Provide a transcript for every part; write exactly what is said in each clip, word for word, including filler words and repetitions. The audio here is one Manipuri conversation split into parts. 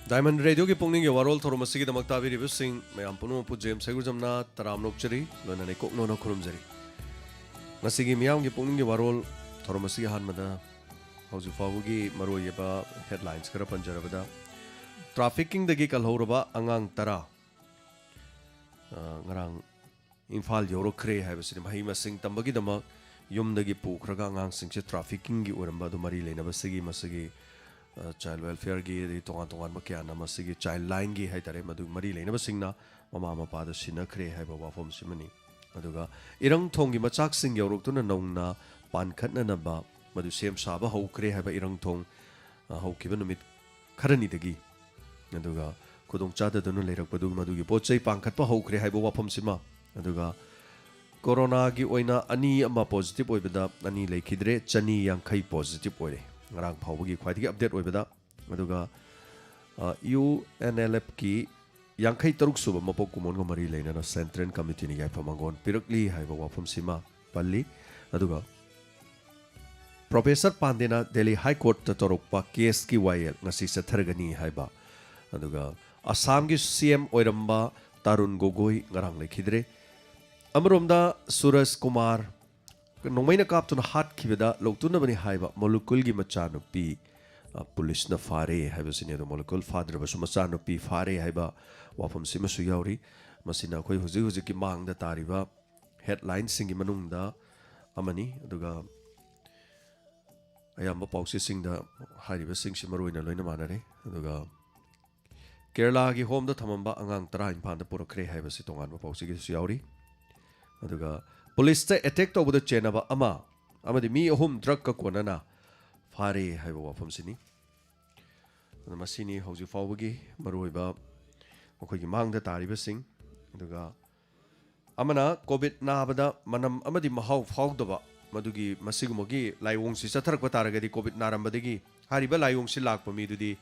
Diamond Radioꯒꯤ ꯄꯨꯛꯅꯤꯡꯒꯤ ꯋꯥꯔꯣꯜ ꯊꯧꯔꯝ ꯑꯁꯤꯒꯤꯗꯃꯛ ꯇꯥꯕꯤꯔꯤꯕꯁꯤꯡ ꯃꯌꯥꯝ ꯄꯨꯝꯅꯃꯛꯄꯨ ꯖꯦꯝꯁ ꯍꯩꯒꯨꯖꯝꯅ ꯇꯔꯥꯝꯅ ꯑꯣꯛꯆꯔꯤ, ꯂꯣꯏꯅꯅ ꯏꯀꯣꯛꯅꯣꯅ ꯈꯨꯔꯨꯝꯖꯔꯤ꯫ ꯉꯁꯤꯒꯤ ꯃꯤꯌꯥꯝꯒꯤ ꯄꯨꯛꯅꯤꯡꯒꯤ ꯋꯥꯔꯣꯜ ꯊꯧꯔꯝ ꯑꯁꯤꯒꯤ ꯑꯍꯥꯟꯕꯗ ꯍꯧꯖꯤꯛ ꯐꯥꯎꯕꯒꯤ ꯃꯔꯨꯑꯣꯏꯕ headlines ꯈꯔ ꯄꯟꯖꯔꯕꯗ, traffickingꯗꯒꯤ ꯀꯜꯍꯧꯔꯕ ꯑꯉꯥꯡ ꯇꯔꯥ, ꯑ, ꯉꯔꯥꯡ ꯏꯝꯐꯥꯜ ꯌꯧꯔꯛꯈ꯭ꯔꯦ ꯍꯥꯏꯕꯁꯤꯅꯤ꯫ ꯃꯍꯩ ꯃꯁꯤꯡ ꯇꯝꯕꯒꯤꯗꯃꯛ ꯌꯨꯝꯗꯒꯤ ꯄꯨꯈ꯭ꯔꯒ ꯑꯉꯥꯡꯁꯤꯡꯁꯦ traffickingꯒꯤ ꯑꯣꯏꯔꯝꯕ ꯑꯗꯨ ꯃꯔꯤ ꯂꯩꯅꯕꯁꯤꯒꯤ ꯃꯁꯤꯒꯤ, ꯑ, child welfareꯒꯤ ꯑꯗꯩ ꯇꯣꯉꯥꯟ ꯇꯣꯉꯥꯟꯕ ꯀꯌꯥꯅ ꯃꯁꯤꯒꯤ child lineꯒꯤ ꯍꯥꯏꯇꯥꯔꯦ, ꯃꯗꯨ ꯃꯔꯤ ꯂꯩꯅꯕꯁꯤꯡꯅ ꯃꯃꯥ ꯃꯄꯥꯗ ꯁꯤꯟꯅꯈ꯭ꯔꯦ ꯍꯥꯏꯕ ꯋꯥꯐꯝꯁꯤꯃꯅꯤ꯫ ꯑꯗꯨꯒ ꯏꯔꯪꯊꯣꯡꯒꯤ ꯃꯆꯥꯛꯁꯤꯡ ꯌꯧꯔꯛꯇꯨꯅ ꯅꯧꯅ ꯄꯥꯟꯈꯠꯅꯅꯕ ꯃꯗꯨ ꯁꯦꯝ ꯁꯥꯕ ꯍꯧꯈ꯭ꯔꯦ ꯍꯥꯏꯕ ꯏꯔꯪꯊꯣꯡ, ꯑ, ꯍꯧꯈꯤꯕ ꯅꯨꯃꯤꯠ ꯈꯔꯅꯤꯗꯒꯤ꯫ ꯑꯗꯨꯒ ꯈꯨꯗꯣꯡ ꯆꯥꯗꯗꯨꯅ ꯂꯩꯔꯛꯄꯗꯨ ꯃꯗꯨꯒꯤ ꯄꯣꯠ ꯆꯩ ꯄꯥꯡꯈꯠꯄ ꯍꯧꯈ꯭ꯔꯦ ꯍꯥꯏꯕ ꯋꯥꯐꯝꯁꯤꯃ꯫ ꯑꯗꯨꯒ ꯀꯣꯔꯣꯅꯥꯒꯤ ꯑꯣꯏꯅ ꯑꯅꯤ ꯑꯃ positive ꯑꯣꯏꯕꯗ ꯑꯅꯤ ꯂꯩꯈꯤꯗ꯭ꯔꯦ, ꯆꯅꯤ ꯌꯥꯡꯈꯩ positive ꯑꯣꯏꯔꯦ꯫ ꯉꯔꯥꯡ ꯐꯥꯎꯕꯒꯤ ꯈ꯭ꯋꯥꯏꯗꯒꯤ update ꯑꯣꯏꯕꯗ꯫ ꯑꯗꯨꯒ, ꯑ, UNLFꯀꯤ ꯌꯥꯡꯈꯩ ꯇꯔꯨꯛ ꯁꯨꯕ ꯃꯄꯣꯛ ꯀꯨꯝꯑꯣꯟꯒ ꯃꯔꯤ ꯂꯩꯅꯅ central committeeꯅ ꯌꯥꯏꯐ ꯃꯪꯒꯣꯜ ꯄꯤꯔꯛꯂꯤ ꯍꯥꯏꯕ ꯋꯥꯐꯝꯁꯤꯃ ꯄꯜꯂꯤ꯫ ꯑꯗꯨꯒ Professor ꯄꯥꯟꯗꯦꯅ Delhi High Courtꯇ ꯇꯧꯔꯛꯄ caseꯀꯤ ꯋꯥꯌꯦꯜ ꯉꯁꯤ ꯆꯠꯊꯔꯒꯅꯤ ꯍꯥꯏꯕ꯫ ꯑꯗꯨꯒ ꯑꯁꯥꯝꯒꯤ CM ꯑꯣꯏꯔꯝꯕ ꯇꯥꯔꯨꯟ ꯒꯣꯒꯣꯏ ꯉꯔꯥꯡ ꯂꯩꯈꯤꯗ꯭ꯔꯦ꯫ ꯑꯃꯔꯣꯝꯗ ꯁꯨꯔꯖ ꯀꯨꯃꯥꯔ ꯅꯣꯡꯃꯩꯅ ꯀꯥꯞꯇꯨꯅ ꯍꯥꯠꯈꯤꯕꯗ ꯂꯧꯇꯨꯅꯕꯅꯤ ꯍꯥꯏꯕ ꯃꯣꯂꯨꯀꯨꯜꯒꯤ ꯃꯆꯥꯅꯨꯄꯤ, ꯑ, ꯄꯨꯂꯤꯁꯅ ꯐꯥꯔꯦ ꯍꯥꯏꯕꯁꯤꯅꯤ꯫ ꯑꯗꯣ ꯃꯣꯂꯨꯀꯨꯜ ꯐꯥꯗ꯭ꯔꯕꯁꯨ ꯃꯆꯥꯅꯨꯄꯤ ꯐꯥꯔꯦ ꯍꯥꯏꯕ ꯋꯥꯐꯝꯁꯤꯃꯁꯨ ꯌꯥꯎꯔꯤ꯫ ꯃꯁꯤꯅ ꯑꯩꯈꯣꯏ ꯍꯧꯖꯤꯛ ꯍꯧꯖꯤꯛꯀꯤ ꯃꯥꯡꯗ ꯇꯥꯔꯤꯕ headlinesꯁꯤꯡꯒꯤ ꯃꯅꯨꯡꯗ ꯑꯃꯅꯤ꯫ ꯑꯗꯨꯒ ꯑꯌꯥꯝꯕ ꯄꯥꯎꯆꯦꯁꯤꯡꯗ ꯍꯥꯏꯔꯤꯕꯁꯤꯡꯁꯤ ꯃꯔꯨꯑꯣꯏꯅ ꯂꯣꯏꯅ ꯃꯥꯟꯅꯔꯦ꯫ ꯑꯗꯨꯒ ꯀꯦꯔꯂꯥꯒꯤ homeꯗ ꯊꯝꯃꯝꯕ ꯑꯉꯥꯡ ꯇꯔꯥ ꯏꯝꯐꯥꯜꯗ ꯄꯨꯔꯛꯈ꯭ꯔꯦ ꯍꯥꯏꯕꯁꯤ ꯇꯣꯉꯥꯟꯕ ꯄꯥꯎꯆꯦꯒꯤꯁꯨ ꯌꯥꯎꯔꯤ꯫ ꯑꯗꯨꯒ ꯄꯨꯂꯤꯁꯇ attack ꯇꯧꯕꯗ ꯆꯦꯟꯅꯕ ꯑꯃ ꯑꯃꯗꯤ ꯃꯤ ꯑꯍꯨꯝ drugꯀ ꯀꯣꯟꯅꯅ ꯐꯥꯔꯦ ꯍꯥꯏꯕ ꯋꯥꯐꯝꯁꯤꯅꯤ꯫ ꯑꯗꯨ ꯃꯁꯤꯅꯤ ꯍꯧꯖꯤꯛ ꯐꯥꯎꯕꯒꯤ ꯃꯔꯨꯑꯣꯏꯕ ꯃꯈꯣꯏꯒꯤ ꯃꯥꯡꯗ ꯇꯥꯔꯤꯕꯁꯤꯡ꯫ ꯑꯗꯨꯒ ꯑꯃꯅ COVID ꯅꯥꯕꯗ ꯃꯅꯝ ꯑꯃꯗꯤ ꯃꯍꯥꯎ ꯐꯥꯎꯗꯕ, ꯃꯗꯨꯒꯤ, ꯃꯁꯤꯒꯨꯝꯕꯒꯤ ꯂꯥꯏꯑꯣꯡꯁꯤ ꯆꯠꯊꯔꯛꯄ ꯇꯥꯔꯒꯗꯤ, COVID ꯅꯥꯔꯝꯕꯗꯒꯤ ꯍꯥꯏꯔꯤꯕ ꯂꯥꯏꯑꯣꯡꯁꯤ ꯂꯥꯛꯄ ꯃꯤꯗꯨꯗꯤ,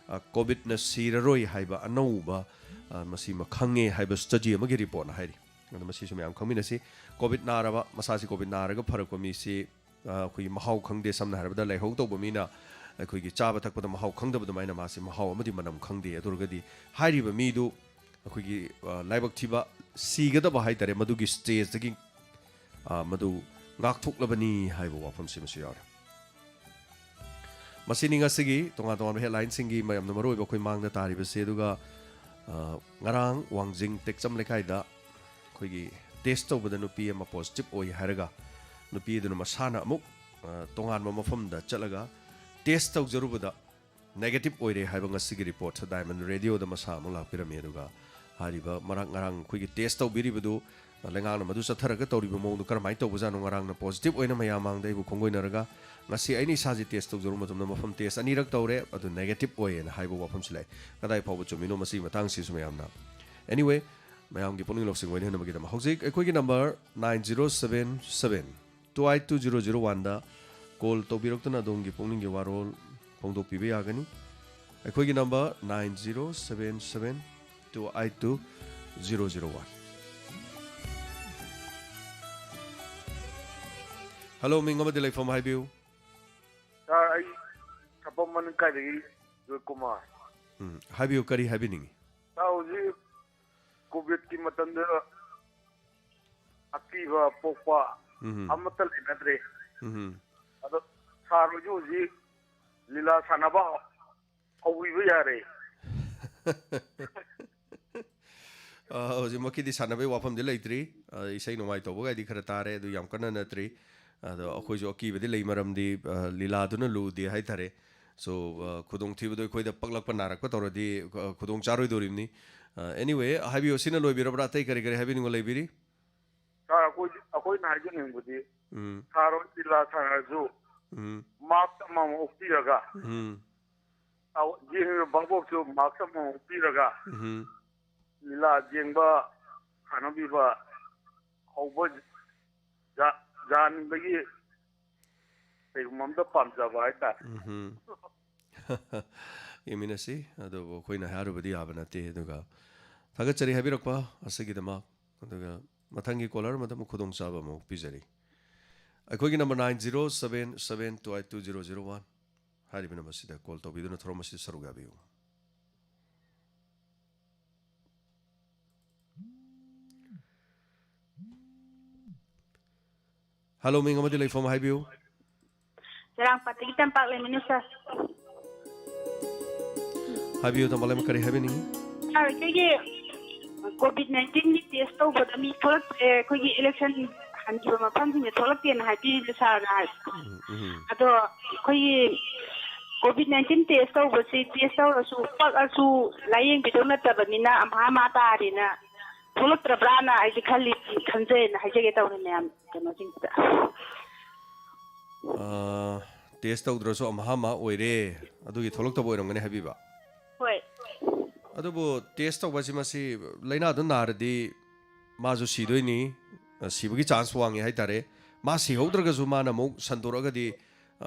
ꯑ, COVIDꯅ ꯁꯤꯔꯔꯣꯏ ꯍꯥꯏꯕ ꯑꯅꯧꯕ, ꯑ, ꯃꯁꯤꯃ ꯈꯪꯉꯦ ꯍꯥꯏꯕ study ꯑꯃꯒꯤ reportꯅ ꯍꯥꯏꯔꯤ꯫ ꯑꯗꯣ ꯃꯁꯤꯁꯨ ꯃꯌꯥꯝ ꯈꯪꯃꯤꯟꯅꯁꯤ꯫ COVID ꯅꯥꯔꯕ, ꯃꯁꯥꯁꯤ COVID ꯅꯥꯔꯒ ꯐꯔꯛꯄ ꯃꯤꯁꯤ, ꯑ, ꯑꯩꯈꯣꯏꯒꯤ ꯃꯍꯥꯎ ꯈꯪꯗꯦ꯫ ꯁꯝꯅ ꯍꯥꯏꯔꯕꯗ, ꯂꯥꯏꯍꯧ ꯇꯧꯕ ꯃꯤꯅ, ꯑꯩꯈꯣꯏꯒꯤ ꯆꯥꯕ ꯊꯛꯄꯗ ꯃꯍꯥꯎ ꯈꯪꯗꯕ ꯑꯗꯨꯃꯥꯏꯅ ꯃꯥꯁꯦ ꯃꯍꯥꯎ ꯑꯃꯗꯤ ꯃꯅꯝ ꯈꯪꯗꯦ꯫ ꯑꯗꯨ ꯑꯣꯏꯔꯒꯗꯤ ꯍꯥꯏꯔꯤꯕ ꯃꯤꯗꯨ ꯑꯩꯈꯣꯏꯒꯤ, ꯑ, ꯂꯥꯏꯕꯛ ꯊꯤꯕ, ꯁꯤꯒꯗꯕ ꯍꯥꯏ ꯇꯥꯔꯦ, ꯃꯗꯨꯒꯤ ꯁ꯭ꯇꯦꯖꯇꯒꯤ, ꯑ, ꯃꯗꯨ ꯉꯥꯛꯊꯣꯛꯂꯕꯅꯤ ꯍꯥꯏꯕ ꯋꯥꯐꯝꯁꯤꯃꯁꯨ ꯌꯥꯎꯔꯦ꯫ ꯃꯁꯤꯅꯤ ꯉꯁꯤꯒꯤ ꯇꯣꯉꯥꯟ ꯇꯣꯉꯥꯟꯕ ꯍꯦꯗꯂꯥꯏꯟꯁꯤꯡꯒꯤ ꯃꯌꯥꯝꯅ ꯃꯔꯨꯑꯣꯏꯕ ꯑꯩꯈꯣꯏ ꯃꯥꯡꯗ ꯇꯥꯔꯤꯕꯁꯤ꯫ ꯑꯗꯨꯒ, ꯑ, ꯉꯔꯥꯡ ꯋꯥꯡꯖꯤꯡ ꯇꯦꯛꯆꯝ ꯂꯩꯀꯥꯏꯗ ꯑꯩꯈꯣꯏꯒꯤ ꯇꯦꯁ ꯇꯧꯕꯗ ꯅꯨꯄꯤ ꯑꯃ ꯄꯣꯖꯤꯇꯤꯚ ꯑꯣꯏ ꯍꯥꯏꯔꯒ, ꯅꯨꯄꯤ ꯑꯗꯨꯅ ꯃꯁꯥꯅ ꯑꯃꯨꯛ, ꯑ, ꯇꯣꯉꯥꯟꯕ ꯃꯐꯝꯗ ꯆꯠꯂꯒ ꯇꯦꯁ ꯇꯧꯖꯔꯨꯕꯗ ꯅꯦꯒꯦꯇꯤꯚ ꯑꯣꯏꯔꯦ ꯍꯥꯏꯕ ꯉꯁꯤꯒꯤ ꯔꯤꯄꯣꯔꯠꯁꯦ ꯗꯥꯏꯃꯟ ꯔꯦꯗꯤꯑꯣꯗ ꯃꯁꯥ ꯑꯃꯨꯛ ꯂꯥꯛꯄꯤꯔꯝꯃꯤ꯫ ꯑꯗꯨꯒ ꯍꯥꯏꯔꯤꯕ ꯃꯔꯥꯡ ꯉꯔꯥꯡ ꯑꯩꯈꯣꯏꯒꯤ ꯇꯦꯁ ꯇꯧꯕꯤꯔꯤꯕꯗꯨ, ꯑ, ꯂꯩꯉꯥꯛꯅ ꯃꯗꯨ ꯆꯠꯊꯔꯒ ꯇꯧꯔꯤꯕ ꯃꯑꯣꯡꯗꯣ ꯀꯔꯝꯍꯥꯏꯅ ꯇꯧꯕꯖꯥꯠꯅꯣ? ꯉꯔꯥꯡꯅ ꯄꯣꯖꯤꯇꯤꯚ ꯑꯣꯏꯅ ꯃꯌꯥꯝ ꯃꯥꯡꯗ ꯑꯩꯕꯨ ꯈꯣꯡꯒꯣꯏꯅꯔꯒ ꯉꯁꯤ ꯑꯩꯅ ꯏꯁꯥꯁꯦ ꯇꯦꯁ ꯇꯧꯖꯔꯨꯕ ꯃꯇꯝꯗ ꯃꯐꯝ ꯇꯦꯁ ꯑꯅꯤꯔꯛ ꯇꯧꯔꯦ, ꯑꯗꯨ ꯅꯦꯒꯦꯇꯤꯚ ꯑꯣꯏꯌꯦꯅ ꯍꯥꯏꯕ ꯋꯥꯐꯝꯁꯨ ꯂꯩ꯫ ꯀꯗꯥꯏ ꯐꯥꯎꯕ ꯆꯨꯝꯃꯤꯅꯣ ꯃꯁꯤꯒꯤ ꯃꯇꯥꯡꯁꯤꯁꯨ ꯃꯌꯥꯝꯅ? Anyway, ꯃꯌꯥꯝꯒꯤ ꯄꯨꯛꯅꯤꯡ ꯂꯧꯁꯤꯡ ꯑꯣꯏꯅꯅꯕꯒꯤꯗꯃꯛ ꯍꯧꯖꯤꯛ ꯑꯩꯈꯣꯏꯒꯤ number nine zero seven seven two eight two zero zero one ꯗ ꯀꯣꯜ ꯇꯧꯕꯤꯔꯛꯇꯨꯅ ꯑꯗꯣꯝꯒꯤ ꯄꯨꯛꯅꯤꯡꯒꯤ ꯋꯥꯔꯣꯜ ꯐꯣꯡꯗꯣꯛꯄꯤꯕ ꯌꯥꯒꯅꯤ꯫ ꯑꯩꯈꯣꯏꯒꯤ number nine zero seven seven two eight two zero zero one꯫ Hello, ꯃꯤꯡ ꯑꯃꯗꯤ ꯂꯩꯐꯝ ꯍꯥꯏꯕꯤꯌꯨ꯫ ꯁꯥꯔ, ꯑꯩ ꯁꯄꯝ ꯃꯅꯤꯡ ꯀꯥꯏꯗꯒꯤ ꯖꯣꯏꯀꯨꯃꯥꯔ꯫ ꯎꯝ, ꯍꯥꯏꯕꯤꯌꯨ, ꯀꯔꯤ ꯍꯥꯏꯕꯤꯅꯤꯡꯉꯤ? ꯁꯥꯔ, ꯍꯧꯖꯤꯛ ꯀꯣꯚꯤꯗꯀꯤ ꯃꯇꯝꯗ ꯑꯀꯤꯕ ꯄꯣꯛꯄ ꯎꯝ꯫ ꯑꯃꯠꯇ ꯂꯩꯅꯗ꯭ꯔꯦ꯫ ꯎꯝ꯫ ꯑꯗꯣ ꯁꯥꯔ ꯍꯣꯏꯁꯨ ꯍꯧꯖꯤꯛ ꯂꯤꯂꯥ ꯁꯥꯟꯅꯕ ꯍꯧꯕꯤꯕ ꯌꯥꯔꯦ꯫ ꯑ, ꯍꯧꯖꯤꯛꯃꯛꯀꯤꯗꯤ ꯁꯥꯟꯅꯕꯒꯤ ꯋꯥꯐꯝꯗꯤ ꯂꯩꯇ꯭ꯔꯤ꯫ ꯑ, ꯏꯁꯩ ꯅꯣꯡꯃꯥꯏ ꯇꯧꯕꯒꯥꯏꯗꯤ ꯈꯔ ꯇꯥꯔꯦ, ꯑꯗꯨ ꯌꯥꯝ ꯀꯟꯅ ꯅꯠꯇ꯭ꯔꯤ꯫ ꯑꯗꯣ ꯑꯩꯈꯣꯏꯁꯨ ꯑꯀꯤꯕꯗꯤ ꯂꯩ, ꯃꯔꯝꯗꯤ, ꯑ, ꯂꯤꯂꯥꯗꯨꯅ ꯂꯨꯗꯦ ꯍꯥꯏꯇꯥꯔꯦ꯫ So, ꯑ, ꯈꯨꯗꯣꯡꯊꯤꯕꯗꯣ ꯑꯩꯈꯣꯏꯗ ꯄꯛꯂꯛꯄ ꯅꯥꯔꯛꯄ ꯇꯧꯔꯗꯤ, ꯑ, ꯈꯨꯗꯣꯡ ꯆꯥꯔꯣꯏꯗꯣꯔꯤꯕꯅꯤ꯫ ꯑ, anyway, ꯍꯥꯏꯕꯤꯌꯨ, ꯁꯤꯅ ꯂꯣꯏꯕꯤꯔꯕ꯭ꯔꯥ? ꯑꯇꯩ ꯀꯔꯤ ꯀꯔꯤ ꯍꯥꯏꯕꯤꯅꯤꯡꯕ ꯂꯩꯕꯤꯔꯤ? ꯁꯥꯔ, ꯑꯩꯈꯣꯏ, ꯑꯩꯈꯣꯏꯅ ꯍꯥꯏꯖꯅꯤꯡꯕꯗꯤ, ꯎꯝ꯫ ꯁꯥꯔ ꯍꯣꯏ ꯂꯤꯂꯥ ꯁꯥꯟꯅꯔꯁꯨ, ꯎꯝ꯫ ꯃꯥꯛꯁ ꯑꯃꯃꯝ ꯎꯞꯄꯤꯔꯒ, ꯎꯝ꯫ ꯑꯧ, ꯌꯦꯡꯉꯤꯕ ꯚꯥꯕꯣꯛꯁꯨ ꯃꯥꯛꯁ ꯑꯃꯃꯝ ꯎꯞꯄꯤꯔꯒ, ꯎꯝ꯫ ꯂꯤꯂꯥ ꯌꯦꯡꯕ, ꯁꯥꯟꯅꯕꯤꯕ ꯍꯧꯕ ꯖꯥ-, ꯖꯥꯟꯕꯒꯤ ꯀꯩꯒꯨꯝꯕ ꯑꯝꯇ ꯄꯥꯝꯖꯕ ꯍꯥꯏꯇꯥꯔꯦ꯫ ꯎꯝꯍꯨꯝ꯫ ꯌꯦꯡꯃꯤꯟꯅꯁꯤ, ꯑꯗꯨꯕꯨ ꯑꯩꯈꯣꯏꯅ ꯍꯥꯏꯔꯨꯕꯗꯤ ꯌꯥꯕ ꯅꯠꯇꯦ꯫ ꯑꯗꯨꯒ ꯊꯥꯒꯠꯆꯔꯤ ꯍꯥꯏꯕꯤꯔꯛꯄ ꯑꯁꯤꯒꯤꯗꯃꯛ꯫ ꯑꯗꯨꯒ ꯃꯊꯪꯒꯤ ꯀꯣꯂꯔ ꯑꯃꯗ ꯑꯃꯨꯛ ꯈꯨꯗꯣꯡꯆꯥꯕ ꯑꯃꯨꯛ ꯄꯤꯖꯔꯤ꯫ ꯑꯩꯈꯣꯏꯒꯤ number nine zero seven seven two eight two zero zero one꯫ ꯍꯥꯏꯔꯤꯕ ꯅꯝꯕꯔꯁꯤꯗ ꯀꯣꯜ ꯇꯧꯕꯤꯗꯨꯅ ꯊꯧꯔꯝ ꯑꯁꯤꯗ ꯁꯔꯨꯛ ꯌꯥꯕꯤꯌꯨ꯫ ꯍꯜꯂꯣ, ꯃꯤꯡ ꯑꯃꯗꯤ ꯂꯩꯐꯝ ꯍꯥꯏꯕꯤꯌꯨ꯫ ꯆꯔꯥꯡꯄꯥꯠꯇꯒꯤ ꯇꯝꯄꯥꯛ ꯂꯩꯃꯅꯨ ꯁꯥꯔ꯫ ꯍꯥꯏꯕꯤꯌꯨ, ꯇꯝꯄꯥꯛ ꯂꯩꯃ, ꯀꯔꯤ ꯍꯥꯏꯕꯤꯅꯤꯡꯉꯤ? ꯁꯥꯔ, ꯑꯩꯈꯣꯏꯒꯤ ꯀꯣꯚꯤꯗ ꯅꯥꯏꯟꯇꯤꯟꯒꯤ ꯇꯦꯁ ꯇꯧꯕꯗ ꯃꯤ ꯊꯣꯛꯂꯛꯇ꯭ꯔꯦ, ꯑꯩꯈꯣꯏꯒꯤ ꯏꯂꯦꯛꯁꯟ ꯍꯟꯈꯤꯕ ꯃꯐꯝꯁꯤꯡꯗ ꯊꯣꯛꯂꯛꯇꯦꯅ ꯍꯥꯏꯕꯤꯔꯤꯕ ꯁꯥꯔꯅ ꯍꯥꯏꯕ꯫ ꯎꯝ, ꯎꯝ꯫ ꯑꯗꯣ ꯑꯩꯈꯣꯏꯒꯤ ꯀꯣꯚꯤꯗ ꯅꯥꯏꯟꯇꯤꯟ ꯇꯦꯁ ꯇꯧꯕꯁꯤ ꯇꯦꯁ ꯇꯧꯔꯁꯨ ꯄꯛꯑꯁꯨ ꯂꯥꯏꯌꯦꯡꯕꯤꯗꯧ ꯅꯠꯇꯕꯅꯤꯅ ꯑꯃꯍꯥ ꯑꯃꯍꯥ ꯇꯥꯔꯦꯅ ꯊꯣꯛꯂꯛꯇ꯭ꯔꯕ꯭ꯔꯥꯅ ꯑꯩꯁꯦ ꯈꯜꯂꯤ, ꯈꯟꯖꯩꯅ ꯍꯥꯏꯖꯒꯦ ꯇꯧꯅꯤ ꯃꯌꯥꯝ ꯀꯩꯅꯣꯁꯤꯡꯁꯤꯗ꯫ ꯑꯥ, ꯇꯦꯁ ꯇꯧꯗ꯭ꯔꯁꯨ ꯑꯃꯍꯥ ꯑꯃ ꯑꯣꯏꯔꯦ, ꯑꯗꯨꯒꯤ ꯊꯣꯛꯂꯛꯇꯕ ꯑꯣꯏꯔꯝꯒꯅꯤ ꯍꯥꯏꯕꯤꯕ? ꯍꯣꯏ꯫ ꯑꯗꯨꯕꯨ ꯇꯦꯁ ꯇꯧꯕ ꯍꯥꯏꯁꯤ ꯃꯁꯤ ꯂꯥꯏꯅꯥꯗꯨ ꯅꯥꯔꯗꯤ ꯃꯥꯁꯨ ꯁꯤꯗꯣꯏꯅꯤ, ꯁꯤꯕꯒꯤ ꯆꯥꯟꯁ ꯋꯥꯡꯉꯤ ꯍꯥꯏꯇꯥꯔꯦ꯫ ꯃꯥ ꯁꯤꯍꯧꯗ꯭ꯔꯒꯁꯨ ꯃꯥꯅ ꯑꯃꯨꯛ ꯁꯟꯗꯣꯔꯛꯑꯒꯗꯤ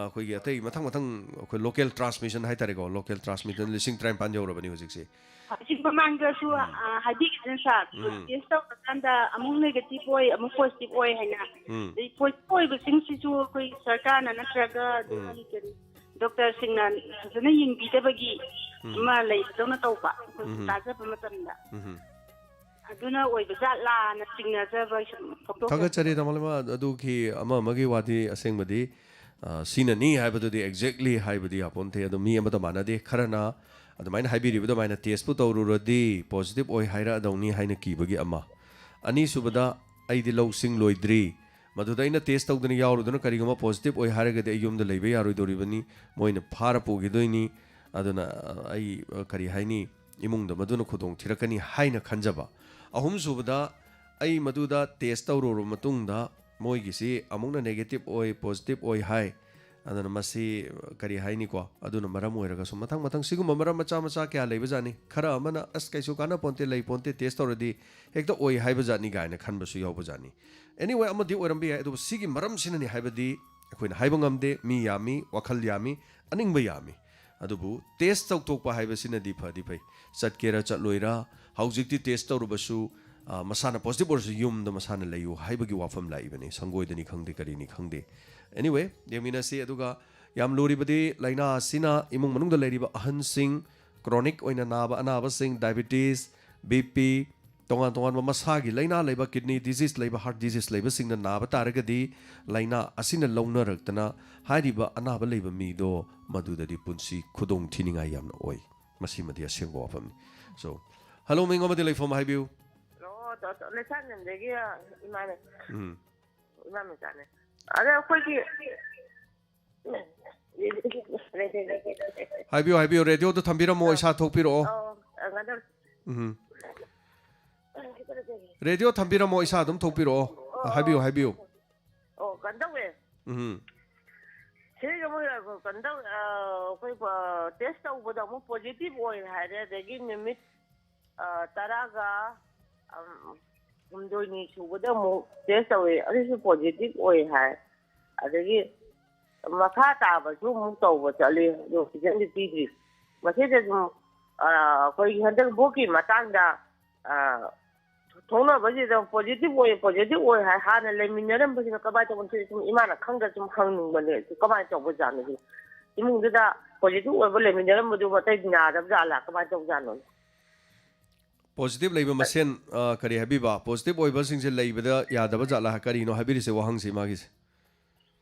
ꯑꯩꯈꯣꯏꯒꯤ ꯑꯇꯩ ꯃꯊꯪ ꯃꯊꯪ ꯑꯩꯈꯣꯏ ꯂꯣꯀꯦꯜ ꯇ꯭ꯔꯥꯟꯁꯃꯤꯁꯟ ꯍꯥꯏꯇꯥꯔꯦꯀꯣ, ꯂꯣꯀꯦꯜ ꯇ꯭ꯔꯥꯟꯁꯃꯤꯁꯟ ꯂꯤꯁꯤꯡ ꯇꯔꯥꯃꯥꯄꯜ ꯌꯧꯔꯕꯅꯤ ꯍꯧꯖꯤꯛꯁꯦ꯫ ꯍꯧꯖꯤꯛ ꯃꯃꯥꯡꯗꯁꯨ ꯑ, ꯍꯥꯏꯕꯤꯈꯤꯗꯅ ꯁꯥꯔ, ꯎꯝ꯫ ꯇꯦꯁ ꯇꯧꯔꯀꯥꯟꯗ ꯑꯃꯨꯛ ꯅꯦꯒꯦꯇꯤꯚ ꯑꯣꯏ, ꯑꯃꯨꯛ ꯄꯣꯖꯤꯇꯤꯚ ꯑꯣꯏ ꯍꯥꯏꯅ꯫ ꯎꯝ꯫ ꯑꯗꯩ ꯄꯣꯖꯤꯇꯤꯚ ꯑꯣꯏꯕꯁꯤꯡꯁꯤꯁꯨ ꯑꯩꯈꯣꯏ ꯁꯔꯀꯥꯔꯅ ꯅꯠꯇ꯭ꯔꯒ ꯎꯝ꯫ ꯀꯔꯤ ꯗꯣꯛꯇꯔꯁꯤꯡꯅ ꯐꯖꯅ ꯌꯦꯡꯕꯤꯗꯕꯒꯤ ꯎꯝ꯫ ꯑꯃ ꯂꯩꯕꯗꯧꯅ ꯇꯧꯕ, ꯑꯩꯈꯣꯏ ꯎꯝ꯫ ꯇꯥꯖꯕ ꯃꯇꯝꯗ꯫ ꯎꯝ꯫ ꯑꯗꯨꯅ ꯑꯣꯏꯕ ꯖꯥꯠꯂꯥꯅ ꯆꯤꯡꯅꯖꯕ ꯁꯨꯝ ꯐꯣꯡꯗꯣꯛꯆꯕ꯫ ꯊꯥꯒꯠꯆꯔꯤ, ꯇꯥꯃꯣ ꯂꯩꯃ꯫ ꯑꯗꯨꯒꯤ ꯑꯃ ꯑꯃꯒꯤ ꯋꯥꯗꯤ ꯑꯁꯦꯡꯕꯗꯤ, ꯑ, ꯁꯤꯅꯅꯤ ꯍꯥꯏꯕꯗꯨꯗꯤ ꯑꯦꯛꯖꯦꯛꯂꯤ ꯍꯥꯏꯕꯗꯤ ꯌꯥꯄꯣꯟꯇꯦ꯫ ꯑꯗꯣ ꯃꯤ ꯑꯃꯗ ꯃꯥꯟꯅꯗꯦ꯫ ꯈꯔꯅ ꯑꯗꯨꯃꯥꯏꯅ ꯍꯥꯏꯕꯤꯔꯤꯕ ꯑꯗꯨꯃꯥꯏꯅ ꯇꯦꯁꯄꯨ ꯇꯧꯔꯨꯔꯗꯤ ꯄꯣꯖꯤꯇꯤꯚ ꯑꯣꯏ ꯍꯥꯏꯔꯛꯑꯗꯧꯅꯤ ꯍꯥꯏꯅ ꯀꯤꯕꯒꯤ ꯑꯃ꯫ ꯑꯅꯤꯁꯨꯕꯗ, ꯑꯩꯗꯤ ꯂꯧꯁꯤꯡ ꯂꯣꯏꯗ꯭ꯔꯤ, ꯃꯗꯨꯗ ꯑꯩꯅ ꯇꯦꯁ ꯇꯧꯗꯅ ꯌꯥꯎꯔꯨꯗꯨꯅ ꯀꯔꯤꯒꯨꯝꯕ ꯄꯣꯖꯤꯇꯤꯚ ꯑꯣꯏ ꯍꯥꯏꯔꯒꯗꯤ ꯑꯩ ꯌꯨꯝꯗ ꯂꯩꯕ ꯌꯥꯔꯣꯏꯗꯧꯔꯤꯕꯅꯤ, ꯃꯣꯏꯅ ꯐꯥꯔ ꯄꯨꯈꯤꯗꯣꯏꯅꯤ꯫ ꯑꯗꯨꯅ, ꯑ, ꯑꯩ, ꯑ, ꯀꯔꯤ ꯍꯥꯏꯅꯤ, ꯏꯃꯨꯡꯗ ꯃꯗꯨꯅ ꯈꯨꯗꯣꯡ ꯊꯤꯔꯛꯀꯅꯤ ꯍꯥꯏꯅ ꯈꯟꯖꯕ꯫ ꯑꯍꯨꯝꯁꯨꯕꯗ, ꯑꯩ ꯃꯗꯨꯗ ꯇꯦꯁ ꯇꯧꯔꯨꯔꯕ ꯃꯇꯨꯡꯗ ꯃꯣꯏꯒꯤꯁꯤ ꯑꯃꯨꯛꯅ ꯅꯦꯒꯦꯇꯤꯚ ꯑꯣꯏ, ꯄꯣꯖꯤꯇꯤꯚ ꯑꯣꯏ ꯍꯥꯏ꯫ ꯑꯗꯨꯅ ꯃꯁꯤ, ꯑ, ꯀꯔꯤ ꯍꯥꯏꯅꯤꯀꯣ, ꯑꯗꯨꯅ ꯃꯔꯝ ꯑꯣꯏꯔꯒꯁꯨ ꯃꯊꯪ ꯃꯊꯪ ꯁꯤꯒꯨꯝꯕ ꯃꯔꯝ ꯃꯆꯥ ꯃꯆꯥ ꯀꯌꯥ ꯂꯩꯕꯖꯥꯠꯅꯤ꯫ ꯈꯔ ꯑꯃꯅ "ꯑꯁ, ꯀꯩꯁꯨ ꯀꯥꯟꯅ ꯄꯣꯟꯇꯦ, ꯂꯩ ꯄꯣꯟꯇꯦ, ꯇꯦꯁ ꯇꯧꯔꯗꯤ ꯍꯦꯛꯇ ꯑꯣꯏ ꯍꯥꯏꯕꯖꯥꯠꯅꯤ" ꯀꯥꯏꯅ ꯈꯟꯕꯁꯨ ꯌꯥꯎꯕꯖꯥꯠꯅꯤ꯫ ꯑꯦꯅꯤꯋꯦ, ꯑꯃꯗꯤ ꯑꯣꯏꯔꯝꯕ ꯌꯥꯏ, ꯑꯗꯨꯕꯨ ꯁꯤꯒꯤ ꯃꯔꯝꯁꯤꯅꯅꯤ ꯍꯥꯏꯕꯗꯤ ꯑꯩꯈꯣꯏꯅ ꯍꯥꯏꯕ ꯉꯝꯗꯦ꯫ ꯃꯤ ꯌꯥꯝꯃꯤ, ꯋꯥꯈꯜ ꯌꯥꯝꯃꯤ, ꯑꯅꯤꯡꯕ ꯌꯥꯝꯃꯤ꯫ ꯑꯗꯨꯕꯨ ꯇꯦꯁ ꯇꯧꯊꯣꯛꯄ ꯍꯥꯏꯕꯁꯤꯅꯗꯤ ꯐꯗꯤ ꯐꯩ꯫ ꯆꯠꯀꯦꯔꯥ ꯆꯠꯂꯣꯏꯔꯥ, ꯍꯧꯖꯤꯛꯇꯤ ꯇꯦꯁ ꯇꯧꯔꯨꯕꯁꯨ, ꯑ, ꯃꯁꯥꯅ ꯄꯣꯖꯤꯇꯤꯚ ꯑꯣꯏꯔꯁꯨ ꯌꯨꯝꯗ ꯃꯁꯥꯅ ꯂꯩꯌꯨ ꯍꯥꯏꯕꯒꯤ ꯋꯥꯐꯝ ꯂꯥꯛꯏꯕꯅꯤ, ꯁꯪꯒꯣꯏꯗꯅꯤ ꯈꯪꯗꯦ, ꯀꯔꯤꯅꯤ ꯈꯪꯗꯦ꯫ ꯑꯦꯅꯤꯋꯦ, ꯌꯦꯡꯃꯤꯟꯅꯁꯤ꯫ ꯑꯗꯨꯒ ꯌꯥꯝ ꯂꯨꯔꯤꯕꯗꯤ ꯂꯥꯏꯅꯥ ꯑꯁꯤꯅ ꯏꯃꯨꯡ ꯃꯅꯨꯡꯗ ꯂꯩꯔꯤꯕ ꯑꯍꯟꯁꯤꯡ, chronic ꯑꯣꯏꯅ ꯅꯥꯕ ꯑꯅꯥꯕꯁꯤꯡ, diabetes, BP, ꯇꯣꯉꯥꯟ ꯇꯣꯉꯥꯟꯕ ꯃꯁꯥꯒꯤ ꯂꯥꯏꯅꯥ ꯂꯩꯕ, kidney disease ꯂꯩꯕ, heart disease ꯂꯩꯕꯁꯤꯡꯅ ꯅꯥꯕ ꯇꯥꯔꯒꯗꯤ, ꯂꯥꯏꯅꯥ ꯑꯁꯤꯅ ꯂꯧꯅꯔꯛꯇꯅ ꯍꯥꯏꯔꯤꯕ ꯑꯅꯥꯕ ꯂꯩꯕ ꯃꯤꯗꯣ ꯃꯗꯨꯗꯗꯤ ꯄꯨꯟꯁꯤ ꯈꯨꯗꯣꯡ ꯊꯤꯅꯤꯡꯉꯥꯏ ꯌꯥꯝꯅ ꯑꯣꯏ꯫ ꯃꯁꯤꯃꯗꯤ ꯑꯁꯦꯡꯕ ꯋꯥꯐꯝꯅꯤ꯫ So, hello, ꯃꯤꯡ ꯑꯃꯗꯤ ꯂꯩꯐꯝ ꯍꯥꯏꯕꯤꯌꯨ꯫ ꯍꯜꯂꯣ, ꯇ-, ꯇ-, ꯂꯩꯁꯥꯡ ꯂꯝꯗꯒꯤ ꯏꯃꯥꯅꯦ꯫ ꯎꯝ꯫ ꯏꯃꯥ ꯃꯆꯥꯅꯦ꯫ ꯑꯗ ꯑꯩꯈꯣꯏꯒꯤ ꯍꯥꯏꯕꯤꯌꯨ, ꯍꯥꯏꯕꯤꯌꯨ꯫ ꯔꯦꯗꯤꯑꯣꯗꯨ ꯊꯝꯕꯤꯔꯝꯃꯣ, ꯑꯥ꯫ ꯏꯁꯥ ꯊꯣꯛꯄꯤꯔꯛꯑꯣ꯫ ꯑꯧ, ꯑ, ꯉꯥꯏꯍꯥꯛꯇꯪ꯫ ꯎꯝ꯫ ꯔꯦꯗꯤꯑꯣ ꯊꯝꯕꯤꯔꯝꯃꯣ, ꯏꯁꯥ ꯑꯗꯨꯝ ꯊꯣꯛꯄꯤꯔꯛꯑꯣ꯫ ꯑꯣ꯫ ꯍꯥꯏꯕꯤꯌꯨ, ꯍꯥꯏꯕꯤꯌꯨ꯫ ꯑꯣ, ꯀꯩꯅꯣ ꯇꯧꯋꯦ꯫ ꯎꯝ꯫ ꯁꯤꯒ ꯑꯃꯨꯛ ꯀꯩꯅꯣ ꯇꯧ-, ꯑ, ꯑꯩꯈꯣꯏ, ꯑ, test ꯇꯧꯕꯗ ꯑꯃꯨꯛ positive ꯑꯣꯏ ꯍꯥꯏꯔꯦ, ꯑꯗꯒꯤ ꯅꯨꯃꯤꯠ, ꯑ, ꯇꯔꯥꯒ, ꯑꯝ, ꯍꯨꯝꯗꯣꯏꯅꯤ ꯁꯨꯕꯗ ꯑꯃꯨꯛ test ꯇꯧꯋꯦ, ꯑꯗꯨꯁꯨ positive ꯑꯣꯏ ꯍꯥꯏ꯫ ꯑꯗꯒꯤ ꯃꯈꯥ ꯇꯥꯕꯁꯨ ꯑꯃꯨꯛ ꯇꯧꯕ ꯆꯠꯂꯤ, ꯑꯗꯣ result ꯗꯤ ꯄꯤꯗ꯭ꯔꯤ꯫ ꯃꯁꯤꯗ ꯁꯨꯝ, ꯑ, ꯑꯩꯈꯣꯏꯒꯤ ꯍꯟꯗꯛ ꯚꯣꯠꯀꯤ ꯃꯇꯥꯡꯗ, ꯑ, ꯊꯣꯛꯅꯕꯁꯤꯗ positive ꯑꯣꯏ, positive ꯑꯣꯏ ꯍꯥꯏ, ꯍꯥꯟꯅ ꯂꯩꯃꯤꯟꯅꯔꯝꯕꯁꯤꯅ ꯀꯃꯥꯏꯅ ꯇꯧꯕꯅꯣ? ꯁꯤ ꯁꯨꯝ ꯏꯃꯥꯅ ꯈꯪꯗ ꯁꯨꯝ ꯍꯪꯅꯤꯡꯕꯅꯦ꯫ ꯁꯤ ꯀꯃꯥꯏꯅ ꯇꯧꯕꯖꯥꯠꯅꯣ? ꯁꯤ ꯏꯃꯨꯡꯗꯨꯗ positive ꯑꯣꯏꯕ ꯂꯩꯃꯤꯟꯅꯔꯝꯕꯗꯨ ꯑꯇꯩ ꯅꯥꯗꯕ ꯖꯥꯠꯂꯥ? ꯀꯃꯥꯏꯅ ꯇꯧꯖꯥꯠꯅꯣ? Positive ꯂꯩꯕ ꯃꯁꯦꯟ, ꯑ, ꯀꯔꯤ ꯍꯥꯏꯕꯤꯕ? Positive ꯑꯣꯏꯕꯁꯤꯡꯁꯦ ꯂꯩꯕꯗ ꯌꯥꯗꯕ ꯖꯥꯠꯂꯥ? ꯀꯔꯤꯅꯣ ꯍꯥꯏꯕꯤꯔꯤꯁꯦ, ꯋꯥꯍꯪꯁꯦ ꯃꯥꯒꯤꯁꯦ?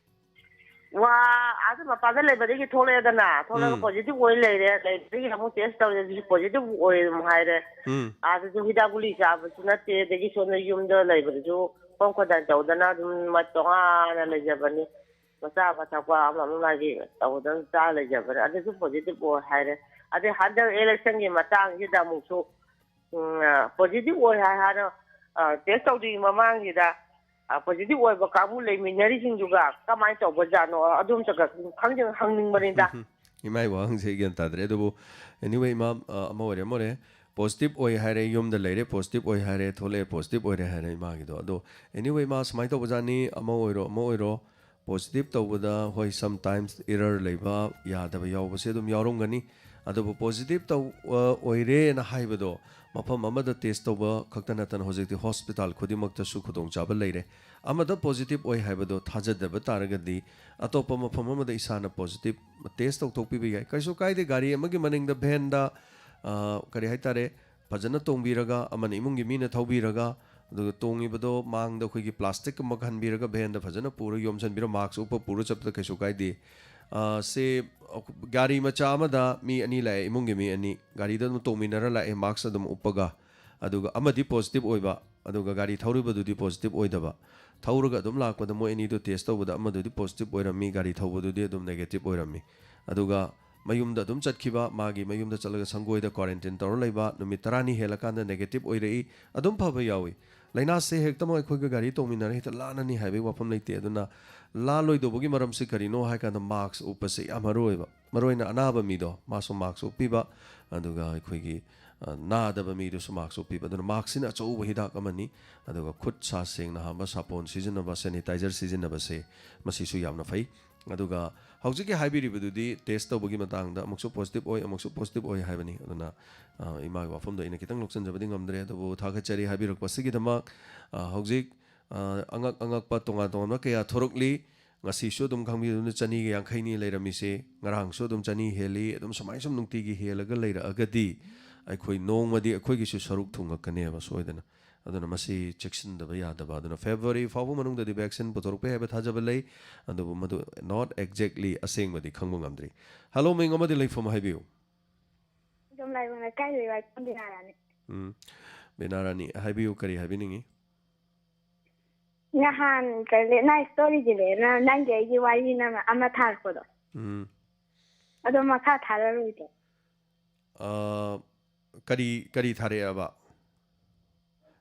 ꯋꯥ, ꯑꯥꯗ ꯃꯄꯥꯟꯗ ꯂꯩꯕꯗꯒꯤ ꯊꯣꯛꯂꯛꯑꯦꯗꯅ, ꯊꯣꯛꯂꯛꯑꯒ ꯎꯝ꯫ Positive ꯑꯣꯏ ꯂꯩꯔꯦ, ꯂꯩꯕꯗꯒꯤ ꯑꯃꯨꯛ test ꯇꯧꯔꯦ, ꯑꯗꯨꯁꯨ positive ꯑꯣꯏ ꯑꯗꯨꯝ ꯍꯥꯏꯔꯦ꯫ ꯎꯝ꯫ ꯑꯥꯗꯁꯨ ꯍꯤꯗꯥꯛ ꯒꯨꯂꯤ ꯆꯥꯕꯁꯨ ꯅꯠꯇꯦ, ꯑꯗꯒꯤ ꯁꯣꯝꯗ ꯌꯨꯝꯗ ꯂꯩꯕꯗꯁꯨ home quarantine ꯇꯧꯗꯅ ꯑꯗꯨꯝ ꯃ-, ꯇꯣꯉꯥꯟꯅ ꯂꯩꯖꯕꯅꯤ꯫ ꯃꯆꯥ ꯃꯊꯛꯄ ꯑꯃ ꯑꯃ ꯃꯥꯒꯤ ꯇꯧꯗꯅ ꯆꯥ ꯂꯩꯖꯕꯅꯤ, ꯑꯗꯨꯁꯨ positive ꯑꯣꯏ ꯍꯥꯏꯔꯦ꯫ ꯑꯗꯩ ꯍꯟꯗꯛ election ꯒꯤ ꯃꯇꯥꯡꯁꯤꯗ ꯑꯃꯨꯛꯁꯨ ꯎꯝ, ꯑ, positive ꯑꯣꯏ ꯍꯥꯏ ꯍꯥꯏꯅ, ꯑ, test ꯇꯧꯗ꯭ꯔꯤꯉꯩ ꯃꯃꯥꯡꯁꯤꯗ, ꯑ, positive ꯑꯣꯏꯕ ꯀꯥꯡꯕꯨ ꯂꯩꯃꯤꯟꯅꯔꯤꯁꯤꯡꯗꯨꯒ ꯀꯃꯥꯏꯅ ꯇꯧꯕꯖꯥꯠꯅꯣ? ꯑꯗꯨꯝꯇꯒ ꯈꯪꯖ-, ꯍꯪꯅꯤꯡꯕꯅꯤꯗ꯫ ꯏꯃꯥꯒꯤ ꯋꯥꯍꯪꯁꯦ ꯑꯩ ꯒ꯭ꯌꯥꯟ ꯇꯥꯗ꯭ꯔꯦ꯫ ꯑꯗꯨꯕꯨ, anyway, ꯏꯃꯥ, ꯑ, ꯑꯃ ꯑꯣꯏꯔꯦ, ꯑꯃ ꯑꯣꯏꯔꯦ꯫ Positive ꯑꯣꯏ ꯍꯥꯏꯔꯦ, ꯌꯨꯝꯗ ꯂꯩꯔꯦ, positive ꯑꯣꯏ ꯍꯥꯏꯔꯦ, ꯊꯣꯛꯂꯛꯑꯦ, positive ꯑꯣꯏꯔꯦ ꯍꯥꯏꯔꯦ ꯏꯃꯥꯒꯤꯗꯣ꯫ ꯑꯗꯣ, anyway, ꯏꯃꯥ, ꯁꯨꯃꯥꯏꯅ ꯇꯧꯕꯖꯥꯠꯅꯤ, ꯑꯃ ꯑꯣꯏꯔꯣ, ꯑꯃ ꯑꯣꯏꯔꯣ, ꯄꯣꯖꯤꯇꯤꯚ ꯇꯧꯕꯗ, ꯍꯣꯏ, ꯁꯝꯇꯥꯏꯝꯁ ꯏꯔꯔ ꯂꯩꯕ, ꯌꯥꯗꯕ ꯌꯥꯎꯕꯁꯦ ꯑꯗꯨꯝ ꯌꯥꯎꯔꯝꯒꯅꯤ꯫ ꯑꯗꯨꯕꯨ ꯄꯣꯖꯤꯇꯤꯚ ꯇꯧ-, ꯑ, ꯑꯣꯏꯔꯦꯅ ꯍꯥꯏꯕꯗꯣ ꯃꯐꯝ ꯑꯃꯗ ꯇꯦꯁ ꯇꯧꯕ ꯈꯛꯇ ꯅꯠꯇꯅ ꯍꯧꯖꯤꯛꯇꯤ ꯍꯣꯁꯄꯤꯇꯥꯜ ꯈꯨꯗꯤꯡꯃꯛꯇꯁꯨ ꯈꯨꯗꯣꯡꯆꯥꯕ ꯂꯩꯔꯦ꯫ ꯑꯃꯗ ꯄꯣꯖꯤꯇꯤꯚ ꯑꯣꯏ ꯍꯥꯏꯕꯗꯣ ꯊꯥꯖꯗꯕ ꯇꯥꯔꯒꯗꯤ ꯑꯇꯣꯞꯄ ꯃꯐꯝ ꯑꯃꯗ ꯏꯁꯥꯅ ꯄꯣꯖꯤꯇꯤꯚ ꯇꯦꯁ ꯇꯧꯊꯣꯛꯄꯤꯕ ꯌꯥꯏ, ꯀꯩꯁꯨ ꯀꯥꯏꯗꯦ꯫ ꯒꯥꯔꯤ ꯑꯃꯒꯤ ꯃꯅꯤꯡꯗ, ꯚꯦꯟꯗ, ꯑ, ꯀꯔꯤ ꯍꯥꯏꯇꯥꯔꯦ, ꯐꯖꯅ ꯇꯣꯡꯕꯤꯔꯒ, ꯑꯃꯅ ꯏꯃꯨꯡꯒꯤ ꯃꯤꯅ ꯊꯧꯕꯤꯔꯒ, ꯑꯗꯨꯒ ꯇꯣꯡꯉꯤꯕꯗꯣ ꯃꯥꯡꯗ ꯑꯩꯈꯣꯏꯒꯤ ꯄ꯭ꯂꯥꯁꯇꯤꯛ ꯑꯃ ꯈꯟꯕꯤꯔꯒ ꯚꯦꯟꯗ ꯐꯖꯅ ꯄꯨꯔꯒ ꯌꯣꯝꯁꯤꯟꯕꯤꯔꯣ, ꯃꯥꯛꯁ ꯎꯞꯄ ꯄꯨꯔ ꯆꯠꯄꯗ ꯀꯩꯁꯨ ꯀꯥꯏꯗꯦ꯫ ꯑ, ꯁꯦ, ꯒꯥꯔꯤ ꯃꯆꯥ ꯑꯃꯗ ꯃꯤ ꯑꯅꯤ ꯂꯥꯛꯑꯦ, ꯏꯃꯨꯡꯒꯤ ꯃꯤ ꯑꯅꯤ, ꯒꯥꯔꯤꯗ ꯑꯗꯨꯝ ꯇꯣꯡꯃꯤꯟꯅꯔ ꯂꯥꯛꯑꯦ, ꯃꯥꯛꯁ ꯑꯗꯨꯝ ꯎꯞꯄꯒ, ꯑꯗꯨꯒ ꯑꯃꯗꯤ ꯄꯣꯖꯤꯇꯤꯚ ꯑꯣꯏꯕ, ꯑꯗꯨꯒ ꯒꯥꯔꯤ ꯊꯧꯔꯤꯕꯗꯨꯗꯤ ꯄꯣꯖꯤꯇꯤꯚ ꯑꯣꯏꯗꯕ꯫ ꯊꯧꯔꯒ ꯑꯗꯨꯝ ꯂꯥꯛꯄꯗ ꯃꯣꯏ ꯑꯅꯤꯗꯨ ꯇꯦꯁ ꯇꯧꯕꯗ ꯑꯃꯗꯨꯗꯤ ꯄꯣꯖꯤꯇꯤꯚ ꯑꯣꯏꯔꯝꯃꯤ, ꯒꯥꯔꯤ ꯊꯧꯕꯗꯨꯗꯤ ꯑꯗꯨꯝ ꯅꯦꯒꯦꯇꯤꯚ ꯑꯣꯏꯔꯝꯃꯤ꯫ ꯑꯗꯨꯒ ꯃꯌꯨꯝꯗ ꯑꯗꯨꯝ ꯆꯠꯈꯤꯕ, ꯃꯥꯒꯤ ꯃꯌꯨꯝꯗ ꯆꯠꯂꯒ ꯁꯪꯒꯣꯏꯗ ꯀ꯭ꯋꯥꯔꯦꯟꯇꯤꯟ ꯇꯧꯔ ꯂꯩꯕ, ꯅꯨꯃꯤꯠ ꯇꯔꯥꯅꯤ ꯍꯦꯜꯂꯀꯥꯟꯗ ꯅꯦꯒꯦꯇꯤꯚ ꯑꯣꯏꯔꯛꯏ, ꯑꯗꯨꯝ ꯐꯕ ꯌꯥꯎꯏ꯫ ꯂꯥꯏꯅꯥꯁꯦ ꯍꯦꯛꯇꯃꯛ ꯑꯩꯈꯣꯏꯒ ꯒꯥꯔꯤ ꯇꯣꯡꯃꯤꯟꯅꯔ ꯍꯦꯛꯇ ꯂꯥꯟꯅꯅꯤ ꯍꯥꯏꯕꯒꯤ ꯋꯥꯐꯝ ꯂꯩꯇꯦ꯫ ꯑꯗꯨꯅ ꯂꯥꯜꯂꯣꯏꯗꯧꯕꯒꯤ ꯃꯔꯝꯁꯤ ꯀꯔꯤꯅꯣ ꯍꯥꯏ ꯀꯥꯟꯗ ꯃꯥꯛꯁ ꯎꯞꯄꯁꯦ ꯌꯥꯝ ꯃꯔꯨ ꯑꯣꯏꯕ꯫ ꯃꯔꯨꯑꯣꯏꯅ ꯑꯅꯥꯕ ꯃꯤꯗꯣ, ꯃꯥꯁꯨ ꯃꯥꯛꯁ ꯎꯞꯄꯤꯕ, ꯑꯗꯨꯒ ꯑꯩꯈꯣꯏꯒꯤ, ꯑ, ꯅꯥꯗꯕ ꯃꯤꯗꯨꯁꯨ ꯃꯥꯛꯁ ꯎꯞꯄꯤꯕ꯫ ꯑꯗꯨꯅ ꯃꯥꯛꯁꯁꯤꯅ ꯑꯆꯧꯕ ꯍꯤꯗꯥꯛ ꯑꯃꯅꯤ꯫ ꯑꯗꯨꯒ ꯈꯨꯠ ꯁꯥ ꯁꯦꯡꯅ ꯍꯥꯝꯕ, ꯁꯥꯄꯣꯟ ꯁꯤꯖꯤꯟꯅꯕ, ꯁꯦꯅꯤꯇꯥꯏꯖꯔ ꯁꯤꯖꯤꯟꯅꯕꯁꯦ, ꯃꯁꯤꯁꯨ ꯌꯥꯝꯅ ꯐꯩ꯫ ꯑꯗꯨꯒ ꯍꯧꯖꯤꯛꯀꯤ ꯍꯥꯏꯕꯤꯔꯤꯕꯗꯨꯗꯤ ꯇꯦꯁ ꯇꯧꯕꯒꯤ ꯃꯇꯥꯡꯗ ꯑꯃꯨꯛꯁꯨ ꯄꯣꯖꯤꯇꯤꯚ ꯑꯣꯏ, ꯑꯃꯨꯛꯁꯨ ꯄꯣꯖꯤꯇꯤꯚ ꯑꯣꯏ ꯍꯥꯏꯕꯅꯤ꯫ ꯑꯗꯨꯅ, ꯑ, ꯏꯃꯥꯒꯤ ꯋꯥꯐꯝꯗꯣ ꯑꯩꯅ ꯈꯤꯇꯪ ꯂꯧꯁꯤꯟꯖꯕꯗꯤ ꯉꯝꯗ꯭ꯔꯦ, ꯑꯗꯨꯕꯨ ꯊꯥꯒꯠꯆꯔꯤ ꯍꯥꯏꯕꯤꯔꯛꯄꯁꯤꯒꯤꯗꯃꯛ꯫ ꯑ, ꯍꯧꯖꯤꯛ, ꯑ, ꯑꯉꯛ ꯑꯉꯛꯄ ꯇꯣꯉꯥꯟ ꯇꯣꯉꯥꯟꯕ ꯀꯌꯥ ꯊꯣꯔꯛꯂꯤ꯫ ꯉꯁꯤꯁꯨ ꯑꯗꯨꯝ ꯈꯪꯕꯤꯗꯨꯅ ꯆꯅꯤꯒ ꯌꯥꯡꯈꯩꯅꯤ ꯂꯩꯔꯝꯃꯤꯁꯦ, ꯉꯔꯥꯡꯁꯨ ꯑꯗꯨꯝ ꯆꯅꯤ ꯍꯦꯜꯂꯤ꯫ ꯑꯗꯨꯝ ꯁꯨꯃꯥꯏꯅ ꯁꯨꯝ ꯅꯨꯡꯇꯤꯒꯤ ꯍꯦꯜꯂꯒ ꯂꯩꯔꯛꯑꯒꯗꯤ ꯑꯩꯈꯣꯏ ꯅꯣꯡꯃꯗꯤ ꯑꯩꯈꯣꯏꯒꯤꯁꯨ ꯁꯔꯨꯛ ꯊꯨꯡꯉꯛꯀꯅꯦꯕ ꯁꯣꯏꯗꯅ꯫ ꯑꯗꯨꯅ ꯃꯁꯤ ꯆꯦꯛꯁꯤꯟꯗꯕ ꯌꯥꯗꯕ꯫ ꯑꯗꯨꯅ ꯐꯦꯕ꯭ꯔꯨꯋꯥꯔꯤ ꯐꯥꯎꯕ ꯃꯅꯨꯡꯗꯗꯤ ꯚꯦꯛꯁꯤꯟ ꯄꯨꯊꯣꯔꯛꯄ ꯌꯥꯏ ꯍꯥꯏꯕ ꯊꯥꯖꯕ ꯂꯩ, ꯑꯗꯨꯕꯨ ꯃꯗꯨ not exactly ꯑꯁꯦꯡꯕꯗꯤ ꯈꯪꯕ ꯉꯝꯗ꯭ꯔꯤ꯫ ꯍꯜꯂꯣ, ꯃꯤꯡ ꯑꯃꯗꯤ ꯂꯩꯐꯝ ꯍꯥꯏꯕꯤꯌꯨ꯫ ꯑꯗꯨꯝ ꯂꯥꯏꯕꯛ ꯂꯩꯀꯥꯏꯗꯒꯤ ꯋꯥꯏꯈꯣꯝ ꯕꯤꯅꯥꯔꯥꯅꯤ꯫ ꯎꯝ, ꯕꯤꯅꯥꯔꯥꯅꯤ, ꯍꯥꯏꯕꯤꯌꯨ, ꯀꯔꯤ ꯍꯥꯏꯕꯤꯅꯤꯡꯉꯤ? ꯅꯍꯥꯟ ꯀꯩ ꯂꯦꯠ ꯅꯥꯏꯠ ꯁ꯭ꯇꯣꯔꯤꯒꯤ ꯂꯦꯠ ꯅ-, ꯅꯪꯒꯤ ꯑꯩꯒꯤ ꯋꯥꯔꯤ ꯅꯪꯅ ꯑꯃ ꯊꯥꯔꯛꯄꯗꯣ, ꯎꯝ, ꯑꯗꯣ ꯃꯈꯥ ꯊꯥꯔꯔꯣꯏꯗ꯭ꯔꯣ? ꯑ, ꯀꯔꯤ, ꯀꯔꯤ ꯊꯥꯔꯛꯑꯦꯕ?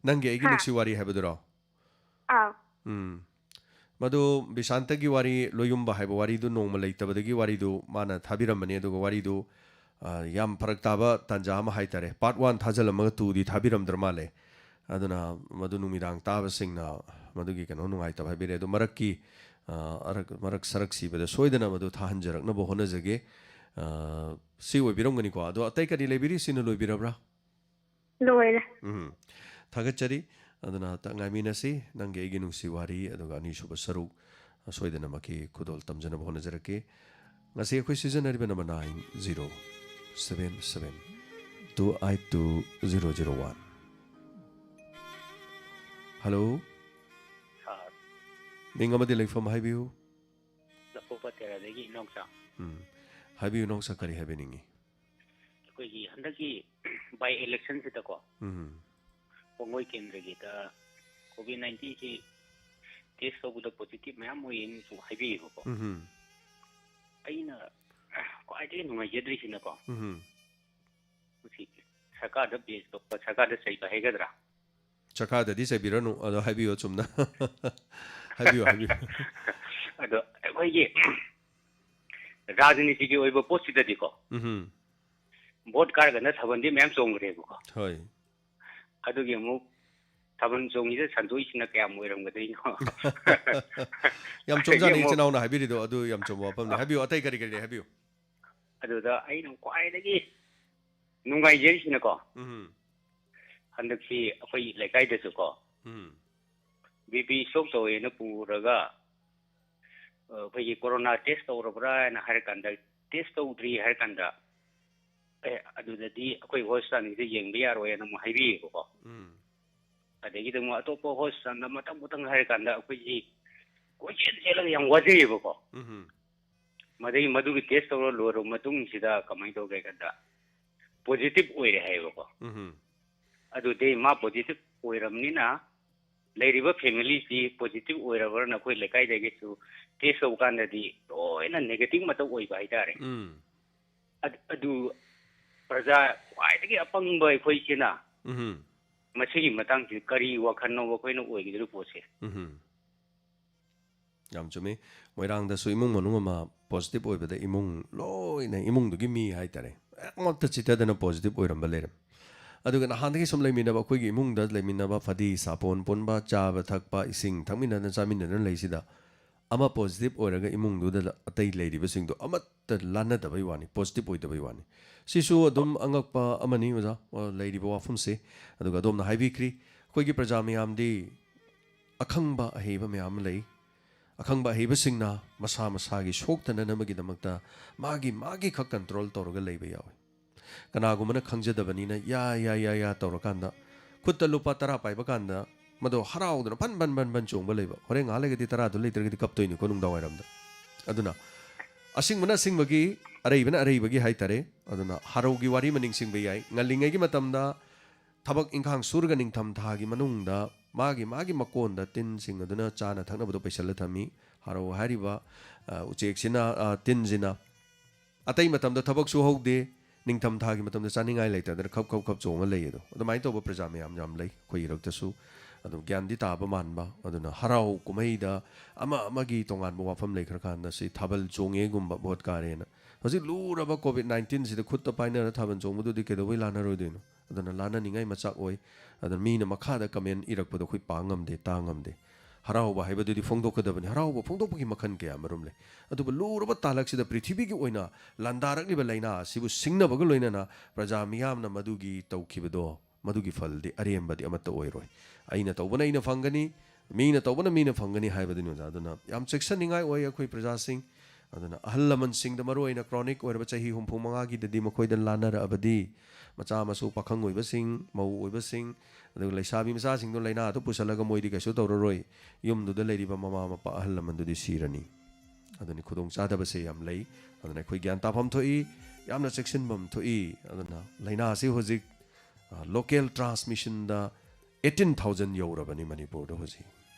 ꯅꯪꯒꯤ ꯑꯩꯒꯤ ꯍꯥ? ꯅꯨꯡꯁꯤ ꯋꯥꯔꯤ ꯍꯥꯏꯕꯗꯨꯔꯣ? ꯑꯥꯎ꯫ ꯎꯝ꯫ ꯃꯗꯨ ꯕꯤꯁꯥꯟꯇꯒꯤ ꯋꯥꯔꯤ, ꯂꯣꯌꯨꯝꯕ ꯍꯥꯏꯕ ꯋꯥꯔꯤꯗꯨ ꯅꯣꯡꯃ ꯂꯩꯇꯕꯗꯒꯤ ꯋꯥꯔꯤꯗꯨ ꯃꯥꯅ ꯊꯥꯕꯤꯔꯝꯕꯅꯤ, ꯑꯗꯨꯒ ꯋꯥꯔꯤꯗꯨ, ꯑ, ꯌꯥꯝ ꯐꯔꯛ ꯇꯥꯕ ꯇꯥꯟꯖꯥ ꯑꯃ ꯍꯥꯏꯇꯥꯔꯦ꯫ ꯄꯥꯔꯠ ꯋꯥꯟ ꯊꯥꯖꯤꯜꯂꯝꯃꯒ ꯇꯨꯗꯤ ꯊꯥꯕꯤꯔꯝꯗ꯭ꯔ ꯃꯥꯜꯂꯦ꯫ ꯑꯗꯨꯅ ꯃꯗꯨ ꯅꯨꯃꯤꯗꯥꯡ ꯇꯥꯕꯁꯤꯡꯅ ꯃꯗꯨꯒꯤ ꯀꯩꯅꯣ ꯅꯨꯡꯉꯥꯏꯇꯕ ꯍꯥꯏꯕꯤꯔꯦ꯫ ꯑꯗꯨ ꯃꯔꯛꯀꯤ, ꯑ, ꯑꯔꯛ-, ꯃꯔꯛ ꯁꯔꯛ ꯁꯤꯕꯗ ꯁꯣꯏꯗꯅ ꯃꯗꯨ ꯊꯥꯍꯟꯖꯔꯛꯅꯕ ꯍꯣꯠꯅꯖꯒꯦ꯫ ꯑ, ꯁꯤ ꯑꯣꯏꯕꯤꯔꯝꯒꯅꯤꯀꯣ꯫ ꯑꯗꯣ ꯑꯇꯩ ꯀꯔꯤ ꯂꯩꯕꯤꯔꯤ? ꯁꯤꯅ ꯂꯣꯏꯕꯤꯔꯕ꯭ꯔꯥ? ꯂꯣꯏꯔꯦ꯫ ꯎꯝ꯫ ꯊꯥꯒꯠꯆꯔꯤ꯫ ꯑꯗꯨꯅ ꯇ-, ꯉꯥꯏꯃꯤꯟꯅꯁꯤ꯫ ꯅꯪꯒꯤ ꯑꯩꯒꯤ ꯅꯨꯡꯁꯤ ꯋꯥꯔꯤ, ꯑꯗꯨꯒ ꯑꯅꯤꯁꯨꯕ ꯁꯔꯨꯛ, ꯑ, ꯁꯣꯏꯗꯅꯃꯛꯀꯤ ꯈꯨꯗꯣꯜ ꯇꯝꯖꯅꯕ ꯍꯣꯠꯅꯖꯔꯛꯀꯦ꯫ ꯉꯁꯤ ꯑꯩꯈꯣꯏ ꯁꯤꯖꯤꯟꯅꯔꯤꯕ number nine zero seven seven two eight two zero zero one꯫ Hello. Sir. ꯃꯤꯡ ꯑꯃꯗꯤ ꯂꯩꯐꯝ ꯍꯥꯏꯕꯤꯌꯨ꯫ ꯂꯐꯨ ꯄꯇꯦꯔꯥꯗꯒꯤ ꯏꯅꯥꯎꯆꯥ꯫ ꯎꯝ꯫ ꯍꯥꯏꯕꯤꯌꯨ, ꯏꯅꯥꯎꯆꯥ, ꯀꯔꯤ ꯍꯥꯏꯕꯤꯅꯤꯡꯉꯤ? ꯑꯩꯈꯣꯏꯒꯤ ꯍꯟꯗꯛꯀꯤ by election ꯁꯤꯗꯀꯣ, um. ꯄꯣꯡꯉꯣꯏ ꯀꯦꯟꯗ꯭ꯔꯒꯤꯗ COVID nineteen ꯁꯤ test ꯇꯧꯕꯗ positive ꯃꯌꯥꯝ ꯑꯣꯏꯌꯦꯅꯁꯨ ꯍꯥꯏꯕꯤꯌꯦꯕꯀꯣ꯫ ꯎꯝ꯫ ꯑꯩꯅ ꯈ꯭ꯋꯥꯏꯗꯒꯤ ꯅꯨꯡꯉꯥꯏꯖꯗ꯭ꯔꯤꯁꯤꯅꯀꯣ, ꯎꯝ꯫ ꯃꯁꯤ ꯁꯔꯀꯥꯔꯗ base ꯇꯧꯕ, ꯁꯔꯀꯥꯔꯗ ꯆꯩꯕ ꯍꯥꯏꯒꯗ꯭ꯔꯥ? ꯁꯔꯀꯥꯔꯗꯗꯤ ꯆꯩꯕꯤꯔꯅꯨ, ꯑꯗꯣ ꯍꯥꯏꯕꯤꯌꯨ ꯑꯆꯨꯝꯅ꯫ ꯍꯥꯏꯕꯤꯌꯨ, ꯍꯥꯏꯕꯤꯌꯨ꯫ ꯑꯗꯣ ꯑꯩꯈꯣꯏꯒꯤ ꯔꯥꯖꯅꯤꯇꯤꯒꯤ ꯑꯣꯏꯕ ꯄꯣꯠꯁꯤꯗꯗꯤꯀꯣ, ꯎꯝ꯫ ꯚꯣꯠ ꯀꯥꯔꯒꯅ ꯊꯥꯕꯜꯗꯤ ꯃꯌꯥꯝ ꯆꯣꯡꯈ꯭ꯔꯦꯕꯀꯣ꯫ ꯍꯣꯏ꯫ ꯑꯗꯨꯒꯤ ꯑꯃꯨꯛ ꯊꯥꯕꯜ ꯆꯣꯡꯉꯤꯗ ꯁꯟꯗꯣꯛꯏꯁꯤꯅ ꯀꯌꯥꯝ ꯑꯣꯏꯔꯝꯒꯗꯣꯏꯅꯣ? ꯌꯥꯝ ꯆꯨꯝꯖꯥꯠꯅꯤ, ꯑꯗꯒꯤ ꯑꯃꯨꯛ ꯏꯆꯤꯟ ꯏꯅꯥꯎꯅ ꯍꯥꯏꯕꯤꯔꯤꯗꯣ, ꯑꯗꯨ ꯌꯥꯝ ꯆꯨꯝꯕ ꯋꯥꯐꯝꯅꯤ꯫ ꯑ꯫ ꯍꯥꯏꯕꯤꯌꯨ, ꯑꯇꯩ ꯀꯔꯤ ꯀꯔꯤ ꯂꯩ? ꯍꯥꯏꯕꯤꯌꯨ꯫ ꯑꯗꯨꯗ ꯑꯩꯅ ꯈ꯭ꯋꯥꯏꯗꯒꯤ ꯅꯨꯡꯉꯥꯏꯖꯔꯤꯁꯤꯅꯀꯣ, ꯎꯝ꯫ ꯍꯟꯗꯛꯁꯤ ꯑꯩꯈꯣꯏ ꯂꯩꯀꯥꯏꯗꯁꯨꯀꯣ, ꯎꯝ꯫ BP stroke ꯇꯧꯋꯦꯅ ꯄꯨꯔꯒ, ꯑ, ꯑꯩꯈꯣꯏꯒꯤ corona test ꯇꯧꯔꯕ꯭ꯔꯥ ꯍꯥꯏꯅ ꯍꯥꯏꯔꯀꯥꯟꯗ, test ꯇꯧꯗ꯭ꯔꯤ ꯍꯥꯏꯔꯀꯥꯟꯗ, "ꯑꯦ, ꯑꯗꯨꯗꯗꯤ ꯑꯩꯈꯣꯏ hospitalꯒꯤꯗ ꯌꯦꯡꯕ ꯌꯥꯔꯣꯏ" ꯍꯥꯏꯅ ꯑꯃꯨꯛ ꯍꯥꯏꯕꯤꯌꯦꯕꯀꯣ꯫ ꯎꯝ꯫ ꯑꯗꯒꯤꯗꯤ ꯑꯃꯨꯛ ꯑꯇꯣꯞꯄ hospitalꯗ ꯃꯊꯪ ꯃꯊꯪ ꯍꯥꯏꯔꯀꯥꯟꯗ ꯑꯩꯈꯣꯏꯁꯤ ꯀꯣꯏꯆꯦꯟ ꯆꯦꯜꯂꯒ ꯌꯥꯝ ꯋꯥꯖꯩꯌꯦꯕꯀꯣ꯫ ꯎꯝ꯫ ꯃꯗꯒꯤ ꯃꯗꯨꯒꯤ test ꯇꯧꯔ ꯂꯣꯏꯔꯕ ꯃꯇꯨꯡꯁꯤꯗ ꯀꯃꯥꯏꯅ ꯇꯧꯒꯦ ꯍꯥꯏ ꯀꯥꯟꯗ, positive ꯑꯣꯏꯔꯦ ꯍꯥꯏꯌꯦꯕꯀꯣ꯫ ꯎꯝ꯫ ꯑꯗꯨꯗꯤ ꯃꯥ positive ꯑꯣꯏꯔꯕꯅꯤꯅ, ꯂꯩꯔꯤꯕ familyꯁꯤ positive ꯑꯣꯏꯔꯕ꯭ꯔꯥ, ꯅꯈꯣꯏ ꯂꯩꯀꯥꯏꯗꯒꯤꯁꯨ test ꯇꯧꯕ ꯀꯥꯟꯗꯗꯤ ꯂꯣꯏꯅ negative ꯃꯛꯇ ꯑꯣꯏꯕ ꯍꯥꯏꯇꯥꯔꯦ꯫ ꯎꯝ꯫ ꯑꯗ-, ꯑꯗꯨ ꯄ꯭ꯔꯖꯥ ꯈ꯭ꯋꯥꯏꯗꯒꯤ ꯑꯄꯪꯕ ꯑꯩꯈꯣꯏꯁꯤꯅ ꯎꯝ꯫ ꯃꯁꯤꯒꯤ ꯃꯇꯥꯡꯁꯤ ꯀꯔꯤ ꯋꯥꯈꯜꯅꯣꯕ ꯑꯩꯈꯣꯏꯅ ꯑꯣꯏꯒꯗꯧꯔꯤꯕ ꯄꯣꯠꯁꯦ? ꯎꯝ꯫ ꯌꯥꯝ ꯆꯨꯝꯃꯤ꯫ ꯃꯣꯏꯔꯥꯡꯗꯁꯨ ꯏꯃꯨꯡ ꯃꯅꯨꯡ ꯑꯃ positive ꯑꯣꯏꯕꯗ ꯏꯃꯨꯡ ꯂꯣꯏꯅ, ꯏꯃꯨꯡꯗꯨꯒꯤ ꯃꯤ ꯍꯥꯏꯇꯥꯔꯦ, ꯑꯃꯠꯇ ꯆꯤꯠꯊꯗꯅ positive ꯑꯣꯏꯔꯝꯕ ꯂꯩꯔꯝꯃꯤ꯫ ꯑꯗꯨꯒ ꯅꯍꯥꯟꯗꯒꯤ ꯁꯨꯝ ꯂꯩꯃꯤꯟꯅꯕ, ꯑꯩꯈꯣꯏꯒꯤ ꯏꯃꯨꯡꯗ ꯂꯩꯃꯤꯟꯅꯕ ꯐꯗꯤ ꯁꯥꯄꯣꯟ ꯄꯨꯟꯕ, ꯆꯥꯕ ꯊꯛꯄ, ꯏꯁꯤꯡ ꯊꯛꯃꯤꯟꯅꯗꯅ ꯆꯥꯃꯤꯟꯅꯗꯅ ꯂꯩꯁꯤꯗ, ꯑꯃ ꯄꯣꯖꯤꯇꯤꯚ ꯑꯣꯏꯔꯒ ꯏꯃꯨꯡꯗꯨꯗ ꯑꯇꯩ ꯂꯩꯔꯤꯕꯁꯤꯡꯗꯣ ꯑꯃꯠꯇ ꯂꯥꯟꯅꯗꯕꯩ ꯋꯥꯅꯤ, ꯄꯣꯖꯤꯇꯤꯚ ꯑꯣꯏꯗꯕꯩ ꯋꯥꯅꯤ꯫ ꯁꯤꯁꯨ ꯑꯗꯨꯝ ꯑꯉꯛꯄ ꯑꯃꯅꯤ ꯑꯣꯖꯥ, ꯑ, ꯂꯩꯔꯤꯕ ꯋꯥꯐꯝꯁꯦ꯫ ꯑꯗꯨꯒ ꯑꯗꯣꯝꯅ ꯍꯥꯏꯕꯤꯈ꯭ꯔꯤ, ꯑꯩꯈꯣꯏꯒꯤ ꯄ꯭ꯔꯖꯥ ꯃꯌꯥꯝꯗꯤ ꯑꯈꯪꯕ ꯑꯍꯩꯕ ꯃꯌꯥꯝ ꯑꯃ ꯂꯩ꯫ ꯑꯈꯪꯕ ꯑꯍꯩꯕꯁꯤꯡꯅ ꯃꯁꯥ ꯃꯁꯥꯒꯤ ꯁꯣꯛꯇꯅꯅꯕꯒꯤꯗꯃꯛꯇ ꯃꯥꯒꯤ ꯃꯥꯒꯤ ꯈꯛ ꯀꯟꯇ꯭ꯔꯣꯜ ꯇꯧꯔꯒ ꯂꯩꯕ ꯌꯥꯎꯏ꯫ ꯀꯅꯥꯒꯨꯝꯕꯅ ꯈꯪꯖꯗꯕꯅꯤꯅ ꯌꯥ ꯌꯥ ꯌꯥ ꯌꯥ ꯇꯧꯔꯀꯥꯟꯗ ꯈꯨꯠꯇ ꯂꯨꯄꯥ ꯇꯔꯥ ꯄꯥꯏꯕ ꯀꯥꯟꯗ ꯃꯗꯣ ꯍꯔꯥꯎꯗꯅ ꯐꯟ ꯐꯟ ꯐꯟ ꯐꯟ ꯆꯣꯡꯕ ꯂꯩꯕ꯫ ꯍꯣꯔꯦꯟ ꯉꯥꯏꯍꯥꯛ ꯂꯩꯔꯒꯗꯤ ꯇꯔꯥꯗꯨ ꯂꯩꯇ꯭ꯔꯒꯗꯤ ꯀꯞꯇꯣꯏꯅꯤꯀꯣ ꯅꯨꯡꯗꯥꯡ ꯋꯥꯏꯔꯝꯗ꯫ ꯑꯗꯨꯅ ꯑꯁꯤꯡꯕꯅ ꯑꯁꯤꯡꯕꯒꯤ, ꯑꯔꯩꯕꯅ ꯑꯔꯩꯕꯒꯤ ꯍꯥꯏꯇꯥꯔꯦ꯫ ꯑꯗꯨꯅ ꯍꯔꯧꯒꯤ ꯋꯥꯔꯤ ꯑꯃ ꯅꯤꯡꯁꯤꯡꯕ ꯌꯥꯏ꯫ ꯉꯜꯂꯤꯉꯩꯒꯤ ꯃꯇꯝꯗ ꯊꯕꯛ ꯏꯪꯈꯥꯡ ꯁꯨꯔꯒ ꯅꯤꯡꯊꯝ ꯊꯥꯒꯤ ꯃꯅꯨꯡꯗ ꯃꯥꯒꯤ ꯃꯥꯒꯤ ꯃꯀꯣꯟꯗ ꯇꯤꯟꯁꯤꯡ ꯑꯗꯨꯅ ꯆꯥꯅ ꯊꯛꯅꯕꯗꯣ ꯄꯩꯁꯜꯂ ꯊꯝꯃꯤ꯫ ꯍꯔꯧ ꯍꯥꯏꯔꯤꯕ, ꯑ, ꯎꯆꯦꯛꯁꯤꯅ, ꯑ, ꯇꯤꯟꯁꯤꯅ ꯑꯇꯩ ꯃꯇꯝꯗ ꯊꯕꯛꯁꯨ ꯍꯧꯗꯦ, ꯅꯤꯡꯊꯝ ꯊꯥꯒꯤ ꯃꯇꯝꯗ ꯆꯥꯅꯤꯡꯉꯥꯏ ꯂꯩꯇꯗꯅ ꯈꯞ ꯈꯞ ꯈꯞ ꯆꯣꯡꯉ ꯂꯩ ꯑꯗꯣ꯫ ꯑꯗꯨꯃꯥꯏꯅ ꯇꯧꯕ ꯄ꯭ꯔꯖꯥ ꯃꯌꯥꯝ ꯌꯥꯝ ꯂꯩ ꯑꯩꯈꯣꯏ ꯏꯔꯛꯇꯁꯨ꯫ ꯑꯗꯨꯝ ꯒ꯭ꯌꯥꯟꯗꯤ ꯇꯥꯕ ꯃꯥꯟꯕ꯫ ꯑꯗꯨꯅ ꯍꯔꯥꯎ ꯀꯨꯝꯍꯩꯗ ꯑꯃ ꯑꯃꯒꯤ ꯇꯣꯉꯥꯟꯕ ꯋꯥꯐꯝ ꯂꯩꯈ꯭ꯔꯀꯥꯟꯗ ꯁꯤ ꯊꯥꯕꯜ ꯆꯣꯡꯉꯦꯒꯨꯝꯕ ꯚꯣꯠ ꯀꯥꯔꯦꯅ꯫ ꯍꯧꯖꯤꯛ ꯂꯨꯔꯕ ꯀꯣꯚꯤꯗ ꯅꯥꯏꯟꯇꯤꯟꯁꯤꯗ ꯈꯨꯠꯇ ꯄꯥꯏꯅꯔ ꯊꯥꯕꯜ ꯆꯣꯡꯕꯗꯨꯗꯤ ꯀꯩꯗꯧꯕꯩ ꯂꯥꯟꯅꯔꯣꯏꯗꯣꯏꯅꯣ? ꯑꯗꯨꯅ ꯂꯥꯟꯅꯅꯤꯡꯉꯥꯏ ꯃꯆꯥꯛ ꯑꯣꯏ꯫ ꯑꯗꯨꯅ ꯃꯤꯅ ꯃꯈꯥꯗ ꯀꯃꯦꯟ ꯏꯔꯛꯄꯗꯣ ꯑꯩꯈꯣꯏ ꯄꯥ ꯉꯝꯗꯦ, ꯇꯥ ꯉꯝꯗꯦ꯫ ꯍꯔꯥꯎꯕ ꯍꯥꯏꯕꯗꯨꯗꯤ ꯐꯣꯡꯗꯣꯛꯀꯗꯕꯅꯤ꯫ ꯍꯔꯥꯎꯕ ꯐꯣꯡꯗꯣꯛꯄꯒꯤ ꯃꯈꯜ ꯀꯌꯥ ꯃꯔꯨꯝ ꯂꯩ꯫ ꯑꯗꯨꯕꯨ ꯂꯨꯔꯕ ꯇꯥꯂꯛꯁꯤꯗ ꯄ꯭ꯔꯤꯊꯤꯕꯤꯒꯤ ꯑꯣꯏꯅ ꯂꯥꯟꯗꯥꯔꯛꯂꯤꯕ ꯂꯥꯏꯅꯥ ꯑꯁꯤꯕꯨ ꯁꯤꯡꯅꯕꯒ ꯂꯣꯏꯅꯅ ꯄ꯭ꯔꯖꯥ ꯃꯤꯌꯥꯝꯅ ꯃꯗꯨꯒꯤ ꯇꯧꯈꯤꯕꯗꯣ, ꯃꯗꯨꯒꯤ ꯐꯜꯗꯤ ꯑꯔꯦꯝꯕꯗꯤ ꯑꯃꯠꯇ ꯑꯣꯏꯔꯣꯏ꯫ ꯑꯩꯅ ꯇꯧꯕꯅ ꯑꯩꯅ ꯐꯪꯒꯅꯤ, ꯃꯤꯅ ꯇꯧꯕꯅ ꯃꯤꯅ ꯐꯪꯒꯅꯤ ꯍꯥꯏꯕꯗꯨꯅꯤ ꯑꯣꯖꯥ꯫ ꯑꯗꯨꯅ ꯌꯥꯝ ꯆꯦꯛꯁꯤꯟꯅꯤꯡꯉꯥꯏ ꯑꯣꯏ ꯑꯩꯈꯣꯏ ꯄ꯭ꯔꯖꯥꯁꯤꯡ꯫ ꯑꯗꯨꯅ ꯑꯍꯜ ꯂꯃꯟꯁꯤꯡꯗ, ꯃꯔꯨꯑꯣꯏꯅ ꯀ꯭ꯔꯣꯅꯤꯛ ꯑꯣꯏꯔꯕ ꯆꯍꯤ ꯍꯨꯝꯐꯨ ꯃꯉꯥꯒꯤꯗꯗꯤ, ꯃꯈꯣꯏꯗ ꯂꯥꯟꯅꯔꯛꯑꯕꯗꯤ, ꯃꯆꯥ ꯃꯁꯨ ꯄꯥꯈꯪ ꯑꯣꯏꯕꯁꯤꯡ, ꯃꯧ ꯑꯣꯏꯕꯁꯤꯡ, ꯑꯗꯨꯒ ꯂꯩꯁꯥꯕꯤ ꯃꯆꯥꯁꯤꯡꯗꯣ ꯂꯥꯏꯅꯥꯗꯨ ꯄꯨꯁꯜꯂꯒ ꯃꯣꯏꯗꯤ ꯀꯩꯁꯨ ꯇꯧꯔꯔꯣꯏ꯫ ꯌꯨꯝꯗꯨꯗ ꯂꯩꯔꯤꯕ ꯃꯃꯥ ꯃꯄꯥ ꯑꯍꯜ ꯂꯃꯟꯗꯨꯗꯤ ꯁꯤꯔꯅꯤ꯫ ꯑꯗꯨꯅꯤ ꯈꯨꯗꯣꯡ ꯆꯥꯗꯕꯁꯦ ꯌꯥꯝ ꯂꯩ꯫ ꯑꯗꯨꯅ ꯑꯩꯈꯣꯏ ꯒ꯭ꯌꯥꯟ ꯇꯥꯐꯝ ꯊꯣꯛꯏ, ꯌꯥꯝꯅ ꯆꯦꯛꯁꯤꯟꯐꯝ ꯊꯣꯛꯏ꯫ ꯑꯗꯨꯅ ꯂꯥꯏꯅꯥꯁꯤ ꯍꯧꯖꯤꯛ, ꯑ, ꯂꯣꯀꯦꯜ ꯇ꯭ꯔꯥꯟꯁꯃꯤꯁꯟꯗ ꯑꯩꯠꯇꯤꯟ ꯊꯥꯎꯖꯟ ꯌꯧꯔꯕꯅꯤ ꯃꯅꯤꯄꯨꯔꯗ ꯍꯧꯖꯤꯛ꯫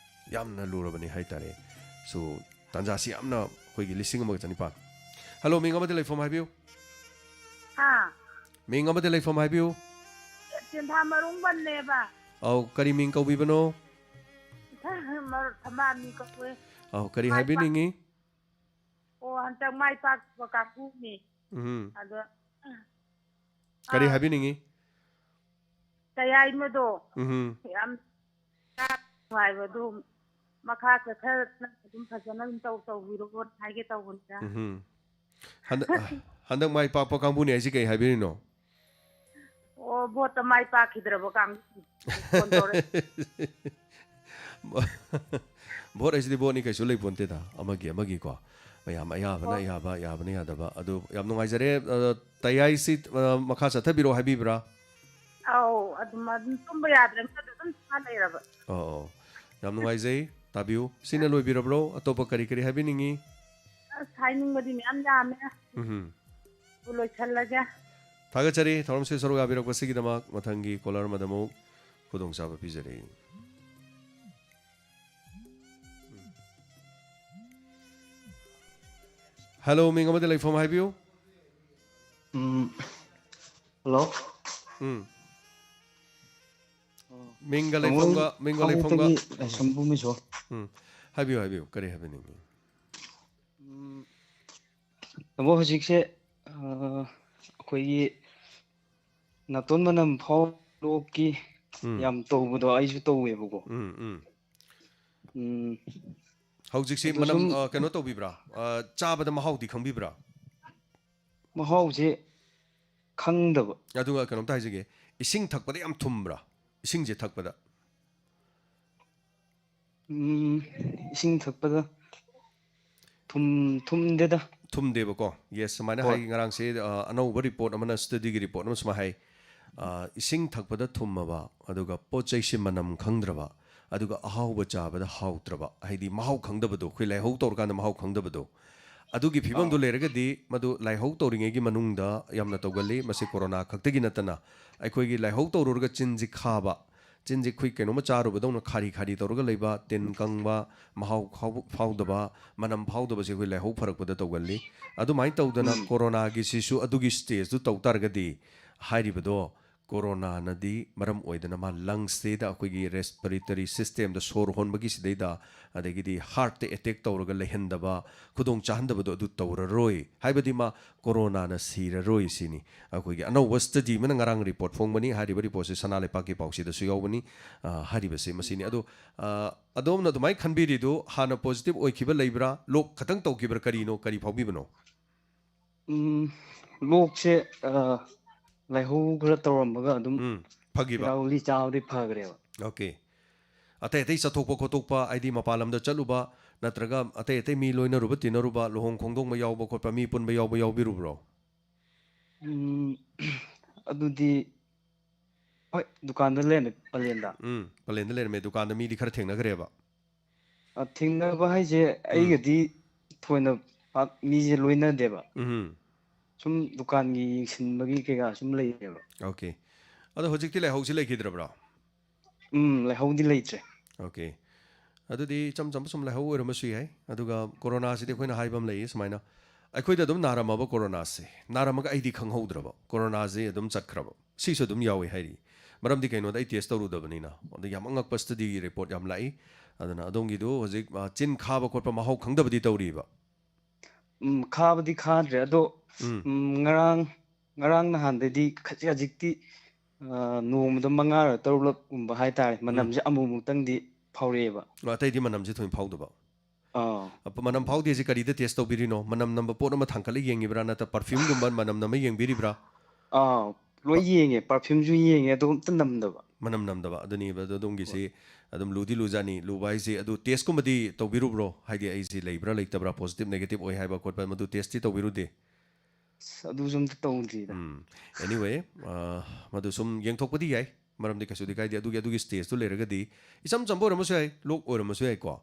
ꯌꯥꯝꯅ ꯂꯨꯔꯕꯅꯤ ꯍꯥꯏꯇꯥꯔꯦ꯫ ꯁꯣ, ꯇꯥꯟꯖꯥꯁꯤ ꯌꯥꯝꯅ ꯑꯩꯈꯣꯏꯒꯤ ꯂꯤꯁꯤꯡ ꯑꯃꯒ ꯆꯅꯤꯄꯥꯟ꯫ ꯍꯜꯂꯣ, ꯃꯤꯡ ꯑꯃꯗꯤ ꯂꯩꯐꯝ ꯍꯥꯏꯕꯤꯌꯨ꯫ ꯍꯥ? ꯃꯤꯡ ꯑꯃꯗꯤ ꯂꯩꯐꯝ ꯍꯥꯏꯕꯤꯌꯨ꯫ ꯇꯦꯟꯊꯥ ꯃꯔꯨꯡꯕꯟꯅꯦꯕ꯫ ꯑꯧ, ꯀꯔꯤ ꯃꯤꯡ ꯀꯧꯕꯤꯕꯅꯣ? ꯃꯔꯨ ꯊꯝꯕꯥꯜꯅꯤ ꯀꯧꯋꯦ꯫ ꯑꯧ, ꯀꯔꯤ ꯃꯥꯏ ꯍꯥꯏꯕꯤꯅꯤꯡꯉꯤ? ꯄꯥꯛ-, ꯑꯣ, ꯍꯟꯇꯛ ꯃꯥꯏ ꯄꯥꯛꯄ ꯀꯥꯡꯕꯨꯅꯤ꯫ ꯎꯝ꯫ ꯑꯗꯣ, ꯀꯔꯤ ꯑꯥ, ꯍꯥꯏꯕꯤꯅꯤꯡꯉꯤ? ꯀꯩ ꯍꯥꯏꯅꯣꯗꯣ? ꯎꯝ꯫ ꯌꯥꯝ ꯅꯨꯡꯉꯥꯏꯕꯗꯣ ꯃꯈꯥ ꯆꯠꯊꯅ ꯑꯗꯨꯝ ꯐꯖꯅ ꯑꯗꯨꯝ ꯇꯧ ꯇꯧꯕꯤꯔꯣꯅ ꯍꯥꯏꯒꯦ ꯇꯧꯕꯅꯤꯗ꯫ ꯎꯝ꯫ ꯍꯟꯗꯛ ꯍꯟꯗꯛ ꯃꯥꯏ ꯄꯥꯛꯄ ꯀꯥꯡꯕꯨꯅꯤ ꯍꯥꯏꯁꯤ ꯀꯩ ꯍꯥꯏꯕꯤꯔꯤꯅꯣ? ꯑꯣ, ꯚꯣꯠꯇ ꯃꯥꯏ ꯄꯥꯛꯈꯤꯗ꯭ꯔꯕ ꯀꯥꯡꯕꯨ ꯐꯣꯟ ꯇꯧꯔꯛꯏ꯫ ꯚꯣꯠ ꯍꯥꯏꯁꯤꯗꯤ ꯚꯣꯠꯅꯤ, ꯀꯩꯁꯨ ꯂꯩꯄꯣꯟꯇꯦꯗ, ꯑꯃꯒꯤ ꯑꯃꯒꯤꯀꯣ, ꯃꯌꯥꯝ ꯑꯌꯥꯕꯅ ꯍꯣꯏ꯫ ꯑꯌꯥꯕ, ꯌꯥꯕꯅ ꯌꯥꯗꯕ꯫ ꯑꯗꯨ ꯌꯥꯝ ꯅꯨꯡꯉꯥꯏꯖꯔꯦ꯫ ꯑ, ꯇꯌꯥꯏꯁꯤ, ꯑ, ꯃꯈꯥ ꯆꯠꯊꯕꯤꯔꯛꯑꯣ ꯍꯥꯏꯕꯤꯕ꯭ꯔꯥ? ꯑꯧ, ꯑꯗꯨꯝ ꯑꯗꯨꯝ ꯇꯨꯝꯕ ꯌꯥꯗ꯭ꯔꯕꯅꯤꯅ ꯑꯗꯨꯝ ꯁꯥ ꯂꯩꯔꯕ꯫ ꯑꯣ, ꯑꯣ꯫ ꯌꯥꯝ ꯅꯨꯡꯉꯥꯏꯖꯩ꯫ ꯇꯥꯕꯤꯌꯨ꯫ ꯁꯤꯅ ꯂꯣꯏꯕꯤꯔꯕ꯭ꯔꯣ? ꯑꯇꯣꯞꯄ ꯀꯔꯤ ꯀꯔꯤ ꯍꯥꯏꯕꯤꯅꯤꯡꯉꯤ? ꯑꯁ, ꯍꯥꯏꯅꯤꯡꯕꯗꯤ ꯃꯌꯥꯝ ꯌꯥꯝꯃꯦ꯫ ꯎꯝ꯫ ꯑꯗꯨ ꯂꯣꯏꯁꯜꯂꯒꯦ꯫ ꯊꯥꯒꯠꯆꯔꯤ ꯊꯧꯔꯝꯁꯤꯗ ꯁꯔꯨꯛ ꯌꯥꯕꯤꯔꯛꯄꯁꯤꯒꯤꯗꯃꯛ꯫ ꯃꯊꯪꯒꯤ ꯀꯣꯂꯔ ꯑꯃꯗ ꯑꯃꯨꯛ ꯈꯨꯗꯣꯡꯆꯥꯕ ꯄꯤꯖꯔꯤ꯫ ꯍꯜꯂꯣ, ꯃꯤꯡ ꯑꯃꯗꯤ ꯂꯩꯐꯝ ꯍꯥꯏꯕꯤꯌꯨ꯫ ꯎꯝ, ꯍꯜꯂꯣ꯫ ꯎꯝ꯫ ꯑꯣ, ꯃꯤꯡꯒ ꯇꯥꯃꯣ, ꯂꯩꯐꯝꯒ, ꯃꯤꯡꯒ ꯂꯩꯐꯝꯒ꯫ ꯈꯥꯡꯉꯕꯣꯛꯇꯒꯤ ꯂꯥꯏꯁ꯭ꯔꯝ ꯄꯨꯝꯕꯤꯁꯣ꯫ ꯎꯝ꯫ ꯍꯥꯏꯕꯤꯌꯨ, ꯍꯥꯏꯕꯤꯌꯨ꯫ ꯀꯔꯤ ꯍꯥꯏꯕꯤꯅꯤꯡꯉꯤ? ꯎꯝ, ꯇꯥꯃꯣ, ꯍꯧꯖꯤꯛꯁꯦ, ꯑ, ꯑꯩꯈꯣꯏꯒꯤ ꯅꯥꯇꯣꯟ ꯃꯅꯝ ꯐꯥꯎ ꯂꯣꯛꯀꯤ ꯎꯝ꯫ ꯌꯥꯝ ꯇꯧꯕꯗꯣ ꯑꯩꯁꯨ ꯇꯧꯋꯦꯕꯀꯣ꯫ ꯎꯝ, ꯎꯝ꯫ ꯎꯝ, ꯍꯧꯖꯤꯛꯁꯤ ꯑꯗꯨ ꯃꯅꯝ, ꯁꯨꯝ ꯑ, ꯀꯩꯅꯣ ꯇꯧꯕꯤꯕ꯭ꯔꯥ? ꯑ, ꯆꯥꯕꯗ ꯃꯍꯥꯎꯗꯤ ꯈꯪꯕꯤꯕ꯭ꯔꯥ? ꯃꯍꯥꯎꯁꯦ ꯈꯪꯗꯕ꯫ ꯑꯗꯨꯒ ꯀꯩꯅꯣꯝꯇ ꯍꯥꯏꯖꯒꯦ, ꯏꯁꯤꯡ ꯊꯛꯄꯗ ꯌꯥꯝ ꯊꯨꯝꯕ꯭ꯔꯥ? ꯏꯁꯤꯡꯁꯦ ꯊꯛꯄꯗ꯫ ꯎꯝ, ꯏꯁꯤꯡ ꯊꯛꯄꯗ ꯊꯨꯝ-, ꯊꯨꯝꯗꯦꯗ꯫ ꯊꯨꯝꯗꯦꯕꯀꯣ꯫ ꯌꯦꯁ, ꯁꯨꯃꯥꯏꯅ ꯍꯣꯏ꯫ ꯍꯥꯏ, ꯉꯔꯥꯡꯁꯦ, ꯑ, ꯑꯅꯧꯕ ꯔꯤꯄꯣꯔꯠ ꯑꯃꯅ, ꯁ꯭ꯇꯗꯤꯒꯤ ꯔꯤꯄꯣꯔꯠ ꯑꯃ ꯁꯨꯃꯥꯏꯅ ꯍꯥꯏ, ꯑ, ꯏꯁꯤꯡ ꯊꯛꯄꯗ ꯊꯨꯝꯃꯕ, ꯑꯗꯨꯒ ꯄꯣꯠ ꯆꯩꯁꯦ ꯃꯅꯝ ꯈꯪꯗ꯭ꯔꯕ, ꯑꯗꯨꯒ ꯑꯍꯥꯎꯕ ꯆꯥꯕꯗ ꯍꯥꯎꯇ꯭ꯔꯕ, ꯍꯥꯏꯗꯤ ꯃꯍꯥꯎ ꯈꯪꯗꯕꯗꯣ, ꯑꯩꯈꯣꯏ ꯂꯥꯏꯍꯧ ꯇꯧꯔꯀꯥꯟꯗ ꯃꯍꯥꯎ ꯈꯪꯗꯕꯗꯣ, ꯑꯗꯨꯒꯤ ꯐꯤꯕꯝꯗꯨ ꯑꯥ꯫ ꯂꯩꯔꯒꯗꯤ ꯃꯗꯨ ꯂꯥꯏꯍꯧ ꯇꯧꯔꯤꯉꯩꯒꯤ ꯃꯅꯨꯡꯗ ꯌꯥꯝꯅ ꯇꯧꯒꯜꯂꯤ꯫ ꯃꯁꯤ ꯀꯣꯔꯣꯅꯥ ꯈꯛꯇꯒꯤ ꯅꯠꯇꯅ ꯑꯩꯈꯣꯏꯒꯤ ꯂꯥꯏꯍꯧ ꯇꯧꯔꯨꯔꯒ ꯆꯤꯟꯁꯤ ꯈꯥꯕ, ꯆꯤꯟꯁꯤ ꯑꯩꯈꯣꯏ ꯀꯩꯅꯣꯝꯃ ꯆꯥꯔꯨꯕꯗꯧꯅ ꯈꯥꯔꯤ ꯈꯥꯔꯤ ꯇꯧꯔꯒ ꯂꯩꯕ, ꯇꯤꯟ ꯀꯪꯕ, ꯃꯍꯥꯎ ꯐꯥꯎ-, ꯐꯥꯎꯗꯕ, ꯃꯅꯝ ꯐꯥꯎꯗꯕꯁꯦ ꯑꯩꯈꯣꯏ ꯂꯥꯏꯍꯧ ꯐꯔꯛꯄꯗ ꯇꯧꯒꯜꯂꯤ꯫ ꯑꯗꯨꯃꯥꯏꯅ ꯇꯧꯗꯅ ꯎꯝ꯫ ꯀꯣꯔꯣꯅꯥꯒꯤꯁꯤꯁꯨ ꯑꯗꯨꯒꯤ ꯁ꯭ꯇꯦꯖꯇꯨ ꯇꯧ ꯇꯥꯔꯒꯗꯤ ꯍꯥꯏꯔꯤꯕꯗꯣ ꯀꯣꯔꯣꯅꯥꯅꯗꯤ ꯃꯔꯝ ꯑꯣꯏꯗꯅ ꯃꯥ ꯂꯪꯁꯁꯤꯗ, ꯑꯩꯈꯣꯏꯒꯤ ꯔꯦꯁꯄꯤꯔꯦꯇꯔꯤ ꯁꯤꯁꯇꯦꯝꯗ, ꯁꯣꯔ ꯍꯣꯟꯕꯒꯤ ꯁꯤꯗꯩꯗ, ꯑꯗꯒꯤꯗꯤ ꯍꯥꯔꯠꯇ ꯑꯦꯇꯦꯛ ꯇꯧꯔꯒ ꯂꯩꯍꯟꯗꯕ, ꯈꯨꯗꯣꯡ ꯆꯥꯍꯟꯗꯕꯗꯣ ꯑꯗꯨ ꯇꯧꯔꯔꯣꯏ꯫ ꯍꯥꯏꯕꯗꯤ ꯃꯥ ꯀꯣꯔꯣꯅꯥꯅ ꯁꯤꯔꯔꯣꯏ ꯁꯤꯅꯤ꯫ ꯑꯩꯈꯣꯏꯒꯤ ꯑꯅꯧꯕ ꯁ꯭ꯇꯗꯤ ꯑꯃꯅ ꯉꯔꯥꯡ ꯔꯤꯄꯣꯔꯠ ꯐꯣꯡꯕꯅꯤ꯫ ꯍꯥꯏꯔꯤꯕ ꯔꯤꯄꯣꯔꯠꯁꯤ ꯁꯅꯥ ꯂꯩꯄꯥꯛꯀꯤ ꯄꯥꯎꯆꯦꯗꯁꯨ ꯌꯥꯎꯕꯅꯤ꯫ ꯑ, ꯍꯥꯏꯔꯤꯕꯁꯤ ꯃꯁꯤꯅꯤ꯫ ꯑꯗꯣ, ꯑ, ꯑꯗꯣꯝꯅ ꯑꯗꯨꯃꯥꯏꯅ ꯈꯟꯕꯤꯔꯤꯗꯨ ꯍꯥꯟꯅ ꯄꯣꯖꯤꯇꯤꯚ ꯑꯣꯏꯈꯤꯕ ꯂꯩꯕ꯭ꯔꯥ? ꯂꯣꯛ ꯈꯇꯪ ꯇꯧꯈꯤꯕ꯭ꯔꯥ? ꯀꯔꯤꯅꯣ? ꯀꯔꯤ ꯐꯥꯎꯕꯤꯕꯅꯣ? ꯎꯝ, ꯂꯣꯛꯁꯦ, ꯑ, ꯂꯥꯏꯍꯧ ꯈꯔ ꯇꯧꯔꯝꯃꯒ ꯑꯗꯨꯝ ꯎꯝ, ꯐꯈꯤꯕ? ꯍꯤꯗꯥꯛ ꯒꯨꯂꯤ ꯆꯥꯕꯗꯤ ꯐꯈ꯭ꯔꯦꯕ꯫ ꯑꯣꯀꯦ꯫ ꯑꯇꯩ ꯑꯇꯩ ꯆꯠꯊꯣꯛꯄ ꯈꯣꯠꯇꯣꯛꯄ, ꯍꯥꯏꯗꯤ ꯃꯄꯥꯟ ꯂꯝꯗ ꯆꯠꯂꯨꯕ, ꯅꯠꯇ꯭ꯔꯒ ꯑꯇꯩ ꯑꯇꯩ ꯃꯤ ꯂꯣꯏꯅꯔꯨꯕ, ꯇꯤꯟꯅꯔꯨꯕ, ꯂꯨꯍꯣꯡ ꯈꯣꯡꯗꯣꯡꯕ ꯌꯥꯎꯕ ꯈꯣꯠꯄ, ꯃꯤ ꯄꯨꯟꯕ ꯌꯥꯎꯕ ꯌꯥꯎꯕꯤꯔꯨꯕ꯭ꯔꯣ? ꯎꯝ, ꯑꯗꯨꯗꯤ ꯍꯣꯏ, ꯗꯨꯀꯥꯟꯗ ꯂꯩꯔꯝꯃꯦ, ꯄꯂꯦꯟꯗ꯫ ꯎꯝ, ꯄꯂꯦꯟꯗ ꯂꯩꯔꯝꯃꯦ, ꯗꯨꯀꯥꯟꯗ ꯃꯤꯗꯤ ꯈꯔ ꯊꯦꯡꯅꯈ꯭ꯔꯦꯕ? ꯑ, ꯊꯦꯡꯅꯕ ꯍꯥꯏꯁꯦ, ꯎꯝ꯫ ꯑꯩꯒꯗꯤ ꯊꯣꯏꯅ ꯄꯥꯛ ꯃꯤꯁꯦ ꯂꯣꯏꯅꯗꯦꯕ꯫ ꯎꯝ꯫ ꯁꯨꯝ ꯗꯨꯀꯥꯟꯒꯤ ꯌꯦꯡꯁꯤꯟꯕꯒꯤ ꯀꯩꯀꯥ ꯁꯨꯝ ꯂꯩꯌꯦꯕ꯫ ꯑꯣꯀꯦ꯫ ꯑꯗꯣ ꯍꯧꯖꯤꯛꯇꯤ ꯂꯥꯏꯍꯧꯁꯤ ꯂꯩꯈꯤꯗ꯭ꯔꯕ꯭ꯔꯣ? ꯎꯝ, ꯂꯥꯏꯍꯧꯗꯤ ꯂꯩꯇ꯭ꯔꯦ꯫ ꯑꯣꯀꯦ꯫ ꯑꯗꯨꯗꯤ ꯏꯆꯝ ꯆꯝꯕ ꯁꯨꯝ ꯂꯥꯏꯍꯧ ꯑꯣꯏꯔꯝꯕꯁꯨ ꯌꯥꯏ꯫ ꯑꯗꯨꯒ ꯀꯣꯔꯣꯅꯥꯁꯤꯗꯤ ꯑꯩꯈꯣꯏꯅ ꯍꯥꯏꯕ ꯑꯃ ꯂꯩꯌꯦ ꯁꯨꯃꯥꯏꯅ, ꯑꯩꯈꯣꯏꯗ ꯑꯗꯨꯝ ꯅꯥꯔꯝꯃꯕ ꯀꯣꯔꯣꯅꯥꯁꯦ, ꯅꯥꯔꯝꯃꯒ ꯑꯩꯗꯤ ꯈꯪꯍꯧꯗ꯭ꯔꯕ, ꯀꯣꯔꯣꯅꯥꯁꯦ ꯑꯗꯨꯝ ꯆꯠꯈ꯭ꯔꯕ, ꯁꯤꯁꯨ ꯑꯗꯨꯝ ꯌꯥꯎꯏ ꯍꯥꯏꯔꯤ꯫ ꯃꯔꯝꯗꯤ ꯀꯩꯅꯣꯗ ꯑꯩ ꯇꯦꯁ ꯇꯧꯔꯨꯗꯕꯅꯤꯅ꯫ ꯑꯗ ꯌꯥꯝ ꯑꯉꯛꯄ ꯁ꯭ꯇꯗꯤꯒꯤ ꯔꯤꯄꯣꯔꯠ ꯌꯥꯝ ꯂꯥꯛꯏ꯫ ꯑꯗꯨꯅ ꯑꯗꯣꯝꯒꯤꯗꯨ ꯍꯧꯖꯤꯛ, ꯑ, ꯆꯤꯟ ꯈꯥꯕ ꯈꯣꯠꯄ, ꯃꯍꯥꯎ ꯈꯪꯗꯕꯗꯤ ꯇꯧꯔꯤꯕ? ꯎꯝ, ꯈꯥꯕꯗꯤ ꯈꯥꯗ꯭ꯔꯦ꯫ ꯑꯗꯣ, ꯎꯝ꯫ ꯎꯝ, ꯉꯔꯥꯡ, ꯉꯔꯥꯡ ꯅꯍꯥꯟꯗꯩꯗꯤ ꯈꯖꯤꯛ ꯈꯖꯤꯛꯇꯤ, ꯑ, ꯅꯣꯡꯃꯗ ꯃꯉꯥꯔꯛ ꯇꯔꯨꯛꯂꯛꯀꯨꯝꯕ ꯍꯥꯏꯇꯥꯔꯦ, ꯎꯝ꯫ ꯃꯅꯝꯁꯦ ꯑꯃꯨꯛꯃꯨꯛꯇꯪꯗꯤ ꯐꯥꯎꯔꯛꯑꯦꯕ꯫ ꯑꯣ, ꯑꯇꯩꯗꯤ ꯃꯅꯝꯁꯦ ꯊꯣꯏꯅ ꯐꯥꯎꯗꯕ? ꯑꯥ꯫ ꯑ, ꯃꯅꯝ ꯐꯥꯎꯗꯦꯁꯦ ꯀꯔꯤꯗ ꯇꯦꯁ ꯇꯧꯕꯤꯔꯤꯅꯣ? ꯃꯅꯝ ꯅꯝꯕ ꯄꯣꯠ ꯑꯃ ꯊꯥꯡꯀꯠꯂ ꯌꯦꯡꯉꯤꯕ꯭ꯔꯥ? ꯅꯠꯇ꯭ꯔ ꯄꯔꯐ꯭ꯌꯨꯝꯒꯨꯝꯕ ꯃꯅꯝ ꯅꯝꯃ ꯌꯦꯡꯕꯤꯔꯤꯕ꯭ꯔꯥ? ꯑꯥ, ꯂꯣꯏ ꯄ- ꯌꯦꯡꯉꯦ, ꯄꯔꯐ꯭ꯌꯨꯝꯁꯨ ꯌꯦꯡꯉꯦ, ꯑꯗꯨ ꯑꯝꯇ ꯅꯝꯗꯕ꯫ ꯃꯅꯝ ꯅꯝꯗꯕ꯫ ꯑꯗꯨꯅꯦꯕ, ꯑꯗꯣ ꯑꯗꯣꯝꯒꯤꯁꯤ ꯍꯣꯏ꯫ ꯑꯗꯨꯝ ꯂꯨꯗꯤ ꯂꯨꯖꯥꯅꯤ꯫ ꯂꯨꯕ ꯍꯥꯏꯁꯦ, ꯑꯗꯨ ꯇꯦꯁꯀꯨꯝꯕꯗꯤ ꯇꯧꯕꯤꯔꯨꯕ꯭ꯔꯣ? ꯍꯥꯏꯗꯤ ꯑꯩꯁꯤ ꯂꯩꯕ꯭ꯔꯥ ꯂꯩꯇꯕ꯭ꯔꯥ, ꯄꯣꯖꯤꯇꯤꯚ ꯅꯦꯒꯦꯇꯤꯚ ꯑꯣꯏ ꯍꯥꯏꯕ ꯈꯣꯠꯄ, ꯃꯗꯨ ꯇꯦꯁꯇꯤ ꯇꯧꯕꯤꯔꯨꯗꯦ? ꯑꯁ, ꯑꯗꯨꯁꯨ ꯑꯝꯇ ꯇꯧꯗ꯭ꯔꯤꯗ꯫ ꯎꯝ꯫ Anyway, ꯑ, ꯃꯗꯨ ꯁꯨꯝ ꯌꯦꯡꯊꯣꯛꯄꯗꯤ ꯌꯥꯏ, ꯃꯔꯝꯗꯤ ꯀꯩꯁꯨꯗꯤ ꯀꯥꯏꯗꯦ꯫ ꯑꯗꯨꯒꯤ, ꯑꯗꯨꯒꯤ ꯁ꯭ꯇꯦꯖꯇꯨ ꯂꯩꯔꯒꯗꯤ ꯏꯆꯝ ꯆꯝꯕ ꯑꯣꯏꯔꯝꯕꯁꯨ ꯌꯥꯏ, ꯂꯣꯛ ꯑꯣꯏꯔꯝꯕꯁꯨ ꯌꯥꯏꯀꯣ꯫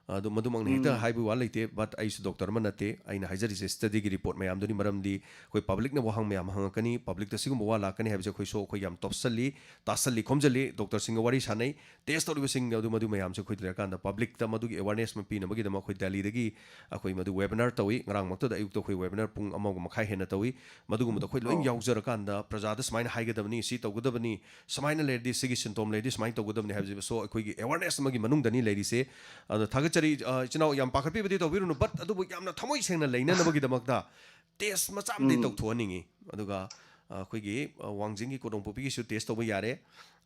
ꯑꯗꯨ ꯃꯗꯨꯃꯛꯅ ꯍꯦꯛꯇ ꯍꯥꯏꯕ ꯋꯥ ꯂꯩꯇꯦ, but ꯑꯩꯁꯨ ꯗꯣꯛꯇꯔ ꯑꯃ ꯅꯠꯇꯦ꯫ ꯑꯩꯅ ꯍꯥꯏꯖꯔꯤꯁꯦ studyꯒꯤ report ꯃꯌꯥꯝꯗꯨꯅꯤ, ꯃꯔꯝꯗꯤ ꯑꯩꯈꯣꯏ publicꯅ ꯋꯥꯍꯪ ꯃꯌꯥꯝ ꯍꯪꯉꯛꯀꯅꯤ, publicꯇ ꯁꯤꯒꯨꯝꯕ ꯋꯥ ꯂꯥꯛꯀꯅꯤ ꯍꯥꯏꯕꯁꯦ ꯑꯩꯈꯣꯏꯁꯨ ꯑꯩꯈꯣꯏ ꯌꯥꯝ ꯇꯣꯞꯁꯜꯂꯤ, ꯇꯥꯁꯜꯂꯤ, ꯈꯣꯝꯖꯜꯂꯤ, ꯗꯣꯛꯇꯔꯁꯤꯡꯒ ꯋꯥꯔꯤ ꯁꯥꯟꯅꯩ, test ꯇꯧꯔꯤꯕꯁꯤꯡ ꯑꯗꯨ ꯃꯗꯨ ꯃꯌꯥꯝꯁꯦ ꯑꯩꯈꯣꯏ ꯂꯩꯔꯀꯥꯟꯗ publicꯇ ꯃꯗꯨꯒꯤ awareness ꯑꯃ ꯄꯤꯅꯕꯒꯤꯗꯃꯛ ꯑꯩꯈꯣꯏ ꯗꯦꯜꯂꯤꯗꯒꯤ ꯑꯩꯈꯣꯏ ꯃꯗꯨ webinar ꯇꯧꯏ꯫ ꯉꯔꯥꯡꯃꯛꯇꯗ ꯑꯌꯨꯛꯇ ꯑꯩꯈꯣꯏ webinar ꯄꯨꯡ ꯑꯃꯒ ꯃꯈꯥꯏ ꯍꯦꯟꯅ ꯇꯧꯏ꯫ ꯃꯗꯨꯒꯨꯝꯕꯗ ꯑꯩꯈꯣꯏ ꯂꯣꯏ ꯌꯥꯎꯖꯔꯀꯥꯟꯗ ꯄ꯭ꯔꯖꯥꯗ ꯁꯨꯃꯥꯏꯅ ꯍꯥꯏꯒꯗꯕꯅꯤ, ꯁꯤ ꯇꯧꯒꯗꯕꯅꯤ, ꯁꯨꯃꯥꯏꯅ ꯂꯩꯔꯗꯤ, ꯁꯤꯒꯤ symptom ꯂꯩꯔꯗꯤ ꯁꯨꯃꯥꯏꯅ ꯇꯧꯒꯗꯕꯅꯤ ꯍꯥꯏꯕꯁꯤꯁꯨ ꯑꯩꯈꯣꯏꯒꯤ awareness ꯑꯃꯒꯤ ꯃꯅꯨꯡꯗꯅꯤ ꯂꯩꯔꯤꯁꯦ꯫ ꯑꯗꯣ ꯊꯥꯒꯠꯆꯔꯤ, ꯑ, ꯏꯆꯤꯟ ꯏꯅꯥꯎ ꯌꯥꯝ ꯄꯥꯈꯠꯄꯤꯕꯗꯤ ꯇꯧꯕꯤꯔꯨꯅꯨ, but ꯑꯗꯨꯕꯨ ꯌꯥꯝꯅ ꯊꯃꯣꯏ ꯁꯦꯡꯅ ꯂꯩꯅꯅꯕꯒꯤꯗꯃꯛꯇ test ꯃꯆꯥ ꯑꯃꯗꯤ ꯇꯧꯊꯣꯛꯍꯟꯅꯤꯡꯉꯤ꯫ ꯑꯗꯨꯒ, ꯑ, ꯑꯩꯈꯣꯏꯒꯤ, ꯑ, ꯋꯥꯡꯖꯤꯡꯒꯤ ꯀꯣꯗꯣꯡꯄꯣꯛꯄꯤꯒꯤꯁꯨ test ꯇꯧꯕ ꯌꯥꯔꯦ꯫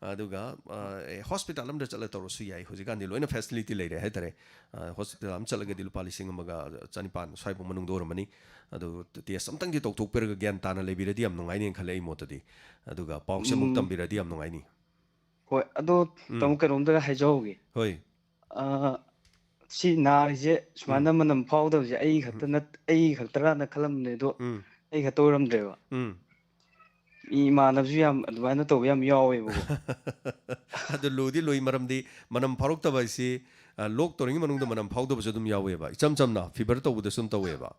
ꯑꯗꯨꯒ, ꯑ, ꯑꯦ, hospital ꯑꯃꯗ ꯆꯠꯂ ꯇꯧꯔꯁꯨ ꯌꯥꯏ꯫ ꯍꯧꯖꯤꯛꯀꯥꯟꯗꯤ ꯂꯣꯏꯅ facility ꯂꯩꯔꯦ ꯍꯥꯏꯇꯥꯔꯦ꯫ ꯑ, hospital ꯑꯃ ꯆꯠꯂꯒꯗꯤ ꯂꯨꯄꯥ ꯂꯤꯁꯤꯡ ꯑꯃꯒ ꯆꯅꯤꯄꯥꯟ ꯁ꯭ꯋꯥꯏꯐꯥꯎ ꯃꯅꯨꯡꯗ ꯑꯣꯏꯔꯝꯃꯅꯤ꯫ ꯑꯗꯨ test ꯑꯝꯇꯪꯗꯤ ꯇꯧꯊꯣꯛꯄꯤꯔꯒ ꯒ꯭ꯌꯥꯟ ꯇꯥꯅ ꯂꯩꯕꯤꯔꯗꯤ ꯌꯥꯝ ꯅꯨꯡꯉꯥꯏꯅꯤ ꯈꯜꯂꯦ ꯑꯩ ꯃꯣꯠꯇꯗꯤ꯫ ꯑꯗꯨꯒ ꯄꯥꯎꯁꯦ ꯑꯃꯨꯛ ꯎꯝ꯫ ꯇꯝꯕꯤꯔꯗꯤ ꯌꯥꯝ ꯅꯨꯡꯉꯥꯏꯅꯤ꯫ ꯍꯣꯏ, ꯑꯗꯣ ꯎꯝ꯫ ꯇꯥꯃꯣ ꯀꯩꯅꯣꯝꯇꯒ ꯍꯥꯏꯖꯍꯧꯒꯦ꯫ ꯍꯣꯏ꯫ ꯑ, ꯁꯤ ꯅꯥꯔꯤꯁꯦ ꯎꯝ꯫ ꯁꯨꯃꯥꯏꯅ ꯃꯅꯝ ꯐꯥꯎꯗꯕꯁꯦ ꯑꯩ ꯎꯝ꯫ ꯈꯛꯇ ꯅꯠ-, ꯑꯩ ꯈꯛꯇꯔꯥꯅ ꯈꯜꯂꯝꯕꯅꯦ, ꯑꯗꯣ ꯎꯝ꯫ ꯑꯩ ꯈꯛꯇ ꯑꯣꯏꯔꯝꯗ꯭ꯔꯦꯕ꯫ ꯎꯝ꯫ ꯃꯤ ꯏꯃꯥꯟꯅꯕꯁꯨ ꯌꯥꯝ ꯑꯗꯨꯃꯥꯏꯅ ꯇꯧꯕ ꯌꯥꯝ ꯌꯥꯎꯋꯦꯕꯀꯣ꯫ ꯑꯗꯨ ꯂꯨꯗꯤ ꯂꯨꯏ, ꯃꯔꯝꯗꯤ ꯃꯅꯝ ꯐꯥꯎꯔꯛꯇꯕ ꯍꯥꯏꯁꯤ, ꯑ, ꯂꯣꯛ ꯇꯧꯔꯤꯉꯩ ꯃꯅꯨꯡꯗ ꯃꯅꯝ ꯐꯥꯎꯗꯕꯁꯨ ꯑꯗꯨꯝ ꯌꯥꯎꯋꯦꯕ꯫ ꯏꯆꯝ ꯆꯝꯅ fever ꯇꯧꯕꯗꯁꯨ ꯑꯗꯨꯝ ꯇꯧꯋꯦꯕ꯫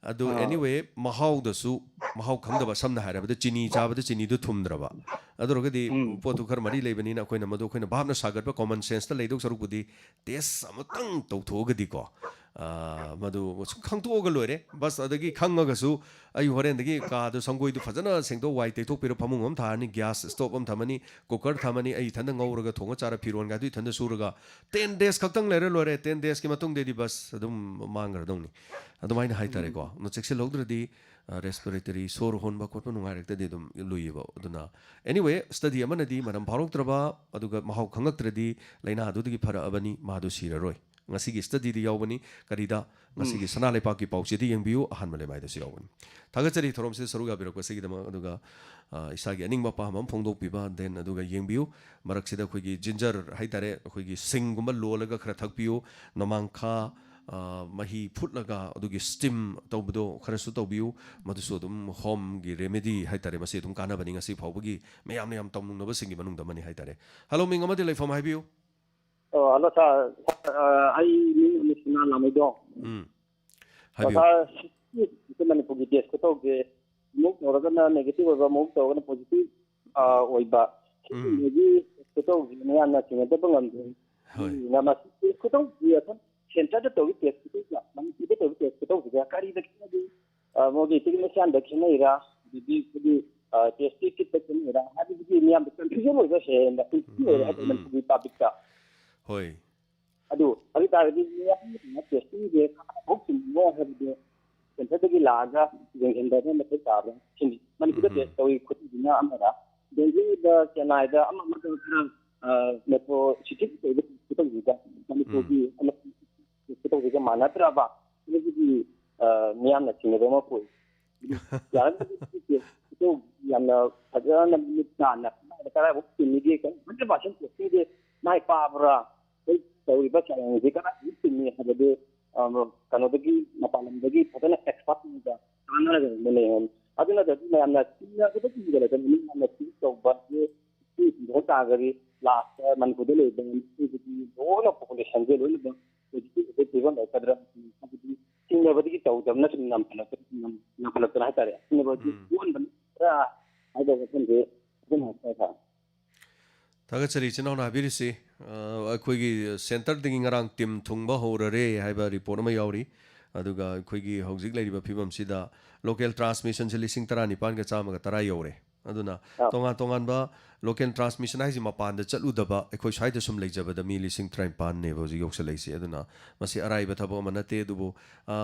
ꯑꯗꯨ ꯑꯥ꯫ Anyway, ꯃꯍꯥꯎꯗꯁꯨ ꯃꯍꯥꯎ ꯈꯪꯗꯕ, ꯁꯝꯅ ꯍꯥꯏꯔꯕꯗ ꯆꯤꯅꯤ ꯆꯥꯕꯗ ꯆꯤꯅꯤꯗꯨ ꯊꯨꯝꯗ꯭ꯔꯕ, ꯑꯗꯨ ꯑꯣꯏꯔꯒꯗꯤ ꯎꯝ꯫ ꯄꯣꯠꯇꯨ ꯈꯔ ꯃꯔꯤ ꯂꯩꯕꯅꯤꯅ ꯑꯩꯈꯣꯏꯅ ꯃꯗꯨ ꯑꯩꯈꯣꯏꯅ ꯚꯥꯞꯅ ꯁꯥꯒꯠꯄ common sense ꯇ ꯂꯩꯗꯧ ꯁꯔꯨꯛꯄꯨꯗꯤ test ꯑꯃꯇꯪ ꯇꯧꯊꯣꯛꯑꯒꯗꯤꯀꯣ, ꯑꯥ, ꯃꯗꯨ ꯈꯪꯇꯣꯛꯑꯒ ꯂꯣꯏꯔꯦ꯫ ꯕꯁ, ꯑꯗꯒꯤ ꯈꯪꯉꯒꯁꯨ ꯑꯩ ꯍꯣꯔꯦꯟꯗꯒꯤ ꯀꯥꯗꯨ, ꯁꯪꯒꯣꯏꯗꯨ ꯐꯖꯅ ꯁꯦꯡꯗꯣꯛ, ꯋꯥꯏ ꯇꯩꯊꯣꯛꯄꯤꯔ, ꯐꯃꯨꯡ ꯑꯃ ꯊꯥꯔꯅꯤ, gas stove ꯑꯃ ꯊꯝꯃꯅꯤ, cooker ꯊꯝꯃꯅꯤ, ꯑꯩ ꯏꯊꯟꯗ ꯉꯧꯔꯒ ꯊꯣꯡꯉ ꯆꯥꯔ, ꯐꯤꯔꯣꯟꯒꯗꯨ ꯏꯊꯟꯗ ꯁꯨꯔꯒ ten days ꯈꯛꯇꯪ ꯂꯩꯔ ꯂꯣꯏꯔꯦ꯫ Ten days ꯀꯤ ꯃꯇꯨꯡꯗꯗꯤ ꯕꯁ ꯑꯗꯨꯝ ꯃꯥꯡꯈ꯭ꯔꯗꯧꯅꯤ꯫ ꯑꯗꯨꯃꯥꯏꯅ ꯍꯥꯏꯇꯥꯔꯦꯀꯣ꯫ ꯎꯝ꯫ ꯑꯗꯨ ꯆꯦꯛꯁꯤꯜꯍꯧꯗ꯭ꯔꯗꯤ, ꯑ, respiratory, ꯁꯣꯔ ꯍꯣꯟꯕ ꯈꯣꯠꯄ ꯅꯨꯡꯉꯥꯏꯔꯛꯇꯗꯤ ꯑꯗꯨꯝ ꯂꯨꯏꯌꯦꯕ꯫ ꯑꯗꯨꯅ, anyway, study ꯑꯃꯅꯗꯤ ꯃꯅꯝ ꯐꯥꯎꯔꯛꯇ꯭ꯔꯕ ꯑꯗꯨꯒ ꯃꯍꯥꯎ ꯈꯪꯉꯛꯇ꯭ꯔꯗꯤ ꯂꯥꯏꯅꯥꯗꯨꯗꯒꯤ ꯐꯔꯛꯑꯕꯅꯤ, ꯃꯥꯗꯨ ꯁꯤꯔꯔꯣꯏ꯫ ꯉꯁꯤꯒꯤ study ꯗ ꯌꯥꯎꯕꯅꯤ꯫ ꯀꯔꯤꯗ? ꯎꯝ꯫ ꯉꯁꯤꯒꯤ ꯁꯅꯥ ꯂꯩꯄꯥꯛꯀꯤ ꯄꯥꯎꯆꯦꯗ ꯌꯦꯡꯕꯤꯌꯨ, ꯑꯍꯥꯟꯕ ꯂꯩꯃꯥꯏꯗꯁꯨ ꯌꯥꯎꯕꯅꯤ꯫ ꯊꯥꯒꯠꯆꯔꯤ ꯊꯧꯔꯝꯁꯤꯗ ꯁꯔꯨꯛ ꯌꯥꯕꯤꯔꯛꯄꯁꯤꯒꯤꯗꯃꯛ꯫ ꯑꯗꯨꯒ, ꯑ, ꯏꯁꯥꯒꯤ ꯑꯅꯤꯡꯕ ꯑꯄꯥꯝꯕ ꯑꯃ ꯐꯣꯡꯗꯣꯛꯄꯤꯕ, then ꯑꯗꯨꯒ ꯌꯦꯡꯕꯤꯌꯨ꯫ ꯃꯔꯛꯁꯤꯗ ꯑꯩꯈꯣꯏꯒꯤ ginger ꯍꯥꯏꯇꯥꯔꯦ, ꯑꯩꯈꯣꯏꯒꯤ ꯁꯤꯡꯒꯨꯝꯕ ꯂꯣꯜꯂꯒ ꯈꯔ ꯊꯛꯄꯤꯌꯨ꯫ ꯅꯣꯃꯥꯡꯈꯥ, ꯑ, ꯃꯍꯤ ꯐꯨꯠꯂꯒ ꯑꯗꯨꯒꯤ steam ꯇꯧꯕꯗꯣ ꯈꯔꯁꯨ ꯇꯧꯕꯤꯌꯨ꯫ ꯃꯗꯨꯁꯨ ꯑꯗꯨꯝ home ꯒꯤ remedy ꯍꯥꯏꯇꯥꯔꯦ, ꯃꯁꯤ ꯑꯗꯨꯝ ꯀꯥꯟꯅꯕꯅꯤ꯫ ꯉꯁꯤ ꯐꯥꯎꯕꯒꯤ ꯃꯌꯥꯝꯅ ꯌꯥꯝ ꯇꯧꯅꯕꯁꯤꯡꯒꯤ ꯃꯅꯨꯡꯗ ꯑꯃꯅꯤ ꯍꯥꯏꯇꯥꯔꯦ꯫ Hello, ꯃꯤꯡ ꯑꯃꯗꯤ ꯂꯩꯐꯝ ꯍꯥꯏꯕꯤꯌꯨ꯫ ꯑꯣ, ꯍꯜꯂꯣ ꯁꯥꯔ꯫ ꯁꯥꯔ, ꯑ, ꯑꯩ ꯃꯤꯡ ꯑꯃꯤꯁꯅꯥ ꯂꯥꯃꯩꯗꯣꯡ꯫ ꯎꯝ꯫ ꯑꯣ, ꯍꯥꯏꯕꯤꯌꯨ꯫ ꯁꯥꯔ, ꯁꯤꯒꯤ ꯃꯅꯤꯄꯨꯔꯒꯤ ꯇꯦꯁ ꯈꯨꯇꯧꯁꯦ ꯑꯃꯨꯛ ꯇꯧꯔꯒꯅ ꯅꯦꯒꯦꯇꯤꯚ ꯑꯣꯏꯕ, ꯑꯃꯨꯛ ꯇꯧꯔꯒꯅ ꯄꯣꯖꯤꯇꯤꯚ, ꯑ, ꯑꯣꯏꯕ꯫ ꯎꯝ꯫ ꯁꯤꯒꯨꯝꯕꯒꯤ ꯈꯨꯇꯧꯁꯦ ꯃꯌꯥꯝꯅ ꯆꯤꯡꯅꯗꯕ ꯉꯝꯗꯦ꯫ ꯍꯣꯏ꯫ ꯑꯗꯨꯅ ꯃꯁꯤ ꯇꯦꯁ ꯈꯨꯇꯧꯁꯦ ꯑꯁꯨꯝ ꯁꯦꯟꯇꯔꯗ ꯇꯧꯔꯤ ꯇꯦꯁ ꯈꯨꯇꯧꯁꯦ, ꯃꯅꯤꯄꯨꯔꯗ ꯇꯧꯔꯤ ꯇꯦꯁ ꯈꯨꯇꯧꯁꯤꯒ ꯀꯔꯤꯗ ꯈꯦꯠꯅꯒꯦ? ꯑ, ꯃꯣꯏꯒꯤ ꯇꯦꯛꯅꯤꯁꯤꯌꯥꯟꯗ ꯈꯦꯠꯅꯩꯔꯥ? ꯑꯗꯒꯤ ꯑꯩꯈꯣꯏꯒꯤ, ꯑ, ꯇꯦꯁꯀꯤ ꯀꯤꯠꯇ ꯈꯦꯠꯅꯩꯔꯥ? ꯍꯥꯏꯕꯁꯤꯗꯤ ꯃꯤꯌꯥꯝꯗ ꯀꯟꯐ꯭ꯌꯨꯖꯟ ꯑꯣꯏꯕ ꯍꯦꯟꯅ ꯀꯟꯐ꯭ꯌꯨꯖꯟ ꯑꯣꯏꯔꯦ ꯍꯥꯏꯇꯥꯔꯦ ꯎꯝ, ꯎꯝ꯫ ꯃꯅꯤꯄꯨꯔꯒꯤ ꯄꯥꯕ꯭ꯂꯤꯛꯇ꯫ ꯍꯣꯏ꯫ ꯑꯗꯨ ꯑꯗꯨ ꯇꯥꯔꯒꯗꯤ ꯃꯤꯌꯥꯝꯅ ꯇꯦꯁꯇꯤꯡꯁꯦ ꯀꯃꯥꯏꯅ ꯆꯨꯝꯃꯤꯅꯣ ꯍꯥꯏꯕꯗꯣ ꯁꯦꯟꯇꯔꯗꯒꯤ ꯂꯥꯛꯑꯒ ꯌꯦꯡꯁꯤꯟꯕꯗ ꯃꯊꯧ ꯇꯥꯕ꯭ꯔꯥ ꯁꯤꯅꯤ꯫ ꯃꯅꯤꯄꯨꯔꯗ ꯎꯝ꯫ ꯇꯦꯁ ꯇꯧꯔꯤ ꯈꯨꯇꯧꯁꯤꯅ ꯑꯃꯔ, ꯗꯦꯜꯂꯤꯗ, ꯆꯦꯟꯅꯥꯏꯗ, ꯑꯃ ꯑꯃꯗ ꯈꯔ, ꯑ, ꯃꯦꯇ꯭ꯔꯣ ꯁꯤꯇꯤ ꯑꯣꯏꯕ ꯈꯨꯇꯧꯁꯤꯒ ꯃꯅꯤꯄꯨꯔꯒꯤ ꯑꯃ ꯈꯨꯇꯧꯁꯤꯒ ꯃꯥꯟꯅꯗ꯭ꯔꯕ? ꯑꯗꯨꯒꯤꯗꯤ, ꯑ, ꯃꯤꯌꯥꯝꯅ ꯆꯤꯡꯅꯕ ꯑꯃ ꯄꯣꯛꯏ꯫ ꯌꯥꯔꯒꯗꯤ ꯇꯦꯁ ꯈꯨꯇꯧ ꯌꯥꯝꯅ ꯐꯖꯅ ꯃꯃꯨꯠ ꯇꯥꯅ ꯀꯗꯥꯏꯗ ꯀꯗꯥꯏꯐꯥꯎ ꯆꯨꯝꯃꯤꯒꯦ, ꯍꯟꯗ꯭ꯔꯦꯠ ꯄꯥꯔꯁꯦꯟ ꯇꯦꯁꯇꯤꯡꯁꯦ ꯃꯥꯏ ꯄꯥꯛꯄ꯭ꯔꯥ? ꯑꯩꯈꯣꯏ ꯇꯧꯔꯤꯕ ꯆꯥꯡꯁꯦ ꯀꯗꯥꯏꯗ ꯆꯨꯝꯃꯤ ꯍꯥꯏꯕꯗꯨ, ꯑ, ꯀꯩꯅꯣꯗꯒꯤ, ꯃꯄꯥꯟ ꯂꯝꯗꯒꯤ ꯐꯖꯅ ꯑꯦꯛꯁꯄꯔꯠꯁꯤꯡꯒ ꯇꯥꯟꯅꯔꯒ ꯂꯩ꯫ ꯑꯗꯨ ꯅꯠꯇ꯭ꯔꯗꯤ ꯃꯌꯥꯝꯅ ꯆꯤꯡꯅꯕꯗ ꯀꯤꯗꯅ ꯂꯩꯕ ꯃꯤ ꯌꯥꯝꯅ ꯇ꯭ꯔꯤꯠ ꯇꯧꯕꯁꯦ ꯁꯤ ꯍꯟꯊꯍꯟ ꯇꯥꯔꯒꯗꯤ ꯂꯥꯁꯇ ꯃꯅꯤꯄꯨꯔꯗ ꯂꯩꯕ ꯃꯤꯑꯣꯏꯕꯒꯤ ꯂꯣꯏꯅ ꯄꯣꯄꯨꯂꯦꯁꯟꯁꯦ ꯂꯣꯏꯅꯃꯛ ꯄꯣꯖꯤꯇꯤꯚ ꯑꯣꯏꯕ ꯐꯤꯕꯝ ꯂꯩꯔꯛꯀꯗ꯭ꯔꯥ? ꯍꯥꯏꯕꯗꯤ ꯆꯤꯡꯅꯕꯗꯒꯤ ꯇꯧꯗꯕꯅ ꯁꯨꯝ ꯅꯝꯈꯠꯂꯛꯄ-, ꯅꯝ-, ꯅꯝꯈꯠꯂꯛꯇꯅ ꯍꯥꯏꯇꯥꯔꯦ꯫ ꯆꯤꯡꯅꯕꯗꯤ ꯎꯝ꯫ ꯑꯣꯟꯕꯅ ꯈꯔ ꯍꯥꯏꯕ ꯋꯥꯐꯝꯁꯦ ꯑꯗꯨꯝ ꯍꯥꯏꯇꯥꯔꯦ꯫ ꯊꯥꯒꯠꯆꯔꯤ ꯏꯆꯤꯟ ꯏꯅꯥꯎꯅ ꯍꯥꯏꯕꯤꯔꯤꯁꯤ꯫ ꯑ, ꯑꯩꯈꯣꯏꯒꯤ ꯁꯦꯟꯇꯔꯗꯒꯤ ꯉꯔꯥꯡ ꯇꯤꯝ ꯊꯨꯡꯕ ꯍꯧꯔꯔꯦ ꯍꯥꯏꯕ ꯔꯤꯄꯣꯔꯠ ꯑꯃ ꯌꯥꯎꯔꯤ꯫ ꯑꯗꯨꯒ ꯑꯩꯈꯣꯏꯒꯤ ꯍꯧꯖꯤꯛ ꯂꯩꯔꯤꯕ ꯐꯤꯕꯝꯁꯤꯗ ꯂꯣꯀꯦꯜ ꯇ꯭ꯔꯥꯟꯁꯃꯤꯁꯟꯁꯦ ꯂꯤꯁꯤꯡ ꯇꯔꯥꯅꯤꯄꯥꯟꯒ ꯆꯥꯝꯃꯒ ꯇꯔꯥ ꯌꯧꯔꯦ꯫ ꯑꯗꯨꯅ ꯑꯥ꯫ ꯇꯣꯉꯥꯟ ꯇꯣꯉꯥꯟꯕ ꯂꯣꯀꯦꯜ ꯇ꯭ꯔꯥꯟꯁꯃꯤꯁꯟ ꯍꯥꯏꯁꯤ ꯃꯄꯥꯟꯗ ꯆꯠꯂꯨꯗꯕ ꯑꯩꯈꯣꯏ ꯁ꯭ꯋꯥꯏꯗ ꯁꯨꯝ ꯂꯩꯖꯕꯗ ꯃꯤ ꯂꯤꯁꯤꯡ ꯇꯔꯥꯅꯤꯄꯥꯟꯅꯦꯕ ꯍꯧꯖꯤꯛ ꯌꯧꯁꯜꯂꯛꯏꯁꯦ꯫ ꯑꯗꯨꯅ ꯃꯁꯤ ꯑꯔꯥꯏꯕ ꯊꯕꯛ ꯑꯃ ꯅꯠꯇꯦ꯫ ꯑꯗꯨꯕꯨ, ꯑ,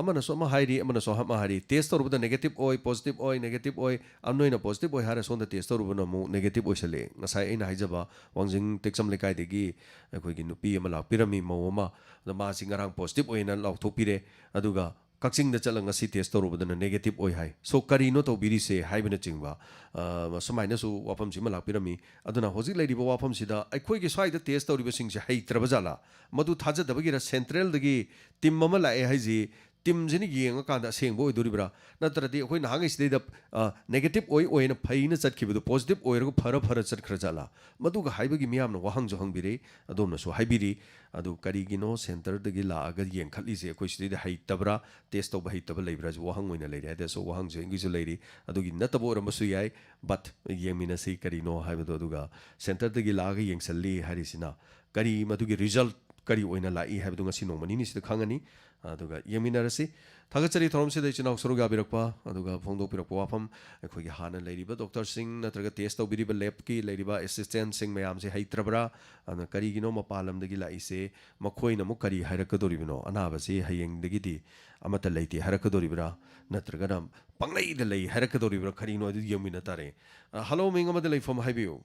ꯑꯃꯅꯁꯨ ꯑꯃ ꯍꯥꯏꯔꯤ, ꯑꯃꯅꯁꯨ ꯑꯃ ꯍꯥꯏꯔꯤ, ꯇꯦꯁ ꯇꯧꯔꯨꯕꯗ ꯅꯦꯒꯦꯇꯤꯚ ꯑꯣꯏ, ꯄꯣꯖꯤꯇꯤꯚ ꯑꯣꯏ, ꯅꯦꯒꯦꯇꯤꯚ ꯑꯣꯏ, ꯑ, ꯅꯣꯏꯅ ꯄꯣꯖꯤꯇꯤꯚ ꯑꯣꯏ ꯍꯥꯏꯔ ꯁꯣꯝꯗ ꯇꯦꯁ ꯇꯧꯔꯨꯕꯅ ꯑꯃꯨꯛ ꯅꯦꯒꯦꯇꯤꯚ ꯑꯣꯏꯁꯜꯂꯛꯑꯦ꯫ ꯉꯁꯥꯏ ꯑꯩꯅ ꯍꯥꯏꯖꯕ ꯋꯥꯡꯖꯤꯡ ꯇꯦꯛꯆꯝ ꯂꯩꯀꯥꯏꯗꯒꯤ ꯑꯩꯈꯣꯏꯒꯤ ꯅꯨꯄꯤ ꯑꯃ ꯂꯥꯛꯄꯤꯔꯝꯃꯤ, ꯃꯧ ꯑꯃ꯫ ꯑꯗꯣ ꯃꯥꯁꯤ ꯉꯔꯥꯡ ꯄꯣꯖꯤꯇꯤꯚ ꯑꯣꯏꯅ ꯂꯥꯎꯊꯣꯛꯄꯤꯔꯦ꯫ ꯑꯗꯨꯒ ꯀꯛꯆꯤꯡꯗ ꯆꯠꯂꯒ ꯉꯁꯤ ꯇꯦꯁ ꯇꯧꯔꯨꯕꯗꯅ ꯅꯦꯒꯦꯇꯤꯚ ꯑꯣꯏ ꯍꯥꯏ꯫ So, ꯀꯔꯤꯅꯣ ꯇꯧꯕꯤꯔꯤꯁꯦ ꯍꯥꯏꯕꯅꯆꯤꯡꯕ, ꯑ, ꯁꯨꯃꯥꯏꯅꯁꯨ ꯋꯥꯐꯝꯁꯤꯃ ꯂꯥꯛꯄꯤꯔꯝꯃꯤ꯫ ꯑꯗꯨꯅ ꯍꯧꯖꯤꯛ ꯂꯩꯔꯤꯕ ꯋꯥꯐꯝꯁꯤꯗ ꯑꯩꯈꯣꯏꯒꯤ ꯁ꯭ꯋꯥꯏꯗ ꯇꯦꯁ ꯇꯧꯔꯤꯕꯁꯤꯡꯁꯦ ꯍꯩꯇ꯭ꯔꯕ ꯖꯥꯠꯂꯥ? ꯃꯗꯨ ꯊꯥꯖꯗꯕꯒꯤꯔ ꯁꯦꯟꯇ꯭ꯔꯦꯜꯗꯒꯤ ꯇꯤꯝ ꯑꯃ ꯂꯥꯛꯑꯦ ꯍꯥꯏꯁꯤ ꯇꯤꯝꯁꯤꯅ ꯌꯦꯡꯉꯀꯥꯟꯗ ꯑꯁꯦꯡꯕ ꯑꯣꯏꯗꯣꯔꯤꯕ꯭ꯔꯥ? ꯅꯠꯇ꯭ꯔꯗꯤ ꯑꯩꯈꯣꯏ ꯅꯍꯥꯟꯈꯩ ꯁꯤꯗꯩꯗ, ꯑ, negative ꯑꯣꯏ ꯑꯣꯏꯅ ꯐꯩꯅ ꯆꯠꯈꯤꯕꯗꯣ positive ꯑꯣꯏꯔꯒ ꯐꯔ ꯐꯔ ꯆꯠꯈ꯭ꯔ ꯖꯥꯠꯂꯥ? ꯃꯗꯨꯒ ꯍꯥꯏꯕꯒꯤ ꯃꯤꯌꯥꯝꯅ ꯋꯥꯍꯪꯁꯨ ꯍꯪꯕꯤꯔꯤ, ꯑꯗꯣꯝꯅꯁꯨ ꯍꯥꯏꯕꯤꯔꯤ꯫ ꯑꯗꯨ ꯀꯔꯤꯒꯤꯅꯣ centreꯗꯒꯤ ꯂꯥꯛꯑꯒ ꯌꯦꯡꯈꯠꯂꯤꯁꯦ? ꯑꯩꯈꯣꯏ ꯁꯤꯗꯩꯗ ꯍꯩꯇꯕ꯭ꯔꯥ, test ꯇꯧꯕ ꯍꯩꯇꯕ ꯂꯩꯕ꯭ꯔꯥꯁꯨ ꯋꯥꯍꯪ ꯑꯣꯏꯅ ꯂꯩꯔꯦ꯫ ꯑꯗꯨꯁꯨ ꯋꯥꯍꯪꯁꯨ ꯑꯩꯒꯤꯁꯨ ꯂꯩꯔꯤ꯫ ꯑꯗꯨꯒꯤ ꯅꯠꯇꯕ ꯑꯣꯏꯔꯝꯕꯁꯨ ꯌꯥꯏ, but ꯌꯦꯡꯃꯤꯟꯅꯁꯤ ꯀꯔꯤꯅꯣ ꯍꯥꯏꯕꯗꯣ꯫ ꯑꯗꯨꯒ centreꯗꯒꯤ ꯂꯥꯛꯑꯒ ꯌꯦꯡꯁꯜꯂꯤ ꯍꯥꯏꯔꯤꯁꯤꯅ ꯀꯔꯤ, ꯃꯗꯨꯒꯤ result ꯀꯔꯤ ꯑꯣꯏꯅ ꯂꯥꯛꯏ ꯍꯥꯏꯕꯗꯨ ꯉꯁꯤ ꯅꯣꯡꯃ ꯅꯤꯅꯤꯁꯤꯗ ꯈꯪꯉꯅꯤ꯫ ꯑꯗꯨꯒ ꯌꯦꯡꯃꯤꯟꯅꯔꯁꯤ꯫ ꯊꯥꯒꯠꯆꯔꯤ ꯊꯧꯔꯝꯁꯤꯗ ꯏꯆꯤꯟ ꯏꯅꯥꯎ ꯁꯔꯨꯛ ꯌꯥꯕꯤꯔꯛꯄ, ꯑꯗꯨꯒ ꯐꯣꯡꯗꯣꯛꯄꯤꯔꯛꯄ ꯋꯥꯐꯝ꯫ ꯑꯩꯈꯣꯏꯒꯤ ꯍꯥꯟꯅ ꯂꯩꯔꯤꯕ doctorꯁꯤꯡ ꯅꯠꯇ꯭ꯔꯒ test ꯇꯧꯕꯤꯔꯤꯕ labꯀꯤ ꯂꯩꯔꯤꯕ assistantꯁꯤꯡ ꯃꯌꯥꯝꯁꯦ ꯍꯩꯇ꯭ꯔꯕ꯭ꯔꯥ? ꯑꯗꯨꯅ ꯀꯔꯤꯒꯤꯅꯣ ꯃꯄꯥꯟ ꯂꯝꯗꯒꯤ ꯂꯥꯛꯏꯁꯦ? ꯃꯈꯣꯏꯅ ꯑꯃꯨꯛ ꯀꯔꯤ ꯍꯥꯏꯔꯛꯀꯗꯣꯔꯤꯕꯅꯣ? ꯑꯅꯥꯕꯁꯤ ꯍꯌꯦꯡꯗꯒꯤꯗꯤ ꯑꯃꯠꯇ ꯂꯩꯇꯦ ꯍꯥꯏꯔꯛꯀꯗꯣꯔꯤꯕ꯭ꯔꯥ? ꯅꯠꯇ꯭ꯔꯒꯅ ꯄꯪꯂꯩꯗ ꯂꯩ ꯍꯥꯏꯔꯛꯀꯗꯣꯔꯤꯕ꯭ꯔꯥ? ꯀꯔꯤꯅꯣ ꯑꯗꯨ ꯌꯦꯡꯃꯤꯟꯅ ꯇꯥꯔꯦ꯫ ꯑ, hello, ꯃꯤꯡ ꯑꯃꯗ ꯂꯩꯐꯝ ꯍꯥꯏꯕꯤꯌꯨ꯫